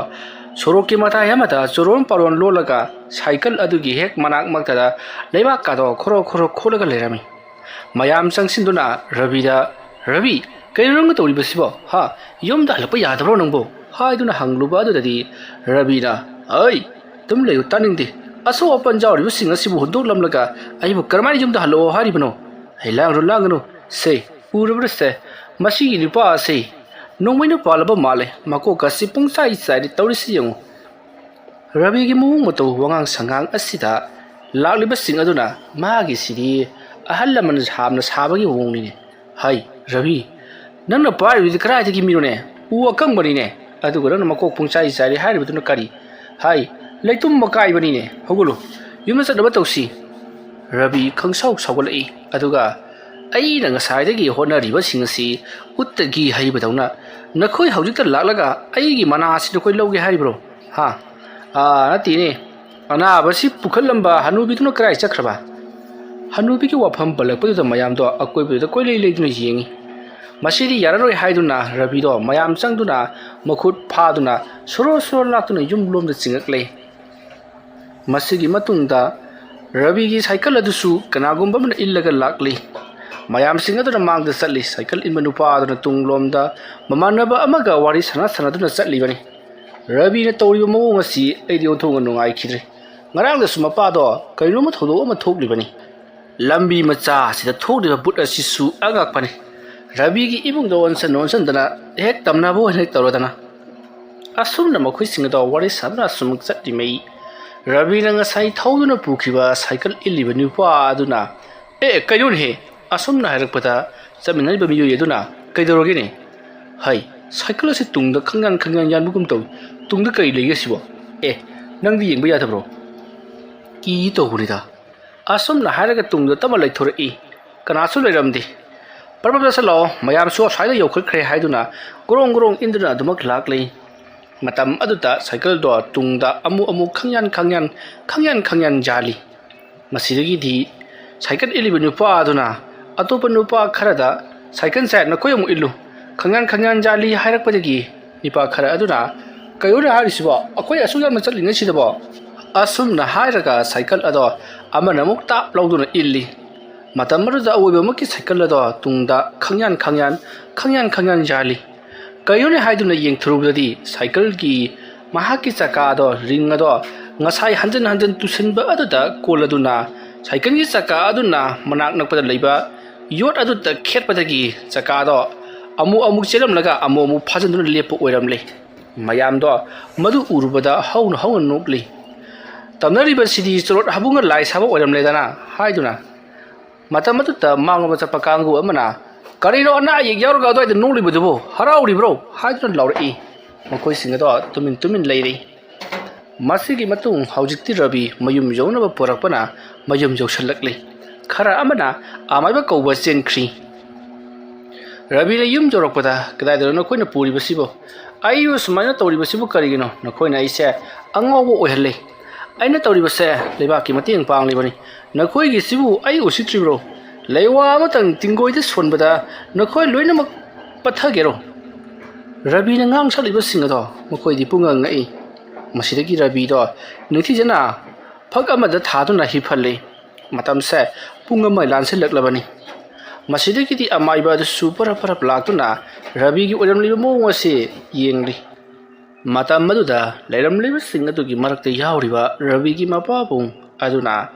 ꯁꯣꯔꯣꯛꯀꯤ ꯃꯇꯥꯏ ꯑꯃꯗ ꯆꯣꯔꯣꯟ ꯄꯥꯔꯣꯟ ꯂꯣꯜꯂꯒ ꯁꯥꯏꯀꯜ ꯑꯗꯨꯒꯤ ꯍꯦꯛ ꯃꯅꯥꯛꯃꯛꯇꯗ ꯂꯩꯕꯥꯛꯀꯗꯣ ꯈꯣꯔꯣ ꯈꯣꯔꯣ ꯈꯣꯠꯂꯒ ꯂꯩꯔꯝꯃꯤ꯫ ꯃꯌꯥꯝ ꯆꯪꯁꯤꯟꯗꯨꯅ ꯔꯕꯤꯗ, "ꯔꯕꯤ, ꯀꯩꯅꯣ ꯅꯪꯅ ꯇꯧꯔꯤꯕꯁꯤꯕꯣ? ꯍꯥ? ꯌꯨꯝꯗ ꯍꯜꯂꯛꯄ ꯌꯥꯗꯕ꯭ꯔꯣ ꯅꯪꯕꯣ?" ꯍꯥꯏꯗꯨꯅ ꯍꯪꯂꯨꯕ ꯑꯗꯨꯗꯗꯤ ꯔꯕꯤꯅ, "ꯑꯩ ꯑꯗꯨꯝ ꯂꯩꯌꯨ, ꯇꯥꯅꯤꯡꯗꯦ꯫ ꯑꯁꯣꯛ ꯑꯄꯟ ꯌꯥꯎꯔꯤꯕꯁꯤꯡ ꯑꯁꯤꯕꯨ ꯍꯨꯟꯗꯣꯛꯂꯝꯂꯒ ꯑꯩꯕꯨ ꯀꯔꯝꯍꯥꯏꯅ ꯌꯨꯝꯗ ꯍꯜꯂꯛꯑꯣ ꯍꯥꯏꯔꯤꯕꯅꯣ? ꯑꯩ ꯂꯥꯡꯒꯅꯨ, ꯂꯥꯡꯒꯅꯨ꯫ ꯁꯦ, ꯎꯔꯕ꯭ꯔꯁꯦ? ꯃꯁꯤꯒꯤ ꯅꯨꯄꯥ ꯑꯁꯤ ꯅꯣꯡꯃꯩꯅ ꯄꯥꯜꯂꯕ ꯃꯥꯜꯂꯦ꯫ ꯃꯀꯣꯛ ꯑꯁꯤ ꯄꯨꯡꯆꯥꯏ ꯆꯥꯏꯔꯦ ꯇꯧꯔꯤꯁꯤ ꯌꯦꯡꯉꯨ꯫" ꯔꯕꯤꯒꯤ ꯃꯑꯣꯡ ꯃꯇꯧ, ꯋꯥꯉꯥꯡ ꯁꯉꯥꯡ ꯑꯁꯤꯗ ꯂꯥꯛꯂꯤꯕꯁꯤꯡ ꯑꯗꯨꯅ ꯃꯥꯒꯤꯁꯤꯗꯤ ꯑꯍꯜ ꯂꯃꯟ ꯌꯥꯝꯅ ꯁꯥꯕꯒꯤ ꯃꯑꯣꯡꯅꯤꯅꯦ꯫ "ꯍꯩ, ꯔꯕꯤ, ꯅꯪꯅ ꯄꯥꯏꯔꯤꯕꯗꯨꯗꯤ ꯀꯗꯥꯏꯗꯒꯤ ꯃꯤꯅꯣꯅꯦ? ꯎ ꯑꯀꯪꯕꯅꯤꯅꯦ꯫ ꯑꯗꯨꯒ ꯅꯪꯅ ꯃꯀꯣꯛ ꯄꯨꯡꯆꯥꯏ ꯆꯥꯏꯔꯦ ꯍꯥꯏꯔꯤꯕꯗꯨꯅ ꯀꯔꯤ? ꯍꯩ, ꯂꯩꯇꯨꯝ ꯑꯀꯥꯏꯕꯅꯤꯅꯦ꯫ ꯍꯧꯒꯠꯂꯨ, ꯌꯨꯝꯗ ꯆꯠꯅꯕ ꯇꯧꯁꯤ꯫" ꯔꯕꯤ ꯈꯪꯁꯥꯎ ꯁꯥꯎꯒꯠꯂꯛꯏ꯫ ꯑꯗꯨꯒ, "ꯑꯩꯅ ꯉꯁꯥꯏꯗꯒꯤ ꯍꯣꯠꯅꯔꯤꯕꯁꯤꯡ ꯑꯁꯤ ꯎꯠꯇꯒꯤ ꯍꯩꯕꯗꯧꯅ ꯅꯈꯣꯏ ꯍꯧꯖꯤꯛꯇ ꯂꯥꯛꯂꯒ ꯑꯩꯒꯤ ꯃꯅꯥ ꯑꯁꯤ ꯅꯈꯣꯏ ꯂꯧꯒꯦ ꯍꯥꯏꯔꯤꯕ꯭ꯔꯣ? ꯍꯥ? ꯑꯥ, ꯅꯠꯇꯦꯅꯦ꯫ ꯑꯅꯥꯕꯁꯤ ꯄꯨꯈꯠꯂꯝꯕ ꯍꯅꯨꯕꯤꯗꯨꯅ ꯀꯗꯥꯏ ꯆꯠꯈ꯭ꯔꯕ?" ꯍꯅꯨꯕꯤꯒꯤ ꯋꯥꯐꯝ ꯄꯜꯂꯛꯄꯗꯨꯗ ꯃꯌꯥꯝꯗꯣ ꯑꯀꯣꯏꯕꯗꯨꯗ ꯀꯣꯏꯂꯩ ꯂꯩꯗꯨꯅ ꯌꯦꯡꯉꯤ꯫ ꯃꯁꯤꯗꯤ ꯌꯥꯔꯔꯣꯏ ꯍꯥꯏꯗꯨꯅ ꯔꯕꯤꯗꯣ ꯃꯌꯥꯝ ꯆꯪꯗꯨꯅ ꯃꯈꯨꯠ ꯐꯥꯗꯨꯅ ꯁꯣꯔꯣ ꯁꯣꯔꯣ ꯂꯥꯛꯇꯨꯅ ꯌꯨꯝ ꯂꯣꯝꯗ ꯆꯤꯡꯉꯛꯂꯦ꯫ ꯃꯁꯤꯒꯤ ꯃꯇꯨꯡꯗ ꯔꯕꯤꯒꯤ ꯁꯥꯏꯀꯜ ꯑꯗꯨꯁꯨ ꯀꯅꯥꯒꯨꯝꯕ ꯑꯃꯅ ꯏꯜꯂꯒ ꯂꯥꯛꯂꯤ꯫ ꯃꯌꯥꯝꯁꯤꯡ ꯑꯗꯨꯅ ꯃꯥꯡꯗ ꯆꯠꯂꯤ꯫ ꯁꯥꯏꯀꯜ ꯏꯟꯕ ꯅꯨꯄꯥ ꯑꯗꯨꯅ ꯇꯨꯡꯂꯣꯝꯗ ꯃꯃꯥꯟꯅꯕ ꯑꯃꯒ ꯋꯥꯔꯤ ꯁꯥꯟꯅ ꯁꯥꯟꯅꯗꯨꯅ ꯆꯠꯂꯤꯕꯅꯤ꯫ ꯔꯕꯤꯅ ꯇꯧꯔꯤꯕ ꯃꯑꯣꯡ ꯑꯁꯤ ꯑꯩꯗꯤ ꯑꯣꯟꯊꯣꯛꯅ ꯅꯨꯡꯉꯥꯏꯈꯤꯗ꯭ꯔꯦ꯫ ꯉꯔꯥꯡꯗꯁꯨ ꯃꯄꯥꯗꯣ ꯀꯔꯤꯅꯣꯝꯃ ꯊꯧꯗꯣꯛ ꯑꯃ ꯊꯣꯛꯂꯤꯕꯅꯤ꯫ ꯂꯝꯕꯤ ꯃꯆꯥ ꯑꯁꯤꯗ ꯊꯣꯛꯂꯤꯕ ꯕꯨꯠ ꯑꯁꯤꯁꯨ ꯑꯉꯛꯄꯅꯤ꯫ ꯔꯕꯤꯒꯤ ꯏꯃꯨꯡꯗ ꯑꯣꯟꯁꯟ ꯑꯣꯟꯁꯟꯗꯅ ꯍꯦꯛ ꯇꯝꯅꯕ ꯑꯣꯏꯅ ꯍꯦꯛ ꯇꯧꯔꯗꯅ꯫ ꯑꯁꯨꯝꯅ ꯃꯈꯣꯏꯁꯤꯡ ꯑꯗꯣ ꯋꯥꯔꯤ ꯁꯥꯗꯨꯅ ꯑꯁꯨꯝ ꯆꯠꯂꯤꯉꯩ, ꯔꯕꯤꯅ ꯉꯁꯥꯏ ꯊꯧꯗꯨꯅ ꯄꯨꯈꯤꯕ ꯁꯥꯏꯀꯜ ꯏꯜꯂꯤꯕ ꯅꯨꯄꯥ ꯑꯗꯨꯅ, "ꯑꯦ, ꯀꯩꯅꯣꯅꯦꯍꯦ?" ꯑꯁꯨꯝꯅ ꯍꯥꯏꯔꯛꯄꯗ, ꯆꯠꯃꯤꯟꯅꯔꯤꯕ ꯃꯤꯑꯣꯏ ꯑꯗꯨꯅ, "ꯀꯩꯗꯧꯔꯒꯦꯅꯦ?" "ꯍꯩ, ꯁꯥꯏꯀꯜ ꯑꯁꯤ ꯇꯨꯡꯗ ꯈꯪꯌꯥꯟ ꯈꯪꯌꯥꯟ ꯌꯥꯟꯕꯒꯨꯝ ꯇꯧꯏ꯫ ꯇꯨꯡꯗ ꯀꯔꯤ ꯂꯩꯒꯦ ꯁꯤꯕꯣ? ꯑꯦ, ꯅꯪꯗꯤ ꯌꯦꯡꯕ ꯌꯥꯗꯕ꯭ꯔꯣ? ꯀꯤ ꯇꯧꯕꯅꯤꯗ꯫ ꯑꯁꯨꯝꯅ ꯍꯥꯏꯔꯒ ꯇꯨꯡꯗ ꯇꯞꯅ ꯂꯩꯊꯣꯔꯛꯏ꯫ ꯀꯅꯥꯁꯨ ꯂꯩꯔꯝꯗꯦ꯫ "ꯄꯔꯞ ꯄꯔꯞ ꯆꯠꯁꯤꯜꯂꯛꯑꯣ, ꯃꯌꯥꯝꯁꯨ ꯑꯁ꯭ꯋꯥꯏꯗ ꯌꯧꯈꯠꯈ꯭ꯔꯦ" ꯍꯥꯏꯗꯨꯅ ꯒ꯭ꯔꯣꯡ ꯒ꯭ꯔꯣꯡ ꯏꯟꯗꯨꯅ ꯑꯗꯨꯃꯛ ꯂꯥꯛꯂꯤ꯫ ꯃꯇꯝ ꯑꯗꯨꯗ ꯁꯥꯏꯀꯜꯗꯣ ꯇꯨꯡꯗ ꯑꯃꯨꯛ ꯑꯃꯨꯛ ꯈꯪꯌꯥꯟ ꯈꯪꯌꯥꯟ, ꯈꯪꯌꯥꯟ ꯈꯪꯌꯥꯟ ꯌꯥꯜꯂꯤ꯫ ꯃꯁꯤꯗꯒꯤꯗꯤ ꯁꯥꯏꯀꯜ ꯏꯜꯂꯤꯕ ꯅꯨꯄꯥ ꯑꯗꯨꯅ ꯑꯇꯣꯞꯄ ꯅꯨꯄꯥ ꯈꯔꯗ, "ꯁꯥꯏꯀꯜꯁꯦ ꯅꯈꯣꯏ ꯑꯃꯨꯛ ꯏꯜꯂꯨ, ꯈꯪꯌꯥꯟ ꯈꯪꯌꯥꯟ ꯌꯥꯜꯂꯤ" ꯍꯥꯏꯔꯛꯄꯗꯒꯤ ꯅꯨꯄꯥ ꯈꯔ ꯑꯗꯨꯅ, "ꯀꯩꯅꯣꯅꯦ ꯍꯥꯏꯔꯤꯁꯤꯕꯣ? ꯑꯩꯈꯣꯏ ꯑꯁꯨꯛ ꯌꯥꯝꯅ ꯆꯠꯂꯤꯉꯩꯁꯤꯗꯕꯣ?" ꯑꯁꯨꯝꯅ ꯍꯥꯏꯔꯒ ꯁꯥꯏꯀꯜ ꯑꯗꯣ ꯑꯃꯅ ꯑꯃꯨꯛ ꯇꯥꯞ ꯂꯧꯗꯨꯅ ꯏꯜꯂꯤ꯫ ꯃꯇꯝ ꯑꯗꯨꯗ ꯑꯋꯣꯏꯕꯃꯛꯀꯤ ꯁꯥꯏꯀꯜ ꯑꯗꯣ ꯇꯨꯡꯗ ꯈꯪꯌꯥꯟ ꯈꯪꯌꯥꯟ, ꯈꯪꯌꯥꯟ ꯈꯪꯌꯥꯟ ꯌꯥꯜꯂꯤ꯫ ꯀꯩꯅꯣꯅꯦ ꯍꯥꯏꯗꯨꯅ ꯌꯦꯡꯊꯣꯔꯨꯕꯗꯗꯤ ꯁꯥꯏꯀꯜꯒꯤ ꯃꯍꯥꯛꯀꯤ ꯆꯀꯥ ꯑꯗꯣ, ꯔꯤꯡ ꯑꯗꯣ ꯉꯁꯥꯏ ꯍꯟꯖꯤꯟ ꯍꯟꯖꯤꯟ ꯇꯨꯁꯤꯟꯕ ꯑꯗꯨꯗ ꯀꯣꯜꯂꯗꯨꯅ ꯁꯥꯏꯀꯜꯒꯤ ꯆꯀꯥ ꯑꯗꯨꯅ ꯃꯅꯥꯛ ꯅꯛꯄꯗ ꯂꯩꯕ ꯌꯣꯠ ꯑꯗꯨꯗ ꯈꯦꯠꯄꯗꯒꯤ ꯆꯀꯥꯗꯣ ꯑꯃꯨꯛ ꯑꯃꯨꯛ ꯆꯦꯜꯂꯝꯂꯒ ꯑꯃꯨꯛ ꯑꯃꯨꯛ ꯐꯥꯖꯤꯟꯗꯨꯅ ꯂꯦꯞꯄ ꯑꯣꯏꯔꯝꯂꯦ꯫ ꯃꯌꯥꯝꯗꯣ ꯃꯗꯨ ꯎꯔꯨꯕꯗ ꯍꯧꯅ ꯍꯧꯅ ꯅꯣꯛꯂꯤ꯫ "ꯇꯝꯅꯔꯤꯕꯁꯤꯗꯤ ꯆꯣꯔꯣꯠ ꯍꯥꯕꯨꯡꯒ ꯂꯥꯏ ꯁꯥꯕ ꯑꯣꯏꯔꯝꯂꯦꯗꯅ" ꯍꯥꯏꯗꯨꯅ꯫ ꯃꯇꯝ ꯑꯗꯨꯗ ꯃꯥꯡꯂꯣꯝꯗ ꯆꯠꯄ ꯀꯥꯡꯕꯨ ꯑꯃꯅ, "ꯀꯔꯤꯅꯣ ꯑꯅꯥ ꯑꯌꯦꯛ ꯌꯥꯎꯔꯒ ꯑꯗꯨꯋꯥꯏꯗ ꯅꯣꯛꯂꯤꯕꯗꯨꯕꯨ? ꯍꯔꯥꯎꯔꯤꯕ꯭ꯔꯣ?" ꯍꯥꯏꯗꯨꯅ ꯂꯥꯎꯔꯛꯏ꯫ ꯃꯈꯣꯏꯁꯤꯡ ꯑꯗꯣ ꯇꯨꯃꯤꯟ ꯇꯨꯃꯤꯟ ꯂꯩꯔꯤ꯫ ꯃꯁꯤꯒꯤ ꯃꯇꯨꯡ ꯍꯧꯖꯤꯛꯇꯤ ꯔꯕꯤ ꯃꯌꯨꯝ ꯌꯧꯅꯕ ꯄꯨꯔꯛꯄꯅ ꯃꯌꯨꯝ ꯌꯧꯁꯤꯜꯂꯛꯂꯤ꯫ ꯈꯔ ꯑꯃꯅ ꯑꯃꯥꯏꯕ ꯀꯧꯕ ꯆꯦꯟꯈ꯭ꯔꯤ꯫ ꯔꯕꯤꯅ ꯌꯨꯝ ꯌꯧꯔꯛꯄꯗ, "ꯀꯗꯥꯏꯗꯅꯣ ꯅꯈꯣꯏꯅ ꯄꯨꯔꯤꯕꯁꯤꯕꯣ? ꯑꯩꯕꯨ ꯁꯨꯃꯥꯏꯅ ꯇꯧꯔꯤꯕꯁꯤꯕꯨ ꯀꯔꯤꯒꯤꯅꯣ? ꯅꯈꯣꯏꯅ ꯑꯩꯁꯦ ꯑꯉꯥꯎꯕ ꯑꯣꯏꯍꯜꯂꯦ꯫ ꯑꯩꯅ ꯇꯧꯔꯤꯕꯁꯦ ꯂꯩꯕꯥꯛꯀꯤ ꯃꯇꯦꯡ ꯄꯥꯡꯂꯤꯕꯅꯤ꯫ ꯅꯈꯣꯏꯒꯤꯁꯤꯕꯨ ꯑꯩ ꯎꯁꯤꯠꯇ꯭ꯔꯤꯕ꯭ꯔꯣ? ꯂꯩꯋꯥ ꯑꯃꯇꯪ ꯇꯤꯡꯒꯣꯏꯗ ꯁꯣꯟꯕꯗ ꯅꯈꯣꯏ ꯂꯣꯏꯅꯃꯛ ꯄꯠꯊꯒꯦꯔꯣ?" ꯔꯕꯤꯅ ꯉꯥꯡ ꯁꯛꯂꯤꯕꯁꯤꯡ ꯑꯗꯣ ꯃꯈꯣꯏꯗꯤ ꯄꯨꯡꯉꯛ ꯉꯛꯏ꯫ ꯃꯁꯤꯗꯒꯤ ꯔꯕꯤꯗꯣ ꯅꯤꯡꯊꯤꯖꯅ ꯐꯛ ꯑꯃꯗ ꯊꯥꯗꯨꯅ ꯍꯤꯞꯍꯜꯂꯤ꯫ ꯃꯇꯝꯁꯦ ꯄꯨꯡ ꯑꯃ ꯂꯥꯟꯁꯤꯜꯂꯛꯂꯕꯅꯤ꯫ ꯃꯁꯤꯗꯒꯤꯗꯤ ꯑꯃꯥꯏꯕ ꯑꯗꯨꯁꯨ ꯄꯔꯞ ꯄꯔꯞ ꯂꯥꯛꯇꯨꯅ ꯔꯕꯤꯒꯤ ꯑꯣꯏꯔꯝꯂꯤꯕ ꯃꯑꯣꯡ ꯑꯁꯤ ꯌꯦꯡꯂꯤ꯫ ꯃꯇꯝ ꯑꯗꯨꯗ ꯂꯩꯔꯝꯂꯤꯕꯁꯤꯡ ꯑꯗꯨꯒꯤ ꯃꯔꯛꯇ ꯌꯥꯎꯔꯤꯕ ꯔꯕꯤꯒꯤ ꯃꯄꯥꯕꯨꯡ ꯑꯗꯨꯅ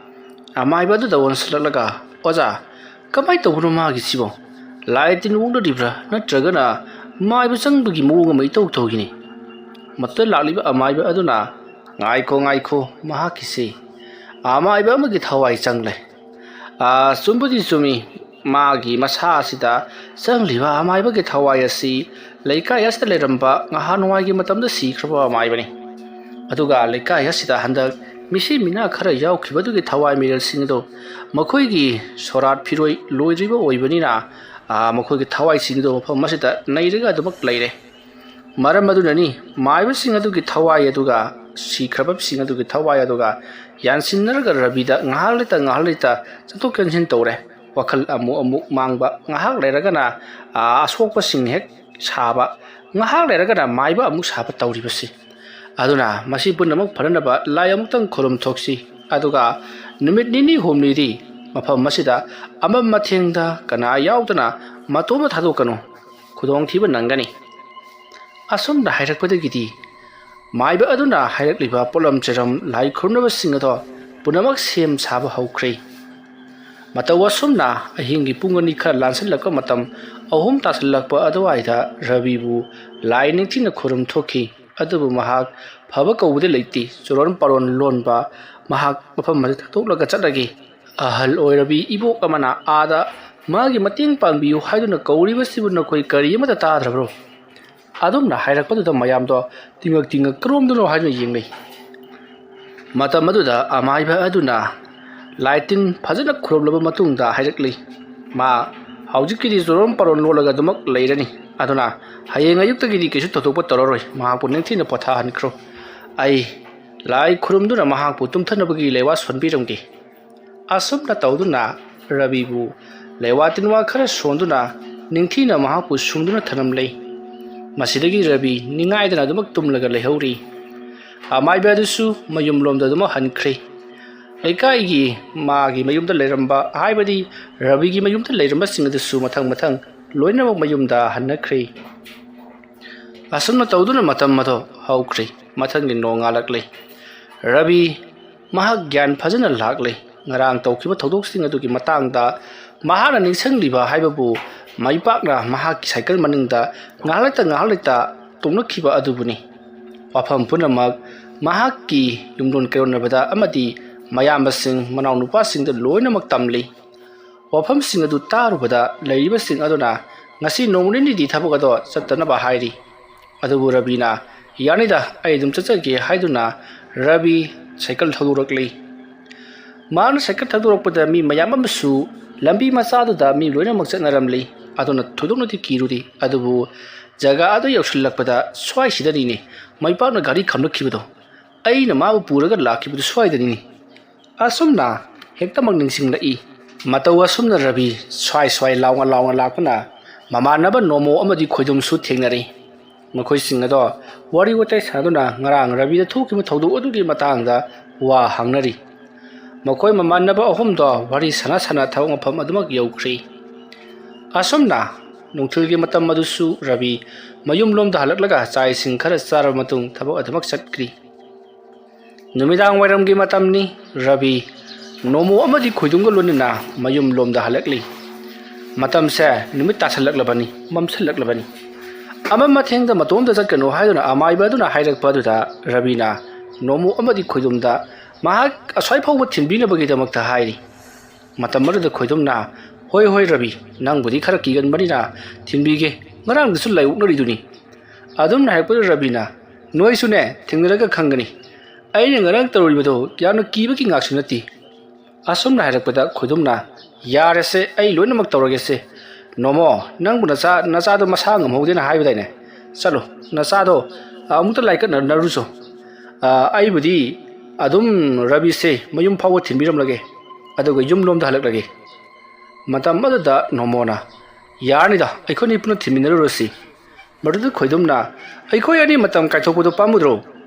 ꯑꯃꯥꯏꯕ ꯑꯗꯨꯗ ꯑꯣꯟꯁꯤꯜꯂꯛꯂꯒ, "ꯑꯣꯖꯥ, ꯀꯃꯥꯏꯅ ꯇꯧꯕꯅꯣ ꯃꯥꯒꯤꯁꯤꯕꯣ? ꯂꯥꯏ ꯇꯤꯟ ꯑꯣꯛꯅꯔꯤꯕ꯭ꯔꯥ, ꯅꯠꯇ꯭ꯔꯒꯅ ꯃꯥꯏꯕ ꯆꯪꯕꯒꯤ ꯃꯑꯣꯡ ꯑꯃ ꯏꯇꯧ ꯇꯧꯏꯅꯦ?" ꯃꯗꯨꯗ ꯂꯥꯛꯂꯤꯕ ꯑꯃꯥꯏꯕ ꯑꯗꯨꯅ, "ꯉꯥꯏꯈꯣ, ꯉꯥꯏꯈꯣ, ꯃꯍꯥꯛꯀꯤꯁꯤ ꯑꯃꯥꯏꯕ ꯑꯃꯒꯤ ꯊꯋꯥꯏ ꯆꯪꯂꯦ꯫ ꯑꯥ, ꯆꯨꯝꯕꯨꯗꯤ ꯆꯨꯝꯃꯤ, ꯃꯥꯒꯤ ꯃꯁꯥ ꯑꯁꯤꯗ ꯆꯪꯂꯤꯕ ꯑꯃꯥꯏꯕꯒꯤ ꯊꯋꯥꯏ ꯑꯁꯤ ꯂꯩꯀꯥꯏ ꯑꯁꯤꯗ ꯂꯩꯔꯝꯕ ꯅꯍꯥꯟꯋꯥꯏꯒꯤ ꯃꯇꯝꯗ ꯁꯤꯈ꯭ꯔꯕ ꯑꯃꯥꯏꯕꯅꯤ꯫ ꯑꯗꯨꯒ ꯂꯩꯀꯥꯏ ꯑꯁꯤꯗ ꯍꯟꯗꯛ ꯃꯤꯁꯤ ꯃꯤꯅꯥ ꯈꯔ ꯌꯥꯎꯈꯤꯕꯗꯨꯒꯤ ꯊꯋꯥꯏ ꯃꯤꯔꯦꯜꯁꯤꯡ ꯑꯗꯨ ꯃꯈꯣꯏꯒꯤ ꯁꯣꯔꯥꯠ ꯐꯤꯔꯣꯏ ꯂꯣꯏꯗ꯭ꯔꯤꯕ ꯑꯣꯏꯕꯅꯤꯅ, ꯑꯥ, ꯃꯈꯣꯏꯒꯤ ꯊꯋꯥꯏꯁꯤꯡ ꯑꯗꯨ ꯃꯐꯝ ꯑꯁꯤꯗ ꯅꯩꯔꯒ ꯑꯗꯨꯃꯛ ꯂꯩꯔꯦ꯫ ꯃꯔꯝ ꯑꯗꯨꯅꯅꯤ ꯃꯥꯏꯕꯁꯤꯡ ꯑꯗꯨꯒꯤ ꯊꯋꯥꯏ ꯑꯗꯨꯒ ꯁꯤꯈ꯭ꯔꯕꯁꯤꯡ ꯑꯗꯨꯒꯤ ꯊꯋꯥꯏ ꯑꯗꯨꯒ ꯌꯥꯟꯁꯤꯟꯅꯔꯒ ꯔꯕꯤꯗ ꯉꯥꯏꯍꯥꯛ ꯂꯩꯇ ꯉꯥꯏꯍꯥꯛ ꯂꯩꯇ ꯆꯦꯟꯊꯣꯛ ꯆꯦꯟꯁꯤꯟ ꯇꯧꯔꯦ꯫ ꯋꯥꯈꯜ ꯑꯃꯨꯛ ꯑꯃꯨꯛ ꯃꯥꯡꯕ, ꯉꯥꯏꯍꯥꯛ ꯂꯩꯔꯒꯅ, ꯑꯥ, ꯑꯁꯣꯛꯄꯁꯤꯡ ꯍꯦꯛ ꯁꯥꯕ, ꯉꯥꯏꯍꯥꯛ ꯂꯩꯔꯒꯅ ꯃꯥꯏꯕ ꯑꯃꯨꯛ ꯁꯥꯕ ꯇꯧꯔꯤꯕꯁꯤ꯫ ꯑꯗꯨꯅ ꯃꯁꯤ ꯄꯨꯝꯅꯃꯛ ꯐꯅꯅꯕ ꯂꯥꯏ ꯑꯃꯨꯛꯇꯪ ꯈꯨꯔꯨꯝ ꯊꯣꯛꯁꯤ꯫ ꯑꯗꯨꯒ ꯅꯨꯃꯤꯠ ꯅꯤꯅꯤ ꯍꯨꯝꯅꯤꯗꯤ ꯃꯐꯝ ꯑꯁꯤꯗ ꯑꯃꯝ ꯑꯊꯦꯡꯗ ꯀꯅꯥ ꯌꯥꯎꯗꯅ ꯃꯇꯣꯝꯇ ꯊꯥꯗꯣꯛꯀꯅꯨ꯫ ꯈꯨꯗꯣꯡꯊꯤꯕ ꯅꯪꯒꯅꯤ꯫ ꯑꯁꯨꯝꯅ ꯍꯥꯏꯔꯛꯄꯗꯒꯤꯗꯤ ꯃꯥꯏꯕ ꯑꯗꯨꯅ ꯍꯥꯏꯔꯛꯂꯤꯕ ꯄꯣꯠꯂꯝ ꯆꯩꯔꯝ ꯂꯥꯏ ꯈꯨꯔꯨꯝꯅꯕꯁꯤꯡ ꯑꯗꯣ ꯄꯨꯝꯅꯃꯛ ꯁꯦꯝ ꯁꯥꯕ ꯍꯧꯈ꯭ꯔꯦ꯫ ꯃꯇꯧ ꯑꯁꯨꯝꯅ ꯑꯍꯤꯡꯒꯤ ꯄꯨꯡ ꯑꯅꯤ ꯈꯔ ꯂꯥꯟꯁꯤꯜꯂꯛꯄ ꯃꯇꯝ, ꯑꯍꯨꯝ ꯇꯥꯁꯤꯜꯂꯛꯄ ꯑꯗꯨꯋꯥꯏꯗ ꯔꯕꯤꯕꯨ ꯂꯥꯏ ꯅꯤꯡꯊꯤꯅ ꯈꯨꯔꯨꯝ ꯊꯣꯛꯈꯤ꯫ ꯑꯗꯨꯕꯨ ꯃꯍꯥꯛ ꯐꯕ ꯀꯧꯕꯗꯤ ꯂꯩꯇꯦ꯫ ꯆꯨꯔꯣꯟ ꯄꯥꯔꯣꯟ ꯂꯣꯟꯕ ꯃꯍꯥꯛ ꯃꯐꯝ ꯑꯗꯨ ꯊꯥꯗꯣꯛꯂꯒ ꯆꯠꯂꯒꯦ꯫ ꯑꯍꯜ ꯑꯣꯏꯔꯕꯤ ꯏꯕꯣꯛ ꯑꯃꯅ ꯑꯥꯗ ꯃꯥꯒꯤ ꯃꯇꯦꯡ ꯄꯥꯡꯕꯤꯌꯨ ꯍꯥꯏꯗꯨꯅ ꯀꯧꯔꯤꯕꯁꯤꯕꯨ ꯅꯈꯣꯏ ꯀꯔꯤ ꯑꯃꯠꯇ ꯇꯥꯗ꯭ꯔꯕ꯭ꯔꯣ? ꯑꯗꯨꯝꯅ ꯍꯥꯏꯔꯛꯄꯗꯨꯗ ꯃꯌꯥꯝꯗꯣ ꯇꯤꯡꯉꯛ ꯇꯤꯡꯉꯛ ꯀꯔꯣꯝꯗꯅꯣ ꯍꯥꯏꯗꯨꯅ ꯌꯦꯡꯅꯩ꯫ ꯃꯇꯝ ꯑꯗꯨꯗ ꯑꯃꯥꯏꯕ ꯑꯗꯨꯅ ꯂꯥꯏ ꯇꯤꯟ ꯐꯖꯅ ꯈꯨꯔꯨꯝꯂꯕ ꯃꯇꯨꯡꯗ ꯍꯥꯏꯔꯛꯂꯤ, "ꯃꯥ ꯍꯧꯖꯤꯛꯀꯤꯗꯤ ꯆꯨꯔꯣꯟ ꯄꯥꯔꯣꯟ ꯂꯣꯜꯂꯒ ꯑꯗꯨꯃꯛ ꯂꯩꯔꯅꯤ꯫ ꯑꯗꯨꯅ ꯍꯌꯦꯡ ꯑꯌꯨꯛꯇꯒꯤꯗꯤ ꯀꯩꯁꯨ ꯊꯧꯗꯣꯛꯄ ꯇꯧꯔꯔꯣꯏ꯫ ꯃꯍꯥꯛꯄꯨ ꯅꯤꯡꯊꯤꯅ ꯄꯣꯊꯥꯍꯟꯈ꯭ꯔꯣ꯫ ꯑꯩ ꯂꯥꯏ ꯈꯨꯔꯨꯝꯗꯨꯅ ꯃꯍꯥꯛꯄꯨ ꯇꯨꯝꯊꯅꯕꯒꯤ ꯂꯩꯋꯥ ꯁꯣꯟꯕꯤꯔꯝꯒꯦ"꯫ ꯑꯁꯨꯝꯅ ꯇꯧꯗꯨꯅ ꯔꯕꯤꯕꯨ ꯂꯩꯋꯥ ꯇꯤꯟꯋꯥ ꯈꯔ ꯁꯣꯟꯗꯨꯅ ꯅꯤꯡꯊꯤꯅ ꯃꯍꯥꯛꯄꯨ ꯁꯨꯝꯗꯨꯅ ꯊꯅꯝꯂꯦ꯫ ꯃꯁꯤꯗꯒꯤ ꯔꯕꯤ ꯅꯤꯡꯉꯥꯏꯗꯅ ꯑꯗꯨꯃꯛ ꯇꯨꯝꯂꯒ ꯂꯩꯍꯧꯔꯤ꯫ ꯑꯃꯥꯏꯕ ꯑꯗꯨꯁꯨ ꯃꯌꯨꯝꯂꯣꯝꯗ ꯑꯗꯨꯃꯛ ꯍꯟꯈ꯭ꯔꯦ꯫ ꯂꯩꯀꯥꯏꯒꯤ ꯃꯥꯒꯤ ꯃꯌꯨꯝꯗ ꯂꯩꯔꯝꯕ, ꯍꯥꯏꯕꯗꯤ ꯔꯕꯤꯒꯤ ꯃꯌꯨꯝꯗ ꯂꯩꯔꯝꯕꯁꯤꯡ ꯑꯗꯨꯁꯨ ꯃꯊꯪ ꯃꯊꯪ ꯂꯣꯏꯅꯃꯛ ꯃꯌꯨꯝꯗ ꯍꯟꯅꯈ꯭ꯔꯦ꯫ ꯑꯁꯨꯝꯅ ꯇꯧꯗꯨꯅ ꯃꯇꯝ ꯑꯗꯣ ꯍꯧꯈ꯭ꯔꯦ꯫ ꯃꯊꯪꯒꯤ ꯅꯣꯡꯉꯥꯜꯂꯛꯂꯦ꯫ ꯔꯕꯤ ꯃꯍꯥꯛ ꯒ꯭ꯌꯥꯟ ꯐꯖꯅ ꯂꯥꯛꯂꯦ꯫ ꯉꯔꯥꯡ ꯇꯧꯈꯤꯕ ꯊꯧꯗꯣꯛꯁꯤꯡ ꯑꯗꯨꯒꯤ ꯃꯇꯥꯡꯗ ꯃꯍꯥꯛꯅ ꯅꯤꯡꯁꯤꯡꯂꯤꯕ ꯍꯥꯏꯕꯕꯨ ꯃꯥꯏ ꯄꯥꯛꯅ ꯃꯍꯥꯛꯀꯤ ꯁꯥꯏꯀꯜ ꯃꯅꯤꯡꯗ ꯉꯥꯏꯍꯥꯛ ꯂꯩꯇ ꯉꯥꯏꯍꯥꯛ ꯂꯩꯇ ꯇꯣꯡꯂꯛꯈꯤꯕ ꯑꯗꯨꯕꯨꯅꯤ꯫ ꯋꯥꯐꯝ ꯄꯨꯝꯅꯃꯛ ꯃꯍꯥꯛꯀꯤ ꯌꯨꯝꯂꯣꯟ ꯀꯩꯔꯣꯟꯅꯕꯗ ꯑꯃꯗꯤ ꯃꯌꯥꯝꯕꯁꯤꯡ, ꯃꯅꯥꯎꯅꯨꯄꯥꯁꯤꯡꯗ ꯂꯣꯏꯅꯃꯛ ꯇꯝꯂꯤ꯫ ꯋꯥꯐꯝꯁꯤꯡ ꯑꯗꯨ ꯇꯥꯔꯨꯕꯗ ꯂꯩꯔꯤꯕꯁꯤꯡ ꯑꯗꯨꯅ ꯉꯁꯤ ꯅꯣꯡꯃ ꯅꯤꯅꯤꯗꯤ ꯊꯕꯛ ꯑꯗꯣ ꯆꯠꯇꯅꯕ ꯍꯥꯏꯔꯤ꯫ ꯑꯗꯨꯕꯨ ꯔꯕꯤꯅ, "ꯌꯥꯅꯤꯗ, ꯑꯩ ꯑꯗꯨꯝ ꯆꯠꯆꯒꯦ" ꯍꯥꯏꯗꯨꯅ ꯔꯕꯤ ꯁꯥꯏꯀꯜ ꯊꯧꯗꯣꯔꯛꯂꯤ꯫ ꯃꯍꯥꯛꯅ ꯁꯥꯏꯀꯜ ꯊꯧꯗꯣꯔꯛꯄꯗ ꯃꯤ ꯃꯌꯥꯝ ꯑꯃꯁꯨ ꯂꯝꯕꯤ ꯃꯆꯥꯗꯨꯗ ꯃꯤ ꯂꯣꯏꯅꯃꯛ ꯆꯠꯅꯔꯝꯂꯤ꯫ ꯑꯗꯨꯅ ꯊꯣꯏꯗꯣꯛꯅꯗꯤ ꯀꯤꯔꯨꯗꯦ꯫ ꯑꯗꯨꯕꯨ ꯖꯒꯥ ꯑꯗꯨ ꯌꯧꯁꯤꯜꯂꯛꯄꯗ ꯁ꯭ꯋꯥꯏꯁꯤꯗꯅꯤꯅꯦ ꯃꯩꯄꯥꯛꯅ ꯒꯥꯔꯤ ꯈꯥꯝꯂꯛꯈꯤꯕꯗꯣ꯫ ꯑꯩꯅ ꯃꯥꯕꯨ ꯄꯨꯔꯒ ꯂꯥꯛꯈꯤꯕꯗꯨ ꯁ꯭ꯋꯥꯏꯗꯅꯤꯅꯦ꯫ ꯑꯁꯨꯝꯅ ꯍꯦꯛꯇꯃꯛ ꯅꯤꯡꯁꯤꯡꯂꯛꯏ꯫ ꯃꯇꯧ ꯑꯁꯨꯝꯅ ꯔꯕꯤ ꯁ꯭ꯋꯥꯏ ꯁ꯭ꯋꯥꯏ ꯂꯥꯎꯅ ꯂꯥꯎꯅ ꯂꯥꯛꯄꯅ ꯃꯃꯥꯟꯅꯕ ꯅꯣꯃꯣ ꯑꯃꯗꯤ ꯈꯣꯏꯗꯨꯝꯁꯨ ꯊꯦꯡꯅꯔꯤ꯫ ꯃꯈꯣꯏꯁꯤꯡ ꯑꯗꯣ ꯋꯥꯔꯤ ꯋꯥꯇꯥꯏ ꯁꯥꯗꯨꯅ ꯉꯔꯥꯡ ꯔꯕꯤꯗ ꯊꯣꯛꯈꯤꯕ ꯊꯧꯗꯣꯛ ꯑꯗꯨꯒꯤ ꯃꯇꯥꯡꯗ ꯋꯥ ꯍꯪꯅꯔꯤ꯫ ꯃꯈꯣꯏ ꯃꯃꯥꯟꯅꯕ ꯑꯍꯨꯝꯗꯣ ꯋꯥꯔꯤ ꯁꯥꯟꯅ ꯁꯥꯟꯅ ꯊꯕꯛ ꯃꯐꯝ ꯑꯗꯨꯃꯛ ꯌꯧꯈ꯭ꯔꯤ꯫ ꯑꯁꯨꯝꯅ ꯅꯨꯡꯊꯤꯜꯒꯤ ꯃꯇꯝ ꯑꯗꯨꯁꯨ ꯔꯕꯤ ꯃꯌꯨꯝꯂꯣꯝꯗ ꯍꯜꯂꯛꯂꯒ ꯆꯥꯛ ꯏꯁꯤꯡ ꯈꯔ ꯆꯥꯔꯕ ꯃꯇꯨꯡ ꯊꯕꯛ ꯑꯗꯨꯃꯛ ꯆꯠꯈ꯭ꯔꯤ꯫ ꯅꯨꯃꯤꯗꯥꯡ ꯋꯥꯏꯔꯝꯒꯤ ꯃꯇꯝꯅꯤ꯫ ꯔꯕꯤ ꯅꯣꯃꯣ ꯑꯃꯗꯤ ꯈꯣꯏꯗꯨꯝꯒ ꯂꯣꯏꯅꯅ ꯃꯌꯨꯝ ꯂꯣꯝꯗ ꯍꯜꯂꯛꯂꯤ꯫ ꯃꯇꯝꯁꯦ ꯅꯨꯃꯤꯠ ꯇꯥꯁꯜꯂꯛꯂꯕꯅꯤ, ꯃꯝꯁꯤꯜꯂꯛꯂꯕꯅꯤ꯫ ꯑꯃ ꯃꯊꯦꯡꯗ ꯃꯇꯣꯝꯗ ꯆꯠꯀꯅꯨ ꯍꯥꯏꯗꯨꯅ ꯑꯃꯥꯏꯕ ꯑꯗꯨꯅ ꯍꯥꯏꯔꯛꯄ ꯑꯗꯨꯗ ꯔꯕꯤꯅ ꯅꯣꯃꯣ ꯑꯃꯗꯤ ꯈꯣꯏꯗꯨꯝꯗ ꯃꯍꯥꯛ ꯑꯁ꯭ꯋꯥꯏ ꯐꯥꯎꯕ ꯊꯤꯟꯕꯤꯅꯕꯒꯤꯗꯃꯛꯇ ꯍꯥꯏꯔꯤ꯫ ꯃꯇꯝ ꯑꯗꯨꯗ ꯈꯣꯏꯗꯨꯝꯅ, "ꯍꯣꯏ, ꯍꯣꯏ, ꯔꯕꯤ, ꯅꯪꯕꯨꯗꯤ ꯈꯔ ꯀꯤꯒꯟꯕꯅꯤꯅ ꯊꯤꯟꯕꯤꯒꯦ, ꯉꯔꯥꯡꯗꯁꯨ ꯂꯥꯏꯑꯣꯛꯅꯔꯤꯗꯨꯅꯤ"꯫ ꯑꯗꯨꯝꯅ ꯍꯥꯏꯔꯛꯄꯗ ꯔꯕꯤꯅ, "ꯅꯣꯏꯁꯨꯅꯦ ꯊꯦꯡꯅꯔꯒ ꯈꯪꯒꯅꯤ꯫ ꯑꯩꯅ ꯉꯔꯥꯡ ꯇꯧꯔꯤꯕꯗꯣ ꯌꯥꯝꯅ ꯀꯤꯕꯒꯤ ꯉꯥꯛꯁꯨ ꯅꯠꯇꯦ"꯫ ꯑꯁꯨꯝꯅ ꯍꯥꯏꯔꯛꯄꯗ ꯈꯣꯏꯗꯨꯝꯅ, "ꯌꯥꯔꯦꯁꯦ, ꯑꯩ ꯂꯣꯏꯅꯃꯛ ꯇꯧꯔꯒꯦꯁꯦ꯫ ꯅꯣꯃꯣ, ꯅꯪꯕꯨ ꯅꯆꯥ, ꯅꯆꯥꯗꯣ ꯃꯁꯥ ꯉꯝꯍꯧꯗꯦꯅ ꯍꯥꯏꯕꯗꯥꯏꯅꯦ? ꯆꯠꯂꯣ, ꯅꯆꯥꯗꯣ ꯑꯃꯨꯛꯇ ꯂꯥꯏꯀꯠꯅꯔꯨꯆꯣ꯫ ꯑ, ꯑꯩꯕꯨꯗꯤ ꯑꯗꯨꯝ ꯔꯕꯤꯁꯦ ꯃꯌꯨꯝ ꯐꯥꯎꯕ ꯊꯤꯟꯕꯤꯔꯝꯂꯒꯦ, ꯑꯗꯨꯒ ꯌꯨꯝꯂꯣꯝꯗ ꯍꯜꯂꯛꯂꯒꯦ"꯫ ꯃꯇꯝ ꯑꯗꯨꯗ ꯅꯣꯃꯣꯅ, "ꯌꯥꯔꯅꯤꯗ, ꯑꯩꯈꯣꯏꯅꯤ ꯄꯨꯟꯅ ꯊꯤꯟꯃꯤꯟꯅꯔꯨꯔꯁꯤ"꯫ ꯃꯗꯨꯗ ꯈꯣꯏꯗꯨꯝꯅ, "ꯑꯩꯈꯣꯏ ꯑꯅꯤ ꯃꯇꯝ ꯀꯥꯏꯊꯣꯛꯄꯗꯨ ꯄꯥꯝꯃꯨꯗ꯭ꯔꯣ?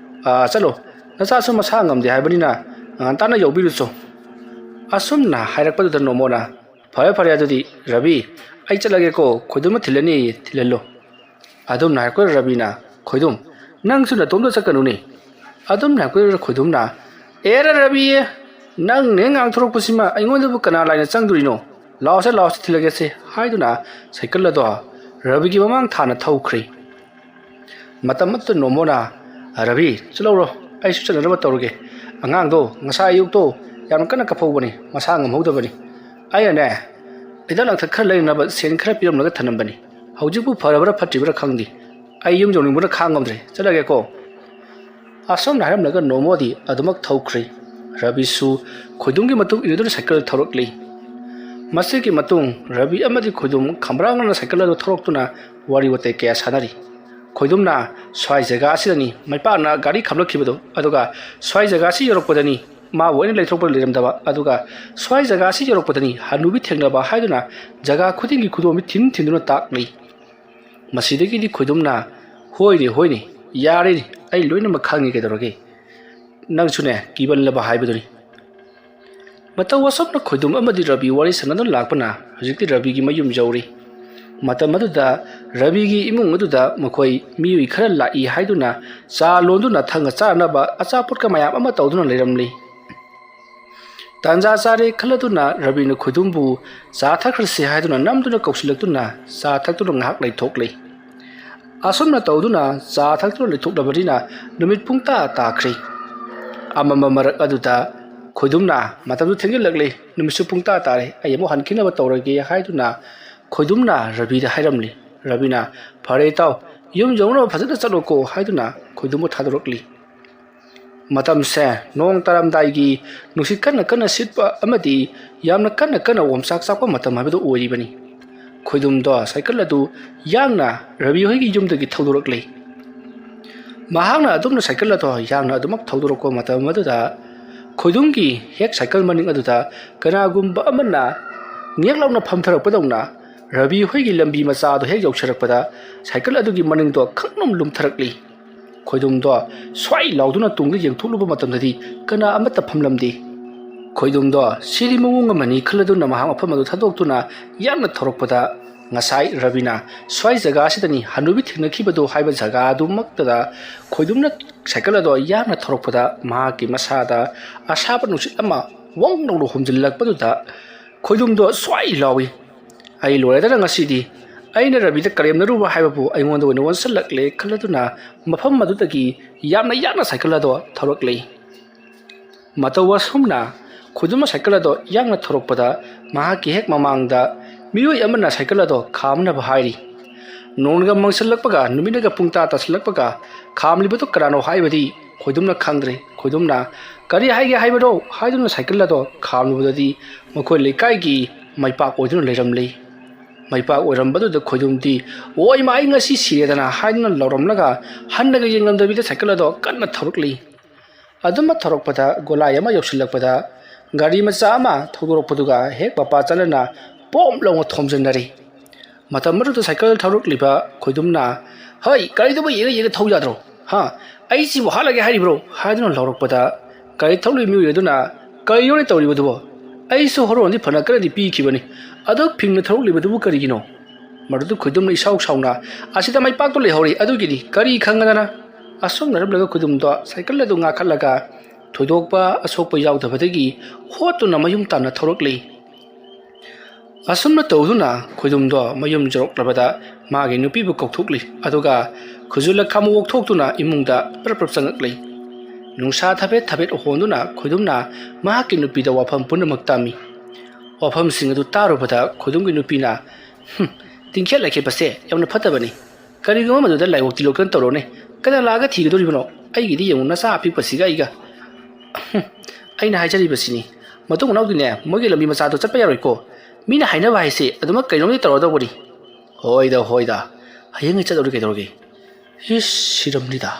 ꯑꯥ, ꯆꯠꯂꯣ, ꯅꯆꯥꯁꯨ ꯃꯁꯥ ꯉꯝꯗꯦ ꯍꯥꯏꯕꯅꯤꯅ ꯉꯟꯇꯥꯅ ꯌꯧꯕꯤꯔꯨꯆꯣ"꯫ ꯑꯁꯨꯝꯅ ꯍꯥꯏꯔꯛꯄꯗꯨꯗ ꯅꯣꯃꯣꯅ, "ꯐꯔꯦ, ꯐꯔꯦ, ꯑꯗꯨꯗꯤ ꯔꯕꯤ, ꯑꯩ ꯆꯠꯂꯒꯦꯀꯣ, ꯈꯣꯏꯗꯨꯝꯅ ꯊꯤꯜꯂꯅꯤ, ꯊꯤꯜꯍꯜꯂꯣ"꯫ ꯑꯗꯨꯝꯅ ꯍꯥꯏꯔꯛꯄꯗ ꯔꯕꯤꯅ, "ꯈꯣꯏꯗꯨꯝ, ꯅꯪꯁꯨ ꯅꯇꯣꯝꯇ ꯆꯠꯀꯅꯨꯅꯦ"꯫ ꯑꯗꯨꯝꯅ ꯍꯥꯏꯔꯛꯄꯗ ꯈꯣꯏꯗꯨꯝꯅ, "ꯑꯦꯔ ꯔꯕꯤ, ꯅꯪꯅ ꯍꯦꯛ ꯉꯥꯡꯊꯣꯔꯛꯄꯁꯤꯃ ꯑꯩꯉꯣꯟꯗꯕꯨ ꯀꯅꯥ ꯂꯥꯏꯅ ꯆꯪꯗꯣꯔꯤꯅꯣ? ꯂꯥꯛꯑꯣꯁꯦ, ꯂꯥꯛꯑꯣꯁꯦ, ꯊꯤꯜꯂꯒꯦꯁꯦ" ꯍꯥꯏꯗꯨꯅ ꯁꯥꯏꯀꯜ ꯑꯗꯣ ꯔꯕꯤꯒꯤ ꯃꯃꯥꯡ ꯊꯥꯅ ꯊꯧꯈ꯭ꯔꯦ꯫ ꯃꯇꯝ ꯑꯗꯨꯗ ꯅꯣꯃꯣꯅ, "ꯔꯕꯤ, ꯆꯠꯍꯧꯔꯣ, ꯑꯩꯁꯨ ꯆꯠꯅꯅꯕ ꯇꯧꯔꯒꯦ꯫ ꯑꯉꯥꯡꯗꯣ ꯉꯁꯥꯏ ꯑꯌꯨꯛꯇꯣ ꯌꯥꯝ ꯀꯟꯅ ꯀꯞꯍꯧꯕꯅꯤ, ꯃꯁꯥ ꯉꯝꯍꯧꯗꯕꯅꯤ꯫ ꯑꯩꯅꯅꯦ, ꯍꯤꯗꯥꯛ ꯂꯥꯡꯊꯛ ꯈꯔ ꯂꯩꯅꯅꯕ ꯁꯦꯟ ꯈꯔ ꯄꯤꯔꯝꯂꯒ ꯊꯅꯝꯕꯅꯤ꯫ ꯍꯧꯖꯤꯛꯄꯨ ꯐꯔꯕ꯭ꯔꯥ ꯐꯠꯇ꯭ꯔꯤꯕ꯭ꯔꯥ ꯈꯪꯗꯦ꯫ ꯑꯩ ꯌꯨꯝ ꯌꯧꯅꯤꯡꯕꯅ ꯈꯥꯡ ꯉꯝꯗ꯭ꯔꯦ꯫ ꯆꯠꯂꯒꯦꯀꯣ꯫ ꯑꯁꯨꯝꯅ ꯍꯥꯏꯔꯝꯂꯒ ꯅꯣꯃꯣꯗꯤ ꯑꯗꯨꯃꯛ ꯊꯧꯈ꯭ꯔꯦ꯫ ꯔꯕꯤꯁꯨ ꯈꯣꯏꯗꯨꯝꯒꯤ ꯃꯇꯨꯡ ꯏꯟꯅꯗꯨꯅ ꯁꯥꯏꯀꯜ ꯊꯧꯔꯛꯂꯤ꯫ ꯃꯁꯤꯒꯤ ꯃꯇꯨꯡ ꯔꯕꯤ ꯑꯃꯗꯤ ꯈꯣꯏꯗꯨꯝ ꯈꯝꯕ꯭ꯔꯥꯡꯅꯅ ꯁꯥꯏꯀꯜ ꯑꯗꯨ ꯊꯧꯔꯛꯇꯨꯅ ꯋꯥꯔꯤ ꯋꯥꯇꯥꯏ ꯀꯌꯥ ꯁꯥꯟꯅꯔꯤ꯫ ꯈꯣꯏꯗꯨꯝꯅ ꯁ꯭ꯋꯥꯏ ꯖꯒꯥ ꯑꯁꯤꯗꯅꯤ ꯃꯥꯏꯄꯥꯛꯅ ꯒꯥꯔꯤ ꯈꯥꯝꯂꯛꯈꯤꯕꯗꯣ, ꯑꯗꯨꯒ ꯁ꯭ꯋꯥꯏ ꯖꯒꯥ ꯑꯁꯤ ꯌꯧꯔꯛꯄꯗꯅꯤ ꯃꯥꯕꯨ ꯑꯩꯅ ꯂꯩꯊꯣꯛꯄ ꯂꯩꯔꯝꯗꯕ, ꯑꯗꯨꯒ ꯁ꯭ꯋꯥꯏ ꯖꯒꯥ ꯑꯁꯤ ꯌꯧꯔꯛꯄꯗꯅꯤ ꯍꯅꯨꯕꯤ ꯊꯦꯡꯅꯕ ꯍꯥꯏꯗꯨꯅ ꯖꯒꯥ ꯈꯨꯗꯤꯡꯒꯤ ꯈꯨꯗꯣꯝꯕꯤ ꯊꯤꯟ ꯊꯤꯟꯗꯨꯅ ꯇꯥꯛꯂꯤ꯫ ꯃꯁꯤꯗꯒꯤꯗꯤ ꯈꯣꯏꯗꯨꯝꯅ, "ꯍꯣꯏꯅꯦ, ꯍꯣꯏꯅꯦ, ꯌꯥꯔꯦꯅꯦ, ꯑꯩ ꯂꯣꯏꯅꯃꯛ ꯈꯪꯉꯤ, ꯀꯩꯗꯧꯔꯒꯦ? ꯅꯪꯁꯨꯅꯦ, ꯀꯤꯕꯜꯂꯕ ꯍꯥꯏꯕꯗꯨꯅꯤ꯫" ꯃꯇꯧ ꯑꯁꯨꯝꯅ ꯈꯣꯏꯗꯨꯝ ꯑꯃꯗꯤ ꯔꯕꯤ ꯋꯥꯔꯤ ꯁꯥꯟꯅꯗꯨꯅ ꯂꯥꯛꯄꯅ ꯍꯧꯖꯤꯛꯇꯤ ꯔꯕꯤꯒꯤ ꯃꯌꯨꯝ ꯌꯧꯔꯤ꯫ ꯃꯇꯝ ꯑꯗꯨꯗ ꯔꯕꯤꯒꯤ ꯏꯃꯨꯡ ꯑꯗꯨꯗ ꯃꯈꯣꯏ ꯃꯤꯑꯣꯏ ꯈꯔ ꯂꯥꯛꯏ ꯍꯥꯏꯗꯨꯅ ꯆꯥ ꯂꯣꯟꯗꯨꯅ ꯊꯛꯅ ꯆꯥꯅꯕ ꯑꯆꯥꯄꯣꯠꯀ ꯃꯌꯥꯝ ꯑꯃ ꯇꯧꯗꯨꯅ ꯂꯩꯔꯝꯂꯤ꯫ ꯇꯥꯟꯖꯥ ꯆꯥꯔꯦ ꯈꯜꯂꯗꯨꯅ ꯔꯕꯤꯅ ꯈꯣꯏꯗꯨꯝꯕꯨ ꯆꯥ ꯊꯛꯈ꯭ꯔꯁꯤ ꯍꯥꯏꯗꯨꯅ ꯅꯝꯗꯨꯅ ꯀꯧꯁꯤꯜꯂꯛꯇꯨꯅ ꯆꯥ ꯊꯛꯇꯨꯅ ꯉꯥꯏꯍꯥꯛ ꯂꯩꯊꯣꯛꯂꯤ꯫ ꯑꯁꯨꯝꯅ ꯇꯧꯗꯨꯅ ꯆꯥ ꯊꯛꯇꯨꯅ ꯂꯩꯊꯣꯛꯂꯕꯅꯤꯅ ꯅꯨꯃꯤꯠ ꯄꯨꯡꯇꯥ ꯇꯥꯈ꯭ꯔꯦ꯫ ꯑꯃꯝꯕ ꯃꯔꯛ ꯑꯗꯨꯗ ꯈꯣꯏꯗꯨꯝꯅ, "ꯃꯇꯝꯗꯨ ꯊꯦꯡꯖꯤꯜꯂꯛꯂꯦ, ꯅꯨꯃꯤꯠꯁꯨ ꯄꯨꯡꯇꯥ ꯇꯥꯔꯦ, ꯑꯩ ꯑꯃꯨꯛ ꯍꯟꯈꯤꯅꯕ ꯇꯧꯔꯒꯦ" ꯍꯥꯏꯗꯨꯅ ꯈꯣꯏꯗꯨꯝꯅ ꯔꯕꯤꯗ ꯍꯥꯏꯔꯝꯂꯤ꯫ ꯔꯕꯤꯅ, "ꯐꯔꯦ ꯏꯇꯥꯎ, ꯌꯨꯝ ꯌꯧꯅꯕ ꯐꯖꯅ ꯆꯠꯂꯣꯀꯣ" ꯍꯥꯏꯗꯨꯅ ꯈꯣꯏꯗꯨꯝꯕꯨ ꯊꯥꯗꯣꯔꯛꯂꯤ꯫ ꯃꯇꯝꯁꯦ ꯅꯣꯡ ꯇꯥꯔꯝꯗꯥꯏꯒꯤ ꯅꯨꯡꯁꯤꯠ ꯀꯟꯅ ꯀꯟꯅ ꯁꯤꯠꯄ ꯑꯃꯗꯤ ꯌꯥꯝꯅ ꯀꯟꯅ ꯀꯟꯅ ꯑꯣꯝꯆꯥꯛ ꯆꯥꯛꯄ ꯃꯇꯝ ꯍꯥꯏꯕꯗꯨ ꯑꯣꯏꯔꯤꯕꯅꯤ꯫ ꯈꯣꯏꯗꯨꯝꯗꯣ ꯁꯥꯏꯀꯜ ꯑꯗꯨ ꯌꯥꯡꯅ ꯔꯕꯤ ꯍꯣꯏꯒꯤ ꯌꯨꯝꯗꯒꯤ ꯊꯧꯗꯣꯔꯛꯂꯤ꯫ ꯃꯍꯥꯛꯅ ꯑꯗꯨꯝꯅ ꯁꯥꯏꯀꯜ ꯑꯗꯣ ꯌꯥꯡꯅ ꯑꯗꯨꯃꯛ ꯊꯧꯗꯣꯔꯛꯄ ꯃꯇꯝ ꯑꯗꯨꯗ ꯈꯣꯏꯗꯨꯝꯒꯤ ꯍꯦꯛ ꯁꯥꯏꯀꯜ ꯃꯅꯤꯡ ꯑꯗꯨꯗ ꯀꯅꯥꯒꯨꯝꯕ ꯑꯃꯅ ꯉꯦꯛ ꯂꯥꯎꯅ ꯐꯝꯊꯔꯛꯄꯗꯧꯅ ꯔꯕꯤ ꯍꯣꯏꯒꯤ ꯂꯝꯕꯤ ꯃꯆꯥ ꯑꯗꯨ ꯍꯦꯛ ꯌꯧꯁꯤꯜꯂꯛꯄꯗ ꯁꯥꯏꯀꯜ ꯑꯗꯨꯒꯤ ꯃꯅꯤꯡꯗꯣ ꯈꯪꯂꯨꯝ ꯂꯨꯝꯊꯔꯛꯂꯤ꯫ ꯈꯣꯏꯗꯨꯝꯗꯣ ꯁ꯭ꯋꯥꯏ ꯂꯥꯎꯗꯨꯅ ꯇꯨꯡꯗ ꯌꯦꯡꯊꯣꯛꯂꯨꯕ ꯃꯇꯝꯗꯗꯤ ꯀꯅꯥ ꯑꯃꯠꯇ ꯐꯝꯂꯝꯗꯦ꯫ ꯈꯣꯏꯗꯨꯝꯗꯣ ꯁꯤꯗꯤ ꯃꯑꯣꯡ ꯑꯃꯅꯤ ꯈꯜꯂꯗꯨꯅ ꯃꯍꯥꯛ ꯃꯐꯝ ꯑꯗꯨ ꯊꯥꯗꯣꯛꯇꯨꯅ ꯌꯥꯡꯅ ꯊꯧꯔꯛꯄꯗ ꯉꯁꯥꯏ ꯔꯕꯤꯅ ꯁ꯭ꯋꯥꯏ ꯖꯒꯥ ꯑꯁꯤꯗꯅꯤ ꯍꯅꯨꯕꯤ ꯊꯦꯡꯅꯈꯤꯕꯗꯣ ꯍꯥꯏꯕ ꯖꯒꯥ ꯑꯗꯨꯃꯛꯇꯗ ꯈꯣꯏꯗꯨꯝꯅ ꯁꯥꯏꯀꯜ ꯑꯗꯣ ꯌꯥꯡꯅ ꯊꯧꯔꯛꯄꯗ ꯃꯍꯥꯛꯀꯤ ꯃꯁꯥꯗ ꯑꯁꯥꯕ ꯅꯨꯡꯁꯤꯠ ꯑꯃ ꯋꯪ ꯂꯥꯎꯅ ꯍꯨꯝꯖꯤꯜꯂꯛꯄꯗꯨꯗ ꯈꯣꯏꯗꯨꯝꯗꯣ ꯁ꯭ꯋꯥꯏ ꯂꯥꯎꯏ꯫ "ꯑꯩ ꯂꯣꯏꯔꯗꯅ ꯉꯁꯤꯗꯤ ꯑꯩꯅ ꯔꯕꯤꯗ ꯀꯔꯦꯝꯅꯔꯨꯕ ꯍꯥꯏꯕꯕꯨ ꯑꯩꯉꯣꯟꯗ ꯑꯣꯏꯅ ꯑꯣꯟꯁꯤꯜꯂꯛꯂꯦ" ꯈꯜꯂꯗꯨꯅ ꯃꯐꯝ ꯑꯗꯨꯗꯒꯤ ꯌꯥꯝꯅ ꯌꯥꯡꯅ ꯁꯥꯏꯀꯜ ꯑꯗꯣ ꯊꯧꯔꯛꯂꯤ꯫ ꯃꯇꯧ ꯑꯁꯨꯝꯅ ꯈꯣꯏꯗꯨꯝꯅ ꯁꯥꯏꯀꯜ ꯑꯗꯣ ꯌꯥꯡꯅ ꯊꯧꯔꯛꯄꯗ ꯃꯍꯥꯛꯀꯤ ꯍꯦꯛ ꯃꯃꯥꯡꯗ ꯃꯤꯑꯣꯏ ꯑꯃꯅ ꯁꯥꯏꯀꯜ ꯑꯗꯣ ꯈꯥꯝꯅꯕ ꯍꯥꯏꯔꯤ꯫ ꯅꯣꯡꯅꯒ ꯃꯪꯁꯤꯜꯂꯛꯄꯒ ꯅꯨꯃꯤꯠꯅꯒ ꯄꯨꯡꯇꯥ ꯇꯥꯁꯤꯜꯂꯛꯄꯒ ꯈꯥꯝꯂꯤꯕꯗꯨ ꯀꯅꯥꯅꯣ ꯍꯥꯏꯕꯗꯤ ꯈꯣꯏꯗꯨꯝꯅ ꯈꯪꯗ꯭ꯔꯦ꯫ ꯈꯣꯏꯗꯨꯝꯅ "ꯀꯔꯤ ꯍꯥꯏꯒꯦ ꯍꯥꯏꯕꯅꯣ?" ꯍꯥꯏꯗꯨꯅ ꯁꯥꯏꯀꯜ ꯑꯗꯣ ꯈꯥꯝꯂꯨꯕꯗꯗꯤ ꯃꯈꯣꯏ ꯂꯩꯀꯥꯏꯒꯤ ꯃꯩꯄꯥꯛ ꯑꯣꯏꯗꯨꯅ ꯂꯩꯔꯝꯂꯤ꯫ ꯃꯩꯄꯥꯛ ꯑꯣꯏꯔꯝꯕꯗꯨꯗ ꯈꯣꯏꯗꯨꯝꯗꯤ "ꯑꯣ ꯏꯃꯥ, ꯑꯩ ꯉꯁꯤ ꯁꯤꯔꯦꯗꯅ" ꯍꯥꯏꯗꯨꯅ ꯂꯥꯎꯔꯝꯂꯒ ꯍꯟꯅꯒ ꯌꯦꯡꯂꯝꯗꯕꯤꯗ ꯁꯥꯏꯀꯜ ꯑꯗꯣ ꯀꯟꯅ ꯊꯧꯔꯛꯂꯤ꯫ ꯑꯗꯨꯝꯅ ꯊꯧꯔꯛꯄꯗ ꯒꯣꯂꯥꯏ ꯑꯃ ꯌꯧꯁꯤꯜꯂꯛꯄꯗ ꯒꯥꯔꯤ ꯃꯆꯥ ꯑꯃ ꯊꯧꯗꯣꯔꯛꯄꯗꯨꯒ ꯍꯦꯛ ꯃꯄꯥ ꯆꯠꯂꯅ ꯄꯣꯝ ꯂꯥꯎꯅ ꯊꯣꯝꯖꯤꯟꯅꯔꯦ꯫ ꯃꯇꯝ ꯑꯗꯨꯗ ꯁꯥꯏꯀꯜ ꯊꯧꯔꯛꯂꯤꯕ ꯈꯣꯏꯗꯨꯝꯅ "ꯍꯩ, ꯒꯥꯔꯤꯗꯨꯕꯨ ꯌꯦꯡꯉ ꯌꯦꯡꯉ ꯊꯧ ꯌꯥꯗ꯭ꯔꯣ? ꯍꯥ? ꯑꯩ ꯁꯤꯕꯨ ꯍꯥꯠꯂꯒꯦ ꯍꯥꯏꯔꯤꯕ꯭ꯔꯣ?" ꯍꯥꯏꯗꯨꯅ ꯂꯥꯎꯔꯛꯄꯗ ꯒꯥꯔꯤ ꯊꯧꯔꯤꯕ ꯃꯤꯑꯣꯏ ꯑꯗꯨꯅ "ꯀꯔꯤꯅꯣꯅꯦ ꯇꯧꯔꯤꯕꯗꯨꯕꯣ? ꯑꯩꯁꯨ ꯍꯣꯔꯣꯟꯗꯤ ꯐꯅ ꯀꯟꯅꯗꯤ ꯄꯤꯈꯤꯕꯅꯤ꯫ ꯑꯗꯨꯛ ꯐꯤꯡꯅ ꯊꯧꯔꯛꯂꯤꯕꯗꯨꯕꯨ ꯀꯔꯤꯒꯤꯅꯣ?" ꯃꯗꯨꯗ ꯈꯣꯏꯗꯨꯝꯅ ꯏꯁꯥꯎ ꯁꯥꯎꯅ "ꯑꯁꯤꯗ ꯃꯩꯄꯥꯛꯇꯣ ꯂꯩꯍꯧꯔꯤ, ꯑꯗꯨꯒꯤꯅꯤ, ꯀꯔꯤ ꯈꯪꯉꯗꯅ?" ꯑꯁꯨꯝꯅ ꯍꯥꯏꯔꯝꯂꯒ ꯈꯣꯏꯗꯨꯝꯗꯣ ꯁꯥꯏꯀꯜ ꯑꯗꯨ ꯉꯥꯈꯠꯂꯒ ꯊꯣꯏꯗꯣꯛꯄ ꯑꯁꯣꯛꯄ ꯌꯥꯎꯗꯕꯗꯒꯤ ꯍꯣꯠꯇꯨꯅ ꯃꯌꯨꯝ ꯇꯥꯟꯅ ꯊꯧꯔꯛꯂꯤ꯫ ꯑꯁꯨꯝꯅ ꯇꯧꯗꯨꯅ ꯈꯣꯏꯗꯨꯝꯗꯣ ꯃꯌꯨꯝ ꯌꯧꯔꯛꯂꯕꯗ ꯃꯥꯒꯤ ꯅꯨꯄꯤꯕꯨ ꯀꯧꯊꯣꯛꯂꯤ, ꯑꯗꯨꯒ ꯈꯨꯖꯨ ꯂꯈꯥꯃꯨ ꯑꯣꯛꯊꯣꯛꯇꯨꯅ ꯏꯃꯨꯡꯗ ꯄ꯭ꯔꯞ ꯄ꯭ꯔꯞ ꯆꯪꯉꯛꯂꯤ꯫ ꯅꯨꯡꯁꯥ ꯊꯥꯐꯦꯠ ꯊꯥꯐꯦꯠ ꯍꯣꯟꯗꯨꯅ ꯈꯣꯏꯗꯨꯝꯅ ꯃꯍꯥꯛꯀꯤ ꯅꯨꯄꯤꯗ ꯋꯥꯐꯝ ꯄꯨꯝꯅꯃꯛ ꯇꯝꯃꯤ꯫ ꯋꯥꯐꯝꯁꯤꯡ ꯑꯗꯨ ꯇꯥꯔꯨꯕꯗ ꯈꯣꯏꯗꯨꯝꯒꯤ ꯅꯨꯄꯤꯅ, "ꯍꯨꯝ, ꯇꯤꯡꯈꯦꯠ ꯂꯩꯈꯦꯠꯄꯁꯦ ꯌꯥꯝꯅ ꯐꯠꯇꯕꯅꯤ꯫ ꯀꯔꯤꯒꯨꯝꯕ ꯃꯗꯨꯗ ꯂꯥꯏꯑꯣꯛ ꯇꯤꯜꯂꯣꯛꯇꯅ ꯇꯧꯔꯣꯅꯦ꯫ ꯀꯅꯥ ꯂꯥꯛꯑꯒ ꯊꯤꯒꯗꯣꯔꯤꯕꯅꯣ? ꯑꯩꯒꯤꯗꯤ ꯌꯦꯡꯉꯨ, ꯅꯆꯥ ꯑꯄꯤꯛꯄꯁꯤꯒ ꯑꯩꯒ꯫" "ꯍꯨꯝ, ꯑꯩꯅ ꯍꯥꯏꯖꯔꯤꯕꯁꯤꯅꯤ꯫ ꯃꯇꯨꯡ ꯃꯅꯥꯎꯗꯤꯅꯦ, ꯃꯣꯏꯒꯤ ꯂꯝꯕꯤ ꯃꯆꯥꯗꯣ ꯆꯠꯄ ꯌꯥꯔꯣꯏꯀꯣ꯫ ꯃꯤꯅ ꯍꯥꯏꯅꯕ ꯍꯥꯏꯁꯦ ꯑꯗꯨꯃꯛ ꯀꯩꯅꯣꯝꯗꯤ ꯇꯧꯔꯗꯧꯕꯅꯤ꯫" "ꯍꯣꯏꯗ, ꯍꯣꯏꯗ, ꯍꯌꯦꯡ ꯑꯩ ꯆꯠꯂꯨꯔꯦ ꯀꯩꯗꯧꯔꯒꯦ꯫ ꯏꯁ, ꯁꯤꯔꯝꯅꯤꯗ꯫"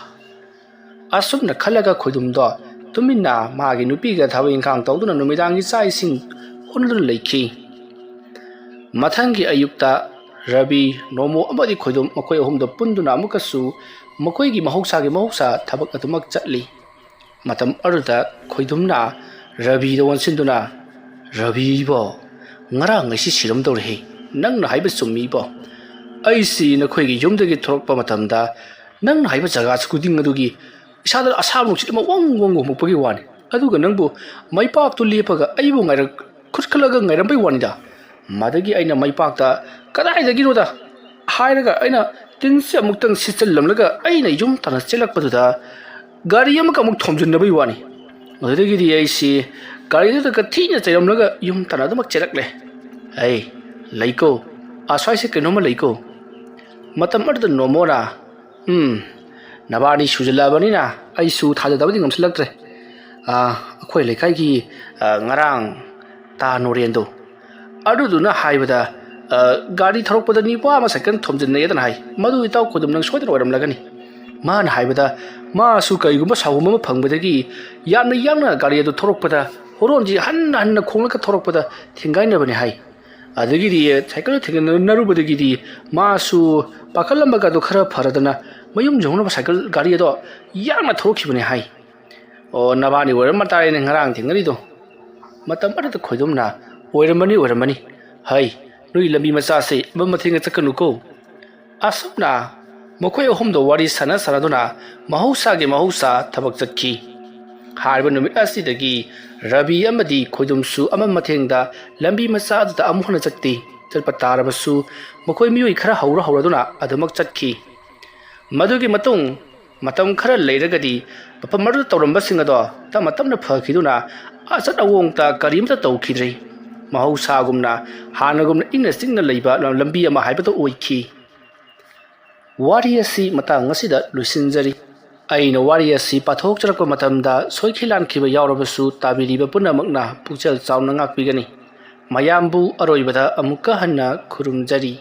ꯑꯁꯨꯝꯅ ꯈꯜꯂꯒ ꯈꯣꯏꯗꯨꯝꯗꯣ ꯇꯨꯃꯤꯟꯅ ꯃꯥꯒꯤ ꯅꯨꯄꯤꯒ ꯊꯕꯛ ꯏꯪꯈꯥꯡ ꯇꯧꯗꯨꯅ ꯅꯨꯃꯤꯗꯥꯡꯒꯤ ꯆꯥꯛ ꯏꯁꯤꯡ ꯍꯣꯠꯅꯗꯨꯅ ꯂꯩꯈꯤ꯫ ꯃꯊꯪꯒꯤ ꯑꯌꯨꯛꯇ ꯔꯕꯤ, ꯅꯣꯃꯣ ꯑꯃꯗꯤ ꯈꯣꯏꯗꯨꯝ ꯃꯈꯣꯏ ꯑꯍꯨꯝꯗꯣ ꯄꯨꯟꯗꯨꯅ ꯑꯃꯨꯛꯀꯁꯨ ꯃꯈꯣꯏꯒꯤ ꯃꯍꯧꯁꯥꯒꯤ ꯃꯍꯧꯁꯥ ꯊꯕꯛ ꯑꯗꯨꯃꯛ ꯆꯠꯂꯤ꯫ ꯃꯇꯝ ꯑꯗꯨꯗ ꯈꯣꯏꯗꯨꯝꯅ ꯔꯕꯤꯗ ꯑꯣꯟꯁꯤꯟꯗꯨꯅ, "ꯔꯕꯤ ꯏꯕꯣ, ꯉꯔꯥꯡ ꯑꯩꯁꯤ ꯁꯤꯔꯝꯗꯧꯔꯦꯍꯦ꯫ ꯅꯪꯅ ꯍꯥꯏꯕ ꯆꯨꯝꯃꯤ ꯏꯕꯣ꯫ ꯑꯩꯁꯤ ꯅꯈꯣꯏꯒꯤ ꯌꯨꯝꯗꯒꯤ ꯊꯣꯔꯛꯄ ꯃꯇꯝꯗ ꯅꯪꯅ ꯍꯥꯏꯕ ꯖꯒꯥ ꯈꯨꯗꯤꯡ ꯑꯗꯨꯒꯤ ꯏꯁꯥꯗ ꯑꯁꯥꯕ ꯅꯨꯡꯁꯤꯠ ꯑꯃ ꯋꯪ ꯋꯪ ꯍꯨꯝꯃꯛꯄꯒꯤ ꯋꯥꯅꯤ꯫ ꯑꯗꯨꯒ ꯅꯪꯕꯨ ꯃꯩꯄꯥꯛꯇꯨ ꯂꯦꯞꯄꯒ ꯑꯩꯕꯨ ꯉꯥꯏꯔ-, ꯈꯨꯠ ꯈꯜꯂꯒ ꯉꯥꯏꯔꯝꯕꯩ ꯋꯥꯅꯤꯗ꯫ ꯃꯗꯒꯤ ꯑꯩꯅ ꯃꯩꯄꯥꯛꯇ ꯀꯗꯥꯏꯗꯒꯤꯅꯣꯗ ꯍꯥꯏꯔꯒ ꯑꯩꯅ ꯇꯤꯟꯁꯤ ꯑꯃꯨꯛꯇꯪ ꯁꯤꯠꯆꯜꯂꯝꯂꯒ ꯑꯩꯅ ꯌꯨꯝ ꯇꯥꯟꯅ ꯆꯦꯜꯂꯛꯄꯗꯨꯗ ꯒꯥꯔꯤ ꯑꯃꯒ ꯑꯃꯨꯛ ꯊꯣꯝꯖꯤꯟꯅꯕꯩ ꯋꯥꯅꯤ꯫ ꯑꯗꯨꯗꯒꯤꯗꯤ ꯑꯩꯁꯤ ꯒꯥꯔꯤꯗꯨꯗꯒ ꯊꯤꯅ ꯆꯩꯔꯝꯂꯒ ꯌꯨꯝ ꯇꯥꯟꯅ ꯑꯗꯨꯃꯛ ꯆꯦꯜꯂꯛꯂꯦ꯫ "ꯑꯩ ꯂꯩꯀꯣ, ꯑꯁ꯭ꯋꯥꯏꯁꯦ ꯀꯩꯅꯣꯝꯃ ꯂꯩꯀꯣ꯫ ꯃꯇꯝ ꯑꯃꯗ ꯅꯣꯃꯣꯅ, ꯎꯝ, ꯅꯕꯥꯅꯤ ꯁꯨꯖꯜꯂꯛꯑꯕꯅꯤꯅ ꯑꯩꯁꯨ ꯊꯥꯖꯗꯕꯗꯤ ꯉꯝꯁꯤꯜꯂꯛꯇ꯭ꯔꯦ꯫ ꯑꯥ, ꯑꯩꯈꯣꯏ ꯂꯩꯀꯥꯏꯒꯤ, ꯑꯥ, ꯉꯔꯥꯡ ꯇꯥ ꯅꯣꯔꯦꯟꯗꯣ, ꯑꯗꯨꯗꯨꯅ ꯍꯥꯏꯕꯗ, ꯑ, ꯒꯥꯔꯤ ꯊꯧꯔꯛꯄꯗ ꯅꯨꯄꯥ ꯑꯃ ꯁꯥꯏꯀꯜ ꯊꯣꯝꯖꯤꯟꯅꯩꯌꯦꯗꯅ ꯍꯥꯏ꯫ ꯃꯗꯨ ꯏꯇꯥꯎ ꯈꯣꯏꯗꯨꯝ ꯅꯪ ꯁꯣꯏꯗꯅ ꯑꯣꯏꯔꯝꯂꯒꯅꯤ꯫ ꯃꯥꯅ ꯍꯥꯏꯕꯗ, ꯃꯥꯁꯨ ꯀꯔꯤꯒꯨꯝꯕ ꯁꯥꯎꯒꯨꯝꯕ ꯑꯃ ꯐꯪꯕꯗꯒꯤ ꯌꯥꯝꯅ ꯌꯥꯡꯅ ꯒꯥꯔꯤ ꯑꯗꯨ ꯊꯧꯔꯛꯄꯗ, ꯍꯣꯔꯣꯟꯁꯤ ꯍꯟꯅ ꯍꯟꯅ ꯈꯣꯡꯂꯒ ꯊꯧꯔꯛꯄꯗ ꯊꯦꯡꯒꯥꯏꯅꯕꯅꯤ ꯍꯥꯏ꯫ ꯑꯗꯒꯤꯗꯤ ꯁꯥꯏꯀꯜ ꯊꯦꯡꯒꯥꯏꯅꯔꯨꯕꯗꯒꯤꯗꯤ ꯃꯥꯁꯨ ꯄꯥꯈꯠꯂꯝꯕꯒꯗꯨ ꯈꯔ ꯐꯔꯗꯅ ꯃꯌꯨꯝ ꯌꯧꯅꯕ ꯁꯥꯏꯀꯜ ꯒꯥꯔꯤ ꯑꯗꯣ ꯌꯥꯡꯅ ꯊꯧꯔꯛꯈꯤꯕꯅꯤ ꯍꯥꯏ꯫ "ꯑꯣ, ꯅꯕꯥꯅꯤ ꯑꯣꯏꯔꯝꯃ ꯇꯥꯔꯦꯅꯦ ꯉꯔꯥꯡ ꯊꯦꯡꯅꯔꯤꯗꯣ꯫" ꯃꯇꯝ ꯑꯗꯨꯗ ꯈꯣꯏꯗꯨꯝꯅ, "ꯑꯣꯏꯔꯝꯃꯅꯤ, ꯑꯣꯏꯔꯝꯃꯅꯤ꯫ ꯍꯩ, ꯅꯣꯏ ꯂꯝꯕꯤ ꯃꯆꯥꯁꯦ ꯑꯃ ꯃꯊꯦꯡꯅ ꯆꯠꯀꯅꯨꯀꯣ꯫" ꯑꯁꯨꯝꯅ ꯃꯈꯣꯏ ꯑꯍꯨꯝꯗꯣ ꯋꯥꯔꯤ ꯁꯥꯟꯅ ꯁꯥꯟꯅꯗꯨꯅ ꯃꯍꯧꯁꯥꯒꯤ ꯃꯍꯧꯁꯥ ꯊꯕꯛ ꯆꯠꯈꯤ꯫ ꯍꯥꯏꯔꯤꯕ ꯅꯨꯃꯤꯠ ꯑꯁꯤꯗꯒꯤ ꯔꯕꯤ ꯑꯃꯗꯤ ꯈꯣꯏꯗꯨꯝꯁꯨ ꯑꯃ ꯃꯊꯦꯡꯗ ꯂꯝꯕꯤ ꯃꯆꯥ ꯑꯗꯨꯗ ꯑꯃꯨꯛ ꯍꯟꯅ ꯆꯠꯇꯦ꯫ ꯆꯠꯄ ꯇꯥꯔꯕꯁꯨ ꯃꯈꯣꯏ ꯃꯤꯑꯣꯏ ꯈꯔ ꯍꯧꯔ ꯍꯧꯔꯗꯨꯅ ꯑꯗꯨꯃꯛ ꯆꯠꯈꯤ꯫ ꯃꯗꯨꯒꯤ ꯃꯇꯨꯡ ꯃꯇꯝ ꯈꯔ ꯂꯩꯔꯒꯗꯤ ꯃꯐꯝ ꯑꯗꯨꯗ ꯇꯧꯔꯝꯕꯁꯤꯡ ꯑꯗꯣ ꯇꯞꯅ ꯇꯞꯅ ꯐꯈꯤꯗꯨꯅ ꯑꯆꯠ ꯑꯋꯣꯡꯇ ꯀꯔꯤꯝꯇ ꯇꯧꯈꯤꯗ꯭ꯔꯦ꯫ ꯃꯍꯧꯁꯥꯒꯨꯝꯅ ꯍꯥꯟꯅꯒꯨꯝꯅ ꯏꯪꯅ ꯆꯤꯛꯅ ꯂꯩꯕ ꯂꯝꯕꯤ ꯑꯃ ꯍꯥꯏꯕꯗꯨ ꯑꯣꯏꯈꯤ꯫ ꯋꯥꯔꯤ ꯑꯁꯤ ꯃꯇꯥꯡ ꯑꯁꯤꯗ ꯂꯣꯏꯁꯤꯟꯖꯔꯤ꯫ ꯑꯩꯅ ꯋꯥꯔꯤ ꯑꯁꯤ ꯄꯥꯊꯣꯛꯆꯔꯛꯄ ꯃꯇꯝꯗ ꯁꯣꯏꯈꯤ ꯂꯥꯟꯈꯤꯕ ꯌꯥꯎꯔꯕꯁꯨ ꯇꯥꯕꯤꯔꯤꯕ ꯄꯨꯝꯅꯃꯛꯅ ꯄꯨꯛꯆꯦꯜ ꯆꯥꯎꯅ ꯉꯥꯛꯄꯤꯒꯅꯤ꯫ ꯃꯌꯥꯝꯕꯨ ꯑꯔꯣꯏꯕꯗ ꯑꯃꯨꯛꯀ ꯍꯟꯅ ꯈꯨꯔꯨꯝꯖꯔꯤ꯫